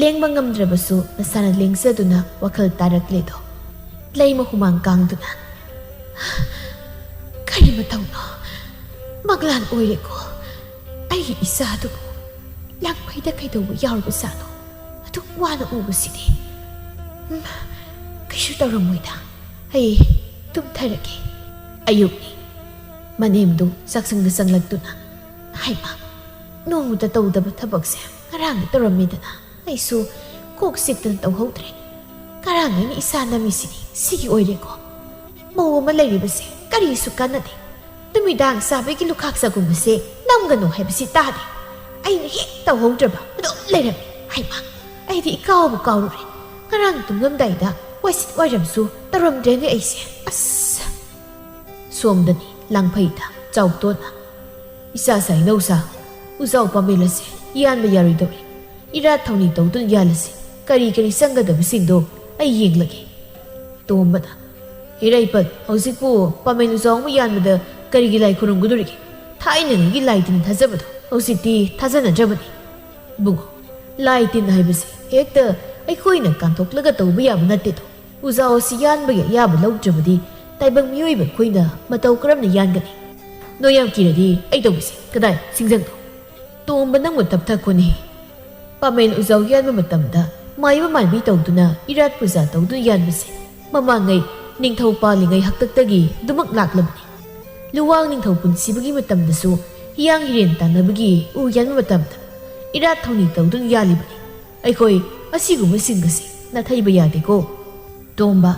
ꯂꯦꯡꯕ ꯉꯝꯗ꯭ꯔꯕꯁꯨ ꯃꯁꯥꯅ ꯂꯦꯡꯖꯗꯨꯅ ꯋꯥꯈꯜ ꯇꯥꯔꯛꯂꯦꯗꯣ꯫ ꯂꯩꯃ ꯍꯨꯃꯥꯡ ꯀꯥꯡꯗꯨꯅ, ꯀꯔꯤ ꯃꯇꯧꯅꯣ? ꯃꯪꯂꯥꯟ ꯑꯣꯏꯔꯦꯀꯣ꯫ ꯑꯩꯒꯤ ꯏꯆꯥꯗꯨꯕꯨ ꯂꯥꯡꯐꯩꯗ ꯀꯩꯗꯧꯕ ꯌꯥꯎꯔꯕꯖꯥꯠꯅꯣ? ꯑꯗꯨꯛ ꯋꯥꯅ ꯎꯕꯁꯤꯗꯤ꯫ ꯎꯝ, ꯀꯩꯁꯨ ꯇꯧꯔꯝꯃꯣꯏꯗ꯫ ꯑꯩ ꯇꯨꯝꯊꯔꯒꯦ꯫ ꯑꯌꯨꯛꯅꯤ꯫ ꯃꯅꯦꯝꯗꯨ ꯆꯥꯛꯁꯪꯗ ꯆꯪꯂꯛꯇꯨꯅ, "ꯍꯩꯃꯥ, ꯅꯣꯡꯃꯇ ꯇꯧꯗꯕ ꯊꯕꯛꯁꯦ ꯉꯔꯥꯡꯗꯤ ꯇꯧꯔꯝꯃꯤꯗꯅ꯫ ꯑꯩꯁꯨ ꯀꯣꯛ ꯆꯤꯛꯇꯅ ꯇꯧꯍꯧꯗ꯭ꯔꯦ꯫ ꯉꯔꯥꯡ ꯑꯩꯅ ꯏꯁꯥ ꯅꯝꯃꯤꯁꯤꯗꯤ ꯁꯤꯒꯤ ꯑꯣꯏꯔꯦꯀꯣ꯫ ꯃꯧ ꯑꯃ ꯂꯩꯔꯤꯕꯁꯦ ꯀꯔꯤꯁꯨ ꯀꯥꯟꯅꯗꯦ꯫ ꯅꯨꯃꯤꯗꯥꯡ ꯆꯥꯕꯒꯤ ꯂꯨꯈꯥꯛ ꯆꯒꯨꯝꯕꯁꯦ ꯅꯝꯒꯅꯨ ꯍꯥꯏꯕꯁꯤ ꯇꯥꯗꯦ꯫ ꯑꯩꯅ ꯍꯦꯛ ꯇꯧꯍꯧꯗ꯭ꯔꯕ ꯑꯗꯨꯝ ꯂꯩꯔꯝꯃꯤ꯫ ꯍꯩꯃꯥ, ꯑꯩꯗꯤ ꯏꯀꯥꯎꯕꯨ ꯀꯥꯎꯔꯨꯔꯦ꯫ ꯉꯔꯥꯡ ꯇꯨꯝꯂꯝꯗꯥꯏꯗ ꯋꯥꯏꯁꯤꯠ ꯋꯥꯏꯔꯝꯁꯨ ꯇꯧꯔꯝꯗ꯭ꯔꯦꯅꯦ ꯑꯩꯁꯦ꯫ ꯑꯁ!" ꯁꯣꯝꯗꯅꯤ ꯂꯥꯡꯐꯩꯗ ꯆꯥꯎꯇꯣꯟꯅ, "ꯏꯆꯥ ꯁꯥꯏꯅꯧꯁꯥ, ꯎꯖꯥꯎ ꯄꯥꯃꯦꯜ ꯑꯁꯦ ꯌꯥꯟꯕ ꯌꯥꯔꯣꯏꯗꯧꯔꯦ꯫ ꯏꯔꯥꯠ ꯊꯧꯅꯤ ꯇꯧꯗꯨꯅ ꯌꯥꯜꯂꯁꯤ꯫ ꯀꯔꯤ ꯀꯔꯤ ꯆꯪꯒꯗꯕꯁꯤꯡꯗꯣ ꯑꯩ ꯌꯦꯡꯂꯒꯦ꯫" ꯇꯣꯝꯕꯅ, "ꯏꯔꯩꯄꯠ, ꯍꯧꯖꯤꯛꯄꯨ ꯄꯥꯃꯦꯜ ꯎꯖꯥꯎ ꯑꯃ ꯌꯥꯟꯕꯗ ꯀꯔꯤꯒꯤ ꯂꯥꯏ ꯈꯨꯔꯨꯝꯒꯗꯧꯔꯤꯒꯦ? ꯊꯥꯏꯅꯉꯩꯒꯤ ꯂꯥꯏ ꯇꯤꯟ ꯊꯥꯖꯕꯗꯣ ꯍꯧꯖꯤꯛꯇꯤ ꯊꯥꯖꯅꯗ꯭ꯔꯕꯅꯤ꯫ ꯏꯕꯨꯡꯉꯣ, ꯂꯥꯏ ꯇꯤꯟ ꯍꯥꯏꯕꯁꯤ ꯍꯦꯛꯇ ꯑꯩꯈꯣꯏꯅ ꯀꯥꯟꯊꯣꯛꯂꯒ ꯇꯧꯕ ꯌꯥꯕ ꯅꯠꯇꯦꯗꯣ꯫ ꯎꯖꯥꯎ ꯑꯁꯤ ꯌꯥꯟꯕꯒꯤ ꯑꯌꯥꯕ ꯂꯧꯗ꯭ꯔꯕꯗꯤ ꯇꯥꯏꯕꯪ ꯃꯤꯑꯣꯏꯕ ꯑꯩꯈꯣꯏꯅ ꯃꯇꯧ ꯀꯔꯝꯅ ꯌꯥꯟꯒꯅꯤ? ꯅꯣꯏ ꯌꯥꯝ ꯀꯤꯔꯗꯤ ꯑꯩ ꯇꯧꯒꯦꯁꯦ꯫ ꯀꯗꯥꯏ, ꯁꯤꯡꯖꯪꯗꯣ?" ꯇꯣꯝꯕ ꯅꯪꯕꯨ ꯇꯞꯊ ꯈꯣꯟꯅꯤ꯫ ꯄꯥꯃꯦꯟ ꯎꯖꯥꯎ ꯌꯥꯟꯕ ꯃꯇꯝꯗ ꯃꯥꯏꯕ ꯃꯥꯏꯕꯤ ꯇꯧꯗꯨꯅ ꯏꯔꯥꯠ ꯄꯨꯖꯥ ꯇꯧꯗꯨꯅ ꯌꯥꯟꯕꯁꯦ ꯃꯃꯥꯡꯉꯩ ꯅꯤꯡꯊꯧ ꯄꯥꯜꯂꯤꯉꯩ ꯍꯥꯛꯇꯛꯇꯒꯤ ꯑꯗꯨꯃꯛ ꯂꯥꯛꯂꯕꯅꯤ꯫ ꯂꯨꯋꯥꯡ ꯅꯤꯡꯊꯧ ꯄꯨꯟꯁꯤꯕꯒꯤ ꯃꯇꯝꯗꯁꯨ ꯍꯤꯌꯥꯡ ꯍꯤꯔꯦꯟ ꯇꯥꯟꯅꯕꯒꯤ ꯎ ꯌꯥꯟꯕ ꯃꯇꯝꯗ ꯏꯔꯥꯠ ꯊꯧꯅꯤ ꯇꯧꯗꯨꯅ ꯌꯥꯜꯂꯤꯕꯅꯤ꯫ ꯑꯩꯈꯣꯏ ꯑꯁꯤꯒꯨꯝꯕꯁꯤꯡ ꯑꯁꯤ ꯅꯥꯊꯩꯕ ꯌꯥꯗꯦꯀꯣ꯫ ꯇꯣꯝꯕ,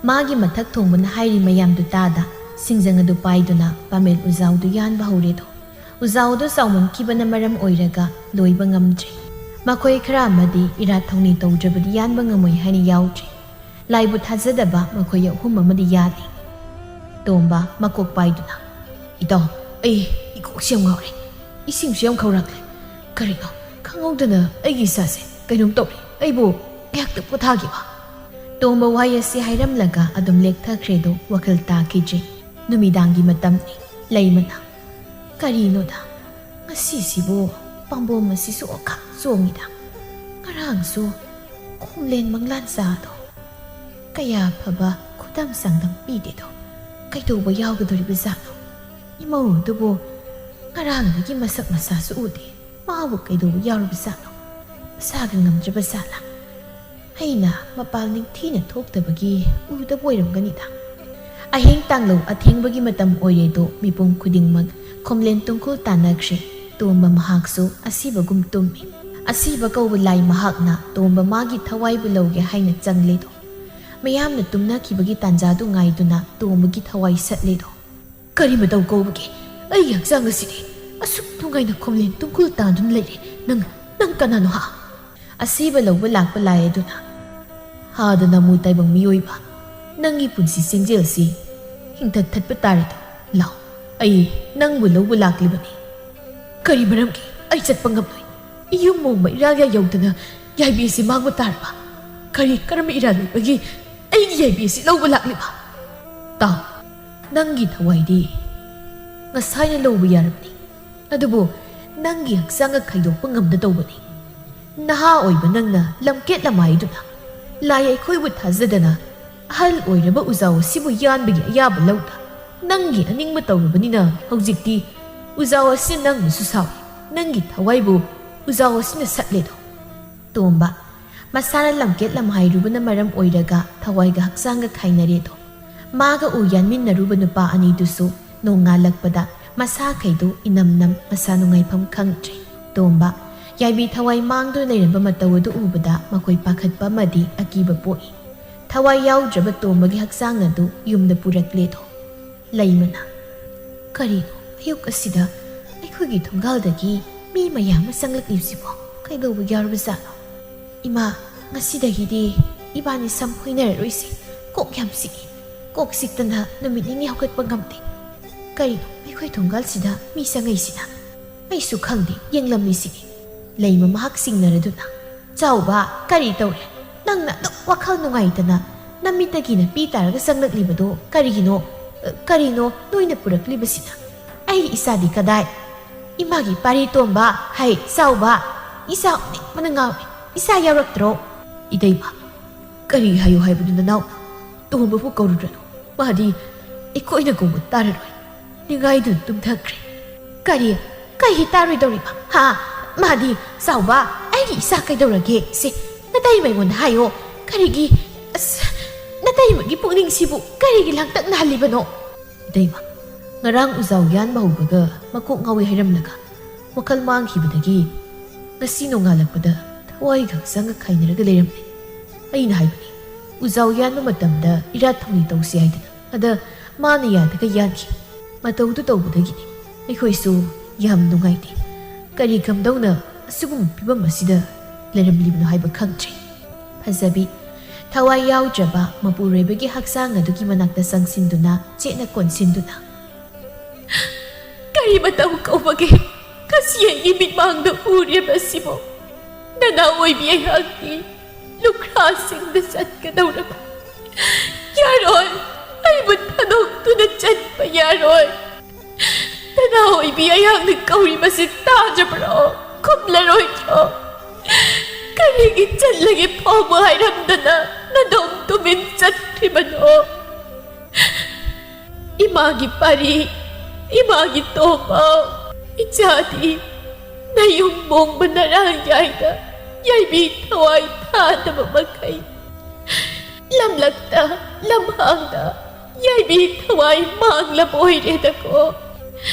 ꯃꯥꯒꯤ ꯃꯊꯛ ꯊꯣꯡꯕꯅ ꯍꯥꯏꯔꯤ ꯃꯌꯥꯝꯗꯨ ꯇꯥꯗ, ꯁꯤꯡꯖꯪ ꯑꯗꯨ ꯄꯥꯏꯗꯨꯅ ꯄꯥꯃꯦꯟ ꯎꯖꯥꯎꯗꯨ ꯌꯥꯟꯕ ꯍꯧꯔꯦꯗꯣ꯫ ꯎꯖꯥꯎꯗꯨ ꯆꯥꯎꯃꯟꯈꯤꯕꯅ ꯃꯔꯝ ꯑꯣꯏꯔꯒ ꯂꯣꯏꯕ ꯉꯝꯗ꯭ꯔꯦ꯫ ꯃꯈꯣꯏ ꯈꯔ ꯑꯃꯗꯤ ꯏꯔꯥꯠ ꯊꯧꯅꯤ ꯇꯧꯗ꯭ꯔꯕꯗꯤ ꯌꯥꯟꯕ ꯉꯝꯃꯣꯏ ꯍꯥꯏꯅ ꯌꯥꯎꯗ꯭ꯔꯦ꯫ ꯂꯥꯏꯕꯨ ꯊꯥꯖꯗꯕ ꯃꯈꯣꯏ ꯑꯍꯨꯝ ꯑꯃꯗꯤ ꯌꯥꯜꯂꯤ꯫ ꯇꯣꯝꯕ ꯃꯀꯣꯛ ꯄꯥꯏꯗꯨꯅ, "ꯏꯇꯥꯎ, ꯑꯩ ꯏꯀꯣꯛꯁꯦ ꯌꯥꯝ ꯉꯥꯎꯔꯦ꯫ ꯏꯁꯤꯡꯁꯨ ꯌꯥꯝ ꯈꯧꯔꯥꯡꯂꯦ꯫ ꯀꯔꯤꯅꯣ ꯈꯪꯍꯧꯗꯅ ꯑꯩꯒꯤ ꯏꯁꯥꯁꯦ ꯀꯩꯅꯣꯝ ꯇꯧꯔꯦ꯫ ꯑꯩꯕꯨ ꯉꯥꯏꯍꯥꯛꯇ ꯄꯣꯊꯥꯈꯤꯕ꯫" ꯇꯣꯝꯕ ꯋꯥꯍꯩ ꯑꯁꯤ ꯍꯥꯏꯔꯝꯂꯒ ꯑꯗꯨꯝ ꯂꯦꯛꯊꯈ꯭ꯔꯦꯗꯣ ꯋꯥꯈꯜ ꯇꯥꯈꯤꯗ꯭ꯔꯦ꯫ ꯅꯨꯃꯤꯗꯥꯡꯒꯤ ꯃꯇꯝꯅꯤ꯫ ꯂꯩꯃꯅ, "ꯀꯔꯤꯅꯣꯗ, ꯉꯁꯤꯁꯤꯕꯨ ꯄꯥꯝꯕꯣꯝ ꯑꯁꯤꯁꯨ ꯑꯣꯈꯥꯛ ꯆꯣꯡꯉꯤꯗ꯫ ꯉꯔꯥꯡꯁꯨ ꯈꯣꯝꯂꯦꯟ ꯃꯪꯂꯥꯟ ꯆꯥꯗꯣ ꯀꯌꯥ ꯐꯕ ꯈꯨꯗꯝ ꯆꯥꯡꯗꯝ ꯄꯤꯗꯦꯗꯣ꯫ ꯀꯩꯗꯧꯕ ꯌꯥꯎꯒꯗꯧꯔꯤꯕꯖꯥꯠꯅꯣ? ꯏꯃꯧ ꯑꯗꯨꯕꯨ ꯉꯔꯥꯡꯗꯒꯤ ꯃꯁꯛ ꯃꯁꯥꯁꯨ ꯎꯗꯦ꯫ ꯃꯥꯕꯨ ꯀꯩꯗꯧꯕ ꯌꯥꯎꯔꯤꯕꯖꯥꯠꯅꯣ? ꯃꯁꯥꯒ ꯉꯝꯗ꯭ꯔꯕ ꯖꯥꯠꯂꯥ? ꯑꯩꯅ ꯃꯄꯥꯜ ꯅꯤꯡꯊꯤꯅ ꯊꯣꯛꯇꯕꯒꯤ ꯎꯗꯕ ꯑꯣꯏꯔꯝꯒꯅꯤꯗ꯫ ꯑꯍꯤꯡ ꯇꯥꯡꯂꯧ ꯑꯊꯦꯡꯕꯒꯤ ꯃꯇꯝ ꯑꯣꯏꯔꯦꯗꯣ ꯃꯤꯄꯨꯝ ꯈꯨꯗꯤꯡꯃꯛ ꯈꯣꯝꯂꯦꯟ ꯇꯨꯡꯈꯨꯜ ꯇꯥꯟꯅꯈ꯭ꯔꯦ꯫ ꯇꯣꯝꯕ ꯃꯍꯥꯛꯁꯨ ꯑꯁꯤꯕꯒꯨꯝ ꯇꯨꯝꯃꯤ꯫ ꯑꯁꯤꯕ ꯀꯧꯕ ꯂꯥꯏ ꯃꯍꯥꯛꯅ ꯇꯣꯝꯕ ꯃꯥꯒꯤ ꯊꯋꯥꯏꯕꯨ ꯂꯧꯒꯦ ꯍꯥꯏꯅ ꯆꯪꯂꯦꯗꯣ꯫ ꯃꯌꯥꯝꯅ ꯇꯨꯝꯅꯈꯤꯕꯒꯤ ꯇꯥꯟꯖꯥꯗꯨ ꯉꯥꯏꯗꯨꯅ ꯇꯣꯝꯕꯒꯤ ꯊꯋꯥꯏ ꯁꯠꯂꯦꯗꯣ꯫ "ꯀꯔꯤ ꯃꯇꯧ ꯀꯧꯕꯒꯦ? ꯑꯩꯒꯤ ꯍꯛꯆꯥꯡ ꯑꯁꯤꯗꯤ ꯑꯁꯨꯛ ꯅꯨꯡꯉꯥꯏꯅ ꯈꯣꯝꯂꯦꯟ ꯇꯨꯡꯈꯨꯜ ꯇꯥꯗꯨꯅ ꯂꯩꯔꯦ꯫ ꯅꯪ, ꯅꯪ ꯀꯅꯥꯅꯣ ꯍꯥ?" ꯑꯁꯤꯕ ꯂꯧꯕ ꯂꯥꯛꯄ ꯂꯥꯏ ꯑꯗꯨꯅ, "ꯍꯥꯗ ꯅꯃꯨ ꯇꯥꯏꯕꯪ ꯃꯤꯑꯣꯏꯕ, ꯅꯪꯒꯤ ꯄꯨꯟꯁꯤ ꯆꯦꯡꯖꯦꯜꯁꯤ ꯍꯤꯡꯊꯠ ꯊꯠꯄ ꯇꯥꯔꯦꯗꯣ꯫ ꯂꯥꯎ, ꯑꯩ ꯅꯪꯕꯨ ꯂꯧꯕ ꯂꯥꯛꯂꯤꯕꯅꯤ꯫ ꯀꯔꯤ ꯃꯔꯝꯒꯤ ꯑꯩ ꯆꯠꯄ ꯉꯝꯂꯣꯏ? ꯏꯌꯨꯝ ꯃꯣꯡꯕ ꯏꯔꯥꯜ ꯌꯥꯏ ꯌꯧꯗꯅ ꯌꯥꯏꯕꯤ ꯑꯁꯤ ꯃꯥꯡꯕ ꯇꯥꯔꯕ? ꯀꯔꯤ ꯀꯔꯝꯕ ꯏꯔꯥꯜ ꯂꯩꯕꯒꯤ ꯑꯩꯒꯤ ꯌꯥꯏꯕꯤ ꯑꯁꯤ ꯂꯧꯕ ꯂꯥꯛꯂꯤꯕ? ꯇꯥꯎ, ꯅꯪꯒꯤ ꯊꯋꯥꯏꯗꯤ ꯉꯁꯥꯏꯅ ꯂꯧꯕ ꯌꯥꯔꯕꯅꯤ, ꯑꯗꯨꯕꯨ ꯅꯪꯒꯤ ꯍꯛꯆꯥꯡꯒ ꯈꯥꯏꯗꯣꯛꯄ ꯉꯝꯗ ꯇꯧꯕꯅꯤ꯫ ꯅꯍꯥ ꯑꯣꯏꯕ ꯅꯪꯅ ꯂꯝꯀꯦꯠ ꯂꯃꯥꯏꯗꯨꯅ ꯂꯥꯏ ꯑꯩꯈꯣꯏꯕꯨ ꯊꯥꯖꯗꯅ ꯑꯍꯜ ꯑꯣꯏꯔꯕ ꯎꯖꯥꯎ ꯑꯁꯤꯕꯨ ꯌꯥꯟꯕꯒꯤ ꯑꯌꯥꯕ ꯂꯧꯗ ꯅꯪꯒꯤ ꯑꯅꯤꯡꯕ ꯇꯧꯔꯕꯅꯤꯅ ꯍꯧꯖꯤꯛꯇꯤ ꯎꯖꯥꯎ ꯑꯁꯤꯅ ꯅꯪꯕꯨꯁꯨ ꯁꯥꯎꯏ, ꯅꯪꯒꯤ ꯊꯋꯥꯏꯕꯨ ꯎꯖꯥꯎ ꯑꯁꯤꯅ ꯁꯠꯂꯦꯗꯣ꯫" ꯇꯣꯝꯕ, ꯃꯁꯥꯅ ꯂꯝꯀꯦꯠ ꯂꯝꯍꯥꯏꯔꯨꯕꯅ ꯃꯔꯝ ꯑꯣꯏꯔꯒ ꯊꯋꯥꯏꯒ ꯍꯛꯆꯥꯡꯒ ꯈꯥꯏꯅꯔꯦꯗꯣ꯫ ꯃꯥꯒ ꯎ ꯌꯥꯟꯃꯤꯟꯅꯔꯨꯕ ꯅꯨꯄꯥ ꯑꯅꯤꯗꯨꯁꯨ ꯅꯣꯡꯉꯥꯜꯂꯛꯄꯗ ꯃꯁꯥꯈꯩꯗꯨ ꯏꯅꯝ ꯅꯝ ꯃꯁꯥ ꯅꯨꯡꯉꯥꯏꯐꯝ ꯈꯪꯗ꯭ꯔꯦ꯫ ꯇꯣꯝꯕ, ꯌꯥꯏꯕꯤ ꯊꯋꯥꯏ ꯃꯥꯡꯗꯨꯅ ꯂꯩꯔꯝꯕ ꯃꯇꯧ ꯑꯗꯨ ꯎꯕꯗ ꯃꯈꯣꯏ ꯄꯥꯈꯠꯄ ꯑꯃꯗꯤ ꯑꯀꯤꯕ ꯄꯣꯛꯏ꯫ ꯊꯋꯥꯏ ꯌꯥꯎꯗ꯭ꯔꯕ ꯇꯣꯝꯕꯒꯤ ꯍꯛꯆꯥꯡ ꯑꯗꯨ ꯌꯨꯝꯗ ꯄꯨꯔꯛꯂꯦꯗꯣ꯫ ꯂꯩꯃꯅ, "ꯀꯔꯤꯅꯣ ꯑꯌꯨꯛ ꯑꯁꯤꯗ ꯑꯩꯈꯣꯏꯒꯤ ꯊꯣꯡꯒꯥꯜꯗꯒꯤ ꯃꯤ ꯃꯌꯥꯝ ꯑꯃ ꯆꯪꯂꯛꯂꯤꯕꯁꯤꯕꯣ? ꯀꯩꯗꯧꯕ ꯌꯥꯎꯔꯕꯖꯥꯠꯅꯣ? ꯏꯃꯥ, ꯉꯁꯤꯗꯒꯤꯗꯤ ꯏꯕꯥꯅꯤ ꯁꯝ ꯐꯣꯏꯅꯔꯔꯣꯏꯁꯤ꯫ ꯀꯣꯛ ꯌꯥꯝ ꯆꯤꯛꯏ꯫ ꯀꯣꯛ ꯆꯤꯛꯇꯅ ꯅꯨꯃꯤꯠ ꯅꯤꯅꯤ ꯍꯧꯒꯠꯄ ꯉꯝꯗꯦ꯫ ꯀꯔꯤꯅꯣ ꯑꯩꯈꯣꯏ ꯊꯣꯡꯒꯥꯜꯁꯤꯗ ꯃꯤ ꯆꯪꯉꯛꯏꯁꯤꯅ? ꯑꯩꯁꯨ ꯈꯪꯗꯦ, ꯌꯦꯡꯂꯝꯃꯤꯁꯤꯅꯤ꯫" ꯂꯩꯃ ꯃꯍꯥꯛ ꯆꯤꯡꯅꯔꯗꯨꯅ, "ꯆꯥꯎꯕ, ꯀꯔꯤ ꯇꯧꯔꯦ? ꯅꯪꯅ ꯑꯗꯨꯛ ꯋꯥꯈꯜ ꯅꯨꯡꯉꯥꯏꯇꯅ ꯅꯃꯤꯠꯇꯒꯤ ꯅꯄꯤ ꯇꯥꯔꯒ ꯆꯪꯂꯛꯂꯤꯕꯗꯣ ꯀꯔꯤꯒꯤꯅꯣ? ꯀꯔꯤꯅꯣ ꯅꯣꯏꯅ ꯄꯨꯔꯛꯂꯤꯕꯁꯤꯅ? ꯑꯩ ꯏꯆꯥꯗꯤ ꯀꯗꯥꯏ? ꯏꯃꯥꯒꯤ ꯄꯥꯔꯤ ꯇꯣꯝꯕ, ꯍꯩ, ꯆꯥꯎꯕ, ꯏꯆꯥ ꯎꯅꯤꯡꯕꯅ ꯉꯥꯎꯔꯦ꯫ ꯏꯆꯥ ꯌꯥꯎꯔꯛꯇ꯭ꯔꯣ?" "ꯏꯇꯩꯃ, ꯀꯔꯤ ꯍꯥꯏꯌꯨ ꯍꯥꯏꯕꯅꯣ ꯅꯅꯥꯎ? ꯇꯣꯝꯕꯕꯨ ꯀꯧꯔꯨꯔꯅꯨ꯫ ꯃꯥꯗꯤ ꯑꯩꯈꯣꯏꯅ ꯀꯧꯕ ꯇꯥꯔꯔꯣꯏ꯫ ꯅꯤꯡꯉꯥꯏꯗꯨꯅ ꯇꯨꯝꯊꯈ꯭ꯔꯦ꯫ ꯀꯔꯤ? ꯀꯩꯒꯤ ꯇꯥꯔꯣꯏꯗꯧꯔꯤꯕ? ꯍꯥ? ꯃꯥꯗꯤ, "ꯆꯥꯎꯕ, ꯑꯩꯒꯤ ꯏꯆꯥ ꯀꯩꯗꯧꯔꯒꯦ?" ꯁꯦ, ꯅꯇꯩꯃ ꯑꯩꯉꯣꯟꯗ ꯍꯥꯏꯌꯣ꯫ ꯀꯔꯤꯒꯤ? ꯑꯁ, ꯅꯇꯩꯃꯒꯤ ꯄꯨꯛꯅꯤꯡꯁꯤꯕꯨ ꯀꯔꯤꯒꯤ ꯂꯥꯡꯇꯛꯅꯍꯜꯂꯤꯕꯅꯣ? ꯏꯇꯩꯃ, ꯉꯔꯥꯡ ꯎꯖꯥꯎ ꯌꯥꯟꯕ ꯍꯧꯕꯒ ꯃꯀꯣꯛ ꯉꯥꯎꯏ ꯍꯥꯏꯔꯝꯂꯒ, ꯋꯥꯈꯜ ꯃꯥꯡꯈꯤꯕꯗꯒꯤ ꯉꯁꯤ ꯅꯣꯡꯉꯥꯜꯂꯛꯄꯗ ꯊꯋꯥꯏꯒ ꯍꯛꯆꯥꯡꯒ ꯈꯥꯏꯅꯔꯒ ꯂꯩꯔꯝꯂꯦ꯫ ꯑꯩꯅ ꯍꯥꯏꯕꯅꯤ, ꯎꯖꯥꯎ ꯌꯥꯟꯕ ꯃꯇꯝꯗ ꯏꯔꯥꯠ ꯊꯧꯅꯤ ꯇꯧꯁꯤ ꯍꯥꯏꯗꯅ꯫ ꯑꯗ ꯃꯥꯅ ꯌꯥꯗꯒ ꯌꯥꯟꯈꯤ꯫ ꯃꯇꯧꯗꯨ ꯇꯧꯕꯗꯒꯤꯅꯤ ꯑꯩꯈꯣꯏꯁꯨ ꯌꯥꯝ ꯅꯨꯡꯉꯥꯏꯇꯦ꯫ ꯀꯔꯤ ꯀꯝꯗꯧꯅ ꯑꯁꯤꯒꯨꯝꯕ ꯐꯤꯕꯝ ꯑꯁꯤꯗ ꯂꯩꯔꯝꯂꯤꯕꯅꯣ ꯍꯥꯏꯕ ꯈꯪꯗ꯭ꯔꯦ꯫ ꯐꯖꯕꯤ, ꯊꯋꯥꯏ ꯌꯥꯎꯗ꯭ꯔꯕ ꯃꯄꯨꯔꯣꯏꯕꯒꯤ ꯍꯛꯆꯥꯡ ꯑꯗꯨꯒꯤ ꯃꯅꯥꯛꯇ ꯆꯪꯁꯤꯟꯗꯨꯅ ꯆꯦꯠꯅ ꯀꯣꯟꯁꯤꯟꯗꯨꯅ, "ꯀꯔꯤ ꯃꯇꯧ ꯀꯧꯕꯒꯦ? ꯉꯁꯤ ꯑꯩꯒꯤ ꯃꯤꯠꯃꯥꯡꯗ ꯎꯔꯦꯕ ꯑꯁꯤꯕꯨ꯫ ꯅꯅꯥ ꯑꯣꯏꯕꯤ ꯑꯩꯍꯥꯛꯇꯤ ꯂꯨꯈ꯭ꯔꯥꯁꯤꯡꯗ ꯆꯠꯀꯗꯧꯔꯕ꯫ ꯌꯥꯔꯣꯏ, ꯑꯩꯕꯨ ꯊꯥꯗꯣꯛꯇꯨꯅ ꯆꯠꯄ ꯌꯥꯔꯣꯏ꯫ ꯅꯅꯥ ꯑꯣꯏꯕꯤ ꯑꯩꯍꯥꯛꯅ ꯀꯧꯔꯤꯕꯁꯤ ꯇꯥꯗ꯭ꯔꯕ꯭ꯔꯣ? ꯈꯨꯝꯂꯔꯣꯏꯗ꯭ꯔꯣ? ꯀꯔꯤꯒꯤ ꯆꯠꯂꯒꯦ ꯐꯥꯎꯕ ꯍꯥꯏꯔꯝꯗꯅ ꯅꯗꯣꯝ ꯇꯨꯃꯤꯟ ꯆꯠꯈ꯭ꯔꯤꯕꯅꯣ? ꯏꯃꯥꯒꯤ ꯄꯥꯔꯤ, ꯏꯃꯥꯒꯤ ꯇꯣꯝꯕ, ꯏꯆꯥꯗꯤ ꯅꯌꯨꯝ ꯃꯣꯡꯕ ꯅꯔꯥ ꯌꯥꯏꯗ ꯌꯥꯏꯕꯤ ꯊꯋꯥꯏ ꯊꯥꯗꯕ ꯃꯈꯩ ꯂꯝꯂꯛꯇ, ꯂꯝꯍꯥꯡꯗ ꯌꯥꯏꯕꯤ ꯊꯋꯥꯏ ꯃꯥꯡꯂꯕ ꯑꯣꯏꯔꯦꯗꯀꯣ꯫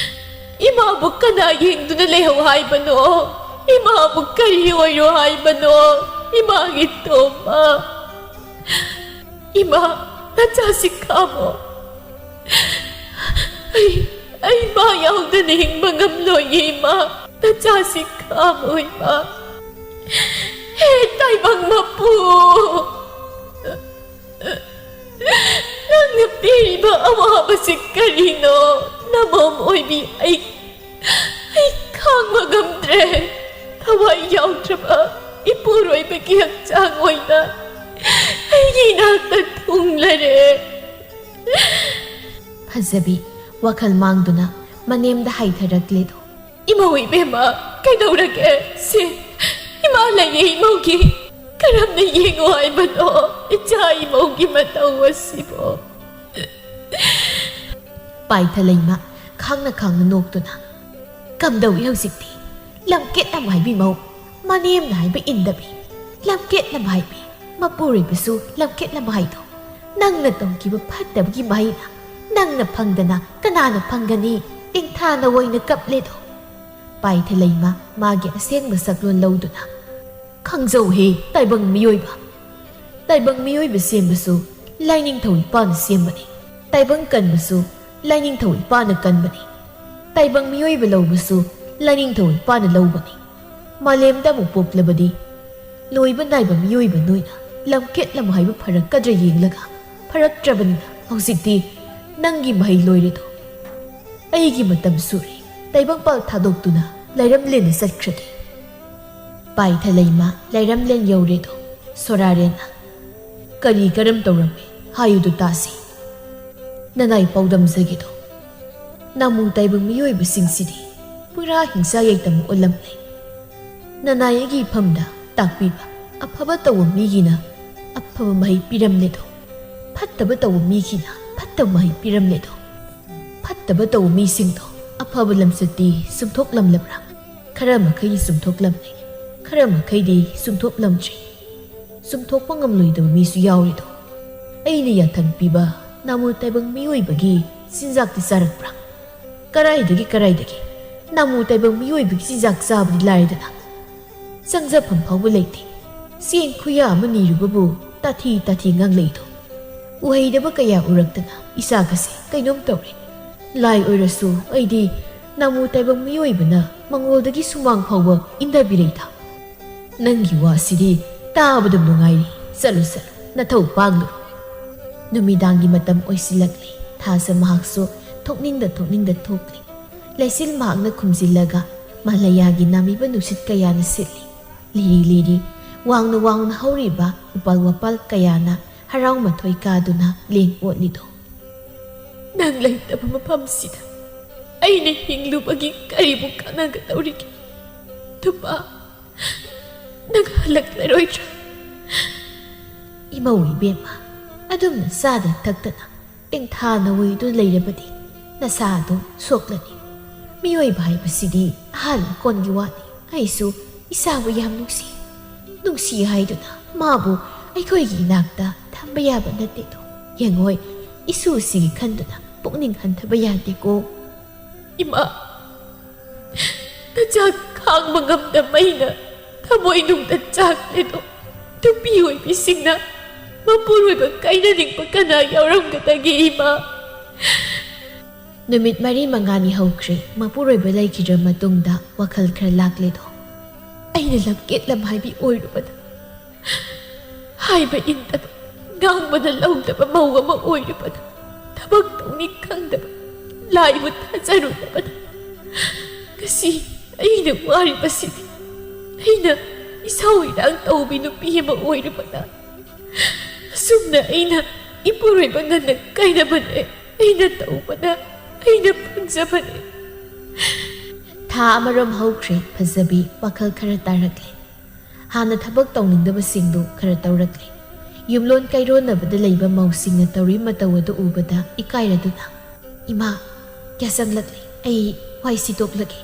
ꯏꯃꯥꯕꯨ ꯀꯅꯥ ꯌꯦꯡꯗꯨꯅ ꯂꯩꯍꯧ ꯍꯥꯏꯕꯅꯣ? ꯏꯃꯥꯕꯨ ꯀꯔꯤ ꯑꯣꯏꯔꯣ ꯍꯥꯏꯕꯅꯣ? ꯏꯃꯥꯒꯤ ꯇꯣꯝꯕ, ꯏꯃꯥ, ꯅꯆꯥꯁꯤ ꯈꯥꯝꯃꯣ꯫ ꯑꯩ, ꯑꯩ ꯃꯥ ꯌꯥꯎꯗꯅ ꯍꯤꯡꯕ ꯉꯝꯂꯣꯏꯌꯦ ꯏꯃꯥ꯫ ꯅꯆꯥꯁꯤ ꯈꯥꯝꯃꯣ ꯏꯃꯥ꯫ ꯍꯦ ꯇꯥꯏꯕꯪ ꯃꯄꯨ! ꯅꯪꯅ ꯄꯤꯔꯤꯕ ꯑꯋꯥꯕꯁꯤ ꯀꯔꯤꯅꯣ? ꯅꯃꯣꯝ ꯑꯣꯏꯕꯤ ꯑꯩ, ꯑꯩ ꯈꯥꯡꯕ ꯉꯝꯗ꯭ꯔꯦ꯫ ꯊꯋꯥꯏ ꯌꯥꯎꯗ꯭ꯔꯕ ꯏꯄꯨꯔꯣꯏꯕꯒꯤ ꯍꯛꯆꯥꯡ ꯑꯣꯏꯅ ꯑꯩꯒꯤ ꯏꯅꯥꯛꯇ ꯊꯨꯡꯂꯔꯦ꯫ ꯐꯖꯕꯤ, ꯋꯥꯈꯜ ꯃꯥꯡꯗꯨꯅ ꯃꯅꯦꯝꯗ ꯍꯥꯏꯊꯔꯛꯂꯦꯗꯣ꯫ ꯏꯃꯧ ꯏꯕꯦꯝꯃ, ꯀꯩꯗꯧꯔꯒꯦ? ꯁꯤ ꯏꯃꯥ ꯂꯩꯌꯦ ꯏꯃꯧꯒꯤ꯫ ꯀꯔꯝꯅ ꯌꯦꯡꯉꯣ ꯍꯥꯏꯕꯅꯣ ꯏꯆꯥ ꯏꯃꯧꯒꯤ ꯃꯇꯧ ꯑꯁꯤꯕꯣ? ꯄꯥꯏꯊ ꯂꯩꯃ ꯈꯥꯡꯅ ꯈꯥꯡꯅ ꯅꯣꯛꯇꯨꯅ, "ꯀꯝꯗꯧꯏ ꯍꯧꯖꯤꯛꯇꯤ? ꯂꯝꯀꯦꯠ ꯂꯝꯍꯥꯏꯕꯤ ꯃꯧ, ꯃꯅꯦꯝꯅ ꯍꯥꯏꯕ ꯏꯟꯗꯕꯤ, ꯂꯝꯀꯦꯠ ꯂꯝꯍꯥꯏꯕꯤ, ꯃꯄꯨꯔꯣꯏꯕꯁꯨ ꯂꯝꯀꯦꯠ ꯂꯝꯍꯥꯏꯗꯣ꯫ ꯅꯪꯅ ꯇꯧꯈꯤꯕ ꯐꯠꯇꯕꯒꯤ ꯃꯍꯩꯅ ꯅꯪꯅ ꯐꯪꯗꯅ ꯀꯅꯥꯅ ꯐꯪꯒꯅꯤ? ꯇꯦꯡꯊꯥ ꯅꯋꯣꯏꯅ ꯀꯞꯂꯦꯗꯣ꯫" ꯄꯥꯏꯊ ꯂꯩꯃ ꯃꯥꯒꯤ ꯑꯁꯦꯡꯕ ꯁꯛꯂꯣꯟ ꯂꯧꯗꯨꯅ, "ꯈꯪꯖꯧꯍꯦ ꯇꯥꯏꯕꯪ ꯃꯤꯑꯣꯏꯕ꯫ ꯇꯥꯏꯕꯪ ꯃꯤꯑꯣꯏꯕ ꯁꯦꯝꯕꯁꯨ ꯂꯥꯏꯅꯤꯡꯊꯧ ꯏꯄꯥꯅ ꯁꯦꯝꯕꯅꯤ꯫ ꯇꯥꯏꯕꯪ ꯀꯟꯕꯁꯨ ꯂꯥꯏꯅꯤꯡꯊꯧ ꯏꯄꯥꯅ ꯀꯟꯕꯅꯤ꯫ ꯇꯥꯏꯕꯪ ꯃꯤꯑꯣꯏꯕ ꯂꯧꯕꯁꯨ ꯂꯥꯏꯅꯤꯡꯊꯧ ꯏꯄꯥꯅ ꯂꯧꯕꯅꯤ꯫ ꯃꯥꯂꯦꯝꯗ ꯑꯃꯨꯛ ꯄꯣꯛꯂꯕꯗꯤ ꯂꯣꯏꯕ ꯅꯥꯏꯕ ꯃꯤꯑꯣꯏꯕ ꯅꯣꯏꯅ ꯂꯝꯀꯦꯠ ꯂꯝꯍꯥꯏꯕ ꯐꯔꯛꯀꯗ꯭ꯔꯥ ꯌꯦꯡꯂꯒ ꯐꯔꯛꯇ꯭ꯔꯕꯅꯤꯅ ꯍꯧꯖꯤꯛꯇꯤ ꯅꯪꯒꯤ ꯃꯍꯩ ꯂꯣꯏꯔꯦꯗꯣ꯫ ꯑꯩꯒꯤ ꯃꯇꯝ ꯁꯨꯔꯦ꯫ ꯇꯥꯏꯕꯪꯄꯥꯜ ꯊꯥꯗꯣꯛꯇꯨꯅ ꯂꯥꯏꯔꯝꯂꯦꯟꯗ ꯆꯠꯈ꯭ꯔꯒꯦ꯫" ꯄꯥꯏꯊ ꯂꯩꯃ ꯂꯥꯏꯔꯝꯂꯦꯟ ꯌꯧꯔꯦꯗꯣ꯫ ꯁꯣꯔꯥꯔꯦꯟꯅ, "ꯀꯔꯤ ꯀꯔꯝ ꯇꯧꯔꯝꯃꯤ ꯍꯥꯏꯌꯨꯗꯨ ꯇꯥꯁꯤ꯫ ꯅꯅꯥꯏ ꯄꯥꯎꯗꯝꯖꯒꯦꯗꯣ꯫ ꯅꯥꯃꯨ ꯇꯥꯏꯕꯪ ꯃꯤꯑꯣꯏꯕꯁꯤꯡꯁꯤꯗꯤ ꯄꯨꯔꯥ ꯍꯤꯡꯁꯥ ꯌꯥꯏꯇꯝ ꯑꯣꯜꯂꯝꯂꯦ꯫ ꯅꯅꯥꯏ ꯑꯩꯒꯤ ꯏꯐꯝꯗ ꯇꯥꯛꯄꯤꯕ ꯑꯐꯕ ꯇꯧꯕ ꯃꯤꯒꯤꯅ ꯑꯐꯕ ꯃꯍꯩ ꯄꯤꯔꯝꯂꯦꯗꯣ꯫ ꯐꯠꯇꯕ ꯇꯧꯕ ꯃꯤꯒꯤꯅ ꯐꯠꯇꯕ ꯃꯍꯩ ꯄꯤꯔꯝꯂꯦꯗꯣ꯫ ꯐꯠꯇꯕ ꯇꯧꯕ ꯃꯤꯁꯤꯡꯗꯣ ꯑꯐꯕ ꯂꯝꯆꯠꯇꯤ ꯆꯨꯝꯊꯣꯛꯂꯝꯂꯕ꯭ꯔꯥ? ꯈꯔ ꯃꯈꯩ ꯆꯨꯝꯊꯣꯛꯂꯝꯂꯦ, ꯈꯔ ꯃꯈꯩꯗꯤ ꯆꯨꯝꯊꯣꯛꯂꯝꯗ꯭ꯔꯤ꯫ ꯆꯨꯝꯊꯣꯛꯄ ꯉꯝꯂꯣꯏꯗꯕ ꯃꯤꯁꯨ ꯌꯥꯎꯔꯤꯗꯣ꯫ ꯑꯩꯅ ꯌꯥꯊꯪ ꯄꯤꯕ ꯅꯥꯃꯨ ꯇꯥꯏꯕꯪ ꯃꯤꯑꯣꯏꯕꯒꯤ ꯆꯤꯟꯖꯥꯛꯇꯤ ꯆꯥꯔꯛꯄ꯭ꯔꯥ? ꯀꯔꯥꯏꯗꯒꯤ ꯀꯔꯥꯏꯗꯒꯤ ꯅꯥꯃꯨ ꯇꯥꯏꯕꯪ ꯃꯤꯑꯣꯏꯕꯒꯤ ꯆꯤꯟꯖꯥꯛ ꯆꯥꯕꯗꯤ ꯂꯥꯏꯔꯗꯅ ꯆꯪꯖꯐꯝ ꯐꯥꯎꯕ ꯂꯩꯇꯦ꯫ ꯆꯦꯡ ꯈꯨꯌꯥ ꯑꯃ ꯅꯤꯔꯨꯕꯕꯨ ꯇꯥꯊꯤ ꯇꯥꯊꯤ ꯉꯥꯡꯂꯛꯏꯗꯣ꯫ ꯎꯍꯩꯗꯕ ꯀꯌꯥ ꯎꯔꯛꯇꯅ ꯏꯆꯥꯒꯁꯦ ꯀꯩꯅꯣꯝ ꯇꯧꯔꯦ꯫ ꯂꯥꯏ ꯑꯣꯏꯔꯁꯨ ꯑꯩꯗꯤ ꯅꯥꯃꯨ ꯇꯥꯏꯕꯪ ꯃꯤꯑꯣꯏꯕꯅ ꯃꯉꯣꯜꯗꯒꯤ ꯁꯨꯃꯥꯡ ꯐꯥꯎꯕ ꯏꯟꯊꯕꯤꯔꯛꯏꯗ꯫ ꯅꯪꯒꯤ ꯋꯥꯁꯤꯗꯤ ꯇꯥꯕꯗ ꯅꯨꯡꯉꯥꯏꯔꯤ꯫ ꯆꯠꯂꯨ, ꯆꯠꯂꯨ, ꯅꯊꯧ ꯄꯥꯡꯂꯨ꯫" ꯅꯨꯃꯤꯗꯥꯡꯒꯤ ꯃꯇꯝ ꯑꯣꯏꯁꯤꯜꯂꯛꯂꯦ꯫ ꯊꯥꯖ ꯃꯍꯥꯛꯁꯨ ꯊꯣꯛꯅꯤꯡꯗ ꯊꯣꯛꯅꯤꯡꯗ ꯊꯣꯛꯂꯤ꯫ ꯂꯩꯆꯤꯜ ꯃꯍꯥꯛꯅ ꯈꯨꯝꯖꯤꯜꯂꯒ ꯃꯂꯌꯥꯒꯤ ꯅꯥꯃꯤꯕ ꯅꯨꯡꯁꯤꯠ ꯀꯌꯥꯅ ꯁꯤꯠꯂꯤ꯫ ꯂꯤꯔꯤ ꯂꯤꯔꯤ ꯋꯥꯡꯅ ꯋꯥꯡꯅ ꯍꯧꯔꯤꯕ ꯎꯄꯥꯜ ꯋꯥꯄꯥꯜ ꯀꯌꯥꯅ ꯍꯔꯥꯎ ꯃꯊꯣꯏ ꯀꯥꯗꯨꯅ ꯂꯦꯡ ꯑꯣꯠꯂꯤꯗꯣ꯫ "ꯅꯪ ꯂꯩꯇꯕ ꯃꯐꯝꯁꯤꯗ ꯑꯩꯅ ꯍꯤꯡꯂꯨꯕꯒꯤ ꯀꯔꯤꯕꯨ ꯀꯥꯟꯅꯒꯗꯧꯔꯤꯒꯦ? ꯅꯨꯄꯥ, ꯅꯪ ꯍꯜꯂꯛꯂꯔꯣꯏꯗ꯭ꯔꯥ?" "ꯏꯃꯧ ꯏꯕꯦꯝꯃ, ꯑꯗꯨꯝꯅ ꯆꯥꯗ ꯊꯛꯇꯅ ꯇꯦꯡꯊꯥ ꯅꯋꯣꯏꯗꯨꯅ ꯂꯩꯔꯕꯗꯤ ꯅꯁꯥ ꯑꯗꯨ ꯁꯣꯛꯂꯅꯤ꯫ ꯃꯤꯑꯣꯏꯕ ꯍꯥꯏꯕꯁꯤꯗꯤ ꯑꯍꯥꯟꯕ ꯀꯣꯟꯒꯤ ꯋꯥꯅꯤ꯫ ꯑꯩꯁꯨ ꯏꯁꯥꯕꯨ ꯌꯥꯝ ꯅꯨꯡꯁꯤ꯫ ꯅꯨꯡꯁꯤ ꯍꯥꯏꯗꯨꯅ ꯃꯥꯕꯨ ꯑꯩꯈꯣꯏꯒꯤ ꯏꯅꯥꯛꯇ ꯊꯝꯕ ꯌꯥꯕ ꯅꯠꯇꯦꯗꯣ꯫ ꯌꯦꯡꯉꯣꯏ, ꯏꯁꯨꯁꯤꯒꯤ ꯈꯟꯗꯨꯅ ꯄꯨꯛꯅꯤꯡ ꯍꯟꯊꯕ ꯌꯥꯗꯦꯀꯣ꯫ ꯏꯃꯥ, ꯅꯆꯥꯛ ꯈꯥꯡꯕ ꯉꯝꯗꯕ ꯑꯩꯅ ꯊꯃꯣꯏꯅꯨꯡꯗ ꯆꯥꯛꯂꯦꯗꯣ꯫ ꯅꯨꯄꯤ ꯑꯣꯏꯕꯤꯁꯤꯡꯅ ꯃꯄꯨꯔꯣꯏꯕ ꯀꯥꯏꯅꯅꯤꯡꯕ ꯀꯅꯥ ꯌꯥꯎꯔꯝꯒꯗꯒꯦ, ꯏꯃꯥ? ꯅꯨꯃꯤꯠ ꯃꯔꯤ ꯃꯉꯥꯅꯤ ꯍꯧꯈ꯭ꯔꯦ꯫ ꯃꯄꯨꯔꯣꯏꯕ ꯂꯩꯈꯤꯗ꯭ꯔ ꯃꯇꯨꯡꯗ ꯋꯥꯈꯜ ꯈꯔ ꯂꯥꯛꯂꯦꯗꯣ꯫ ꯑꯩꯅ ꯂꯝꯀꯦꯠ ꯂꯝꯍꯥꯏꯕꯤ ꯑꯣꯏꯔꯨꯕꯗ, ꯍꯥꯏꯕ ꯏꯟꯗꯕ, ꯉꯥꯡꯕꯗ ꯂꯧꯗꯕ ꯃꯧ ꯑꯃ ꯑꯣꯏꯔꯨꯕꯗ, ꯊꯕꯛ ꯇꯧꯅꯤ ꯈꯪꯗꯕ, ꯂꯥꯏꯕꯨ ꯊꯥꯖꯔꯨꯗꯕꯗ, ꯉꯁꯤ ꯑꯩꯅ ꯋꯥꯔꯤꯕꯁꯤꯗꯤ, ꯑꯩꯅ ꯏꯁꯧ ꯏꯔꯥꯡ ꯇꯧꯕꯤ ꯅꯨꯄꯤ ꯑꯃ ꯑꯣꯏꯔꯨꯕꯗ, ꯑꯁꯨꯝꯅ ꯑꯩꯅ ꯏꯄꯨꯔꯣꯏꯕ ꯉꯟꯅ ꯀꯥꯏꯅꯕꯅꯦ꯫ ꯑꯩꯅ ꯇꯧꯕꯅ, ꯑꯩꯅ ꯐꯪꯖꯕꯅꯦ꯫ ꯊꯥ ꯑꯃꯔꯣꯝ ꯍꯧꯈ꯭ꯔꯦ꯫ ꯐꯖꯕꯤ ꯋꯥꯈꯜ ꯈꯔ ꯇꯥꯔꯛꯂꯦ꯫ ꯍꯥꯟꯅ ꯊꯕꯛ ꯇꯧꯅꯤꯡꯗꯕꯁꯤꯡꯗꯨ ꯈꯔ ꯇꯧꯔꯛꯂꯦ꯫ ꯌꯨꯝꯂꯣꯟ ꯀꯩꯔꯣꯟꯅꯕꯗ ꯂꯩꯕ ꯃꯧꯁꯤꯡꯅ ꯇꯧꯔꯤ ꯃꯇꯧ ꯑꯗꯨ ꯎꯕꯗ ꯏꯀꯥꯏꯔꯗꯨꯅ, "ꯏꯃꯥ, ꯀꯌꯥ ꯆꯪꯂꯛꯂꯦ? ꯑꯩ ꯋꯥꯏ ꯁꯤꯇꯣꯛꯂꯒꯦ꯫"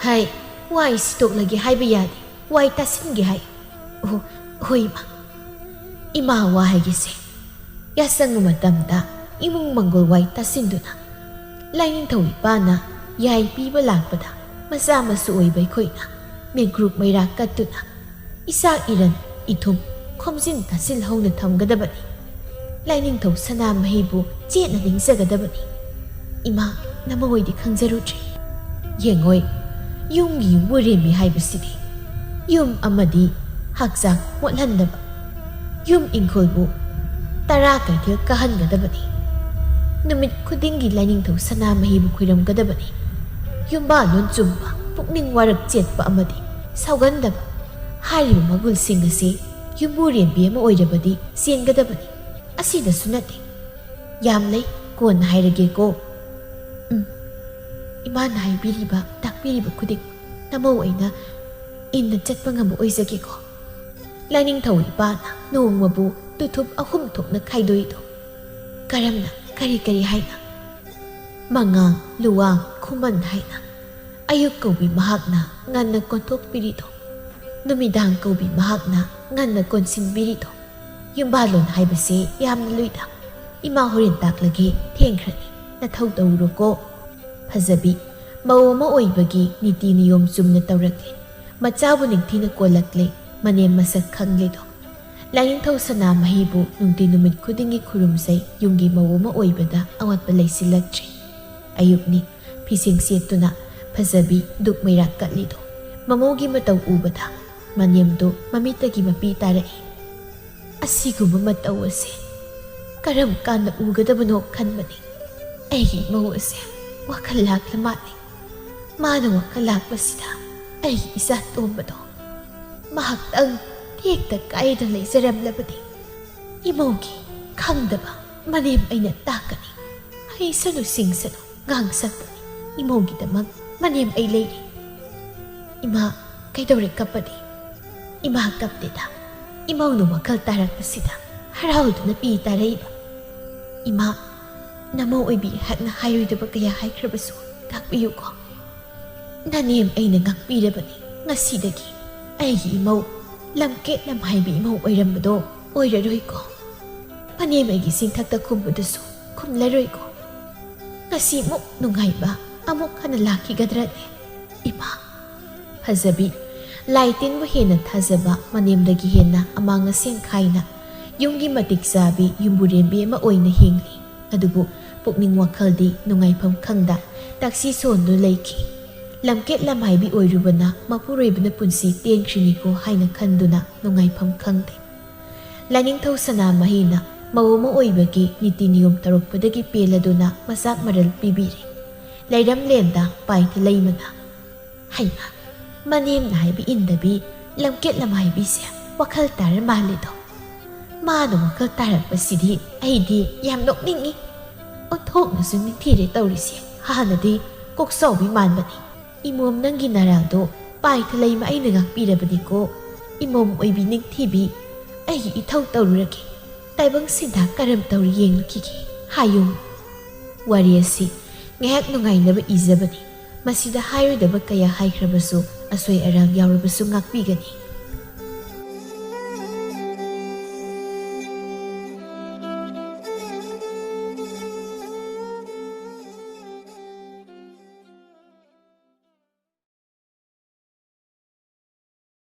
"ꯍꯥꯏ, ꯋꯥꯏ ꯁꯤꯇꯣꯛꯂꯒꯦ ꯍꯥꯏꯕ ꯌꯥꯗꯦ, ꯋꯥꯏ ꯇꯥꯁꯤꯟꯒꯦ ꯍꯥꯏ꯫" "ꯑꯣ, ꯍꯣꯏ ꯏꯃꯥ꯫" ꯏꯃꯥ ꯋꯥ ꯍꯥꯏꯒꯦꯁꯦ꯫ ꯌꯥꯁꯪ ꯃꯇꯝꯗ ꯏꯃꯨꯡ ꯃꯪꯒꯣꯜ ꯋꯥꯏ ꯇꯥꯁꯤꯟꯗꯨꯅ, ꯂꯥꯏꯅꯤꯡꯊꯧ ꯏꯄꯥꯅ ꯌꯥꯏ ꯄꯤꯕ ꯂꯥꯛꯄꯗ, ꯃꯆꯥ ꯃꯁꯨ ꯑꯣꯏꯕ ꯑꯩꯈꯣꯏꯅ ꯃꯤꯒ꯭ꯔꯨꯞ ꯃꯩꯔꯥ ꯀꯠꯇꯨꯅ, ꯏꯆꯥ ꯏꯔꯟ ꯏꯊꯨꯝ ꯈꯣꯝꯖꯤꯟ ꯇꯥꯁꯤꯜ ꯍꯧꯅ ꯊꯝꯒꯗꯕꯅꯤ꯫ ꯂꯥꯏꯅꯤꯡꯊꯧ ꯁꯅꯥꯃꯍꯤꯕꯨ ꯆꯦꯠꯅ ꯅꯤꯡꯖꯒꯗꯕꯅꯤ꯫ ꯏꯃꯥ, ꯅꯃꯣꯏꯗꯤ ꯈꯪꯖꯔꯨꯗ꯭ꯔꯤ꯫ ꯌꯦꯡꯉꯣꯏ, ꯌꯨꯝꯒꯤ ꯌꯨꯝꯕꯨꯔꯦꯝꯕꯤ ꯍꯥꯏꯕꯁꯤꯗꯤ ꯌꯨꯝ ꯑꯃꯗꯤ ꯍꯛꯆꯥꯡ ꯃꯣꯠꯍꯟꯗꯕ, ꯌꯨꯝ ꯏꯪꯈꯣꯜꯕꯨ ꯇꯔꯥ ꯀꯩꯊꯦꯜ ꯀꯥꯍꯟꯒꯗꯕꯅꯤ꯫ ꯅꯨꯃꯤꯠ ꯈꯨꯗꯤꯡꯒꯤ ꯂꯥꯏꯅꯤꯡꯊꯧ ꯁꯅꯥꯃꯍꯤꯕꯨ ꯈꯣꯏꯔꯝꯒꯗꯕꯅꯤ꯫ ꯌꯨꯝꯕꯥꯂꯣꯟ ꯆꯨꯝꯕ, ꯄꯨꯛꯅꯤꯡ ꯋꯥꯔꯛ ꯆꯦꯠꯄ ꯑꯃꯗꯤ ꯁꯥꯎꯒꯟꯗꯕ ꯍꯥꯏꯔꯤꯕ ꯃꯒꯨꯟꯁꯤꯡ ꯑꯁꯤ ꯌꯨꯝꯕꯨꯔꯦꯝꯕꯤ ꯑꯃ ꯑꯣꯏꯔꯕꯗꯤ ꯆꯦꯟꯒꯗꯕꯅꯤ꯫ ꯑꯁꯤꯗꯁꯨ ꯅꯠꯇꯦ, ꯌꯥꯝ ꯂꯩ, ꯀꯣꯟꯅ ꯍꯥꯏꯔꯒꯦꯀꯣ꯫ ꯎꯝ, ꯏꯃꯥꯅ ꯍꯥꯏꯕꯤꯔꯤꯕ, ꯇꯥꯛꯄꯤꯔꯤꯕ ꯈꯨꯗꯤꯡ ꯅꯃꯧ ꯑꯩꯅ ꯏꯟꯅ ꯆꯠꯄ ꯉꯝꯕ ꯑꯣꯏꯖꯒꯦꯀꯣ꯫ ꯂꯥꯏꯅꯤꯡꯊꯧ ꯏꯄꯥꯅ ꯅꯣꯡꯃꯕꯨ ꯇꯨꯊꯨꯞ ꯑꯍꯨꯝ ꯊꯣꯛꯅ ꯈꯥꯏꯗꯣꯛꯏꯗꯣ ꯀꯔꯝꯅ, ꯀꯔꯤ ꯀꯔꯤ ꯍꯥꯏꯅ? ꯃꯉꯥꯡ, ꯂꯨꯋꯥꯡ, ꯈꯨꯃꯟ ꯍꯥꯏꯅ ꯑꯌꯨꯛ ꯀꯧꯕꯤ ꯃꯍꯥꯛꯅ ꯉꯟꯅ ꯀꯣꯟꯊꯣꯛꯄꯤꯔꯤꯗꯣ, ꯅꯨꯃꯤꯗꯥꯡ ꯀꯧꯕꯤ ꯃꯍꯥꯛꯅ ꯉꯟꯅ ꯀꯣꯟꯁꯤꯟꯕꯤꯔꯤꯗꯣ, ꯌꯨꯝꯕꯥꯜꯂꯣꯟ ꯍꯥꯏꯕꯁꯦ ꯌꯥꯝꯅ ꯂꯨꯏꯗ꯫ ꯏꯃꯥ ꯍꯣꯔꯦꯟ ꯇꯥꯛꯂꯒꯦ, ꯊꯦꯡꯈ꯭ꯔꯅꯤ, ꯅꯊꯧ ꯇꯧꯔꯨꯔꯣꯀꯣ꯫ ꯐꯖꯕꯤ, ꯃꯧ ꯑꯃ ꯑꯣꯏꯕꯒꯤ ꯅꯤꯇꯤ ꯅꯤꯌꯣꯝ ꯆꯨꯝꯅ ꯇꯧꯔꯛꯂꯦ꯫ ꯃꯆꯥꯕꯨ ꯅꯤꯡꯊꯤꯅ ꯀꯣꯜꯂꯛꯂꯦ, ꯃꯅꯦꯝ ꯃꯁꯛ ꯈꯪꯂꯦꯗꯣ꯫ ꯂꯥꯏꯅꯤꯡꯊꯧ ꯁꯅꯥꯃꯍꯤꯕꯨ ꯅꯨꯡꯇꯤ ꯅꯨꯃꯤꯠ ꯈꯨꯗꯤꯡꯒꯤ ꯈꯨꯔꯨꯝꯖꯩ, ꯌꯨꯝꯒꯤ ꯃꯧ ꯑꯃ ꯑꯣꯏꯕꯗ ꯑꯋꯥꯠꯄ ꯂꯩꯁꯤꯜꯂꯛꯇ꯭ꯔꯦ꯫ ꯑꯌꯨꯛꯅꯤ, ꯐꯤꯁꯦꯡ ꯁꯦꯠꯇꯨꯅ ꯐꯖꯕꯤ ꯗꯨꯛ ꯃꯩꯔꯥ ꯀꯠꯂꯤꯗꯣ꯫ ꯃꯃꯧꯒꯤ ꯃꯇꯧ ꯎꯕꯗ ꯃꯅꯦꯝꯗꯨ ꯃꯃꯤꯠꯇꯒꯤ ꯃꯄꯤ ꯇꯥꯔꯛꯏ꯫ ꯑꯁꯤꯒꯨꯝꯕ ꯃꯇꯧ ꯑꯁꯦ ꯀꯔꯝ ꯀꯥꯟꯗ ꯎꯒꯗꯕꯅꯣ ꯈꯟꯕꯅꯤ꯫ ꯑꯩꯒꯤ ꯏꯃꯧ ꯑꯁꯦ ꯋꯥꯈꯜ ꯂꯥꯛꯂ ꯃꯥꯜꯂꯤ꯫ ꯃꯥꯅ ꯋꯥꯈꯜ ꯂꯥꯛꯄꯁꯤꯗ ꯑꯩꯒꯤ ꯏꯆꯥ ꯇꯣꯝꯕꯗꯣ ꯃꯍꯥꯛꯇꯪ ꯇꯦꯛꯇ ꯀꯥꯏꯗ ꯂꯩꯖꯔꯝꯂꯕꯗꯤ꯫ ꯏꯃꯧꯒꯤ ꯈꯪꯗꯕ ꯃꯅꯦꯝ ꯑꯩꯅ ꯇꯥꯛꯀꯅꯤ꯫ ꯍꯩꯁꯅꯨ ꯁꯤꯡꯁꯅꯨ ꯉꯥꯡꯁꯛꯄꯅꯤ꯫ ꯏꯃꯧꯒꯤꯗꯃꯛ ꯃꯅꯦꯝ ꯑꯩ ꯂꯩꯔꯤ꯫ ꯏꯃꯥ, ꯀꯩꯗꯧꯔꯦ ꯀꯞꯄꯗꯤ? ꯏꯃꯥ ꯀꯞꯇꯦꯗ꯫ ꯏꯃꯧꯅ ꯋꯥꯈꯜ ꯇꯥꯔꯛꯄꯁꯤꯗ ꯍꯔꯥꯎꯗꯨꯅ ꯄꯤ ꯇꯥꯔꯛꯏꯕ꯫ ꯏꯃꯥ, ꯅꯃꯧ ꯑꯣꯏꯕꯤ ꯍꯥꯏꯅ ꯍꯥꯏꯔꯣꯏꯗꯕ ꯀꯌꯥ ꯍꯥꯏꯈ꯭ꯔꯕꯁꯨ ꯉꯥꯛꯄꯤꯌꯨꯀꯣ꯫ ꯅꯅꯦꯝ ꯑꯩꯅ ꯉꯥꯛꯄꯤꯔꯕꯅꯤ꯫ ꯉꯁꯤꯗꯒꯤ ꯑꯩꯒꯤ ꯏꯃꯧ, ꯂꯝꯀꯦꯠ ꯂꯝꯍꯥꯏꯕꯤ ꯏꯃꯧ ꯑꯣꯏꯔꯝꯕꯗꯣ ꯑꯣꯏꯔꯔꯣꯏꯀꯣ꯫ ꯃꯅꯦꯝ ꯑꯩꯒꯤ ꯆꯤꯡꯊꯛꯇ ꯈꯨꯝꯕꯗꯨꯁꯨ ꯈꯨꯝꯂꯔꯣꯏꯀꯣ꯫ ꯉꯁꯤꯃꯨꯛ ꯅꯨꯡꯉꯥꯏꯕ ꯑꯃꯨꯛ ꯍꯟꯅ ꯂꯥꯛꯈꯤꯒꯗ꯭ꯔꯅꯦ? ꯏꯃꯥ꯫ ꯐꯖꯕꯤ, ꯂꯥꯏ ꯇꯤꯟꯕꯨ ꯍꯦꯟꯅ ꯊꯥꯖꯕ ꯃꯅꯦꯝꯗꯒꯤ ꯍꯦꯟꯅ ꯑꯃꯥꯡ ꯑꯁꯦꯡ ꯈꯥꯏꯅ ꯌꯨꯝꯒꯤ ꯃꯇꯤꯛ ꯆꯥꯕꯤ ꯌꯨꯝꯕꯨꯔꯦꯝꯕꯤ ꯑꯃ ꯑꯣꯏꯅ ꯍꯤꯡꯂꯤ꯫ ꯑꯗꯨꯕꯨ ꯄꯨꯛꯅꯤꯡ ꯋꯥꯈꯜꯗꯤ ꯅꯨꯡꯉꯥꯏꯐꯝ ꯈꯪꯗ ꯇꯥꯛꯁꯤ ꯁꯣꯟꯗꯨꯅ ꯂꯩꯈꯤ꯫ ꯂꯝꯀꯦꯠ ꯂꯝꯍꯥꯏꯕꯤ ꯑꯣꯏꯔꯨꯕꯅ ꯃꯄꯨꯔꯣꯏꯕꯅ ꯄꯨꯟꯁꯤ ꯇꯦꯟꯈ꯭ꯔꯤꯅꯤꯀꯣ ꯍꯥꯏꯅ ꯈꯟꯗꯨꯅ ꯅꯨꯡꯉꯥꯏꯐꯝ ꯈꯪꯗꯦ꯫ ꯂꯥꯏꯅꯤꯡꯊꯧ ꯁꯅꯥꯃꯍꯤꯅ ꯃꯧ ꯑꯃ ꯑꯣꯏꯕꯒꯤ ꯅꯤꯇꯤ ꯅꯤꯌꯣꯝ ꯇꯧꯔꯛꯄꯗꯒꯤ ꯄꯦꯜꯂꯗꯨꯅ ꯃꯆꯥꯛ ꯃꯔꯜ ꯄꯤꯕꯤꯔꯦ꯫ ꯂꯩꯔꯝꯂꯦꯟꯗ ꯄꯥꯏꯊ ꯂꯩꯃꯅ, "ꯍꯩꯃ, ꯃꯅꯦꯝꯅ ꯍꯥꯏꯕ ꯏꯟꯗꯕꯤ ꯂꯝꯀꯦꯠ ꯂꯝꯍꯥꯏꯕꯤꯁꯦ ꯋꯥꯈꯜ ꯇꯥꯔ ꯃꯥꯜꯂꯦꯗꯣ꯫ ꯃꯥꯅ ꯋꯥꯈꯜ ꯇꯥꯔꯛꯄꯁꯤꯗꯤ ꯑꯩꯗꯤ ꯌꯥꯝ ꯅꯣꯛꯅꯤꯡꯉꯤ꯫ ꯑꯣꯟꯊꯣꯛꯅꯁꯨ ꯅꯤꯡꯊꯤꯔꯦ ꯇꯧꯔꯤꯁꯦ꯫ ꯍꯥꯟꯅꯗꯤ ꯀꯣꯛꯆꯥꯎꯕꯤ ꯃꯥꯟꯕꯅꯤ꯫ ꯏꯃꯣꯝ, ꯅꯪꯒꯤ ꯅꯔꯥꯗꯣ ꯄꯥꯏꯊ ꯂꯩꯃ ꯑꯩꯅ ꯉꯥꯛꯄꯤꯔꯕꯅꯤꯀꯣ꯫ ꯏꯃꯣꯝ ꯑꯣꯏꯕꯤ ꯅꯤꯡꯊꯤꯕꯤ, ꯑꯩꯒꯤ ꯏꯊꯧ ꯇꯧꯔꯨꯔꯒꯦ꯫ ꯇꯥꯏꯕꯪ ꯁꯤꯟꯊꯥ ꯀꯔꯝ ꯇꯧꯔꯤ ꯌꯦꯡꯂꯨꯈꯤꯒꯦ ꯍꯥꯏꯌꯨ꯫" ꯋꯥꯔꯤ ꯑꯁꯤ ꯉꯥꯏꯍꯥꯛ ꯅꯨꯡꯉꯥꯏꯅꯕ ꯏꯖꯕꯅꯤ꯫ ꯃꯁꯤꯗ ꯍꯥꯏꯔꯣꯏꯗꯕ ꯀꯌꯥ ꯍꯥꯏꯈ꯭ꯔꯕꯁꯨ, ꯑꯁꯣꯏ ꯑꯔꯥꯛ ꯌꯥꯎꯔꯕꯁꯨ ꯉꯥꯛꯄꯤꯒꯅꯤ꯫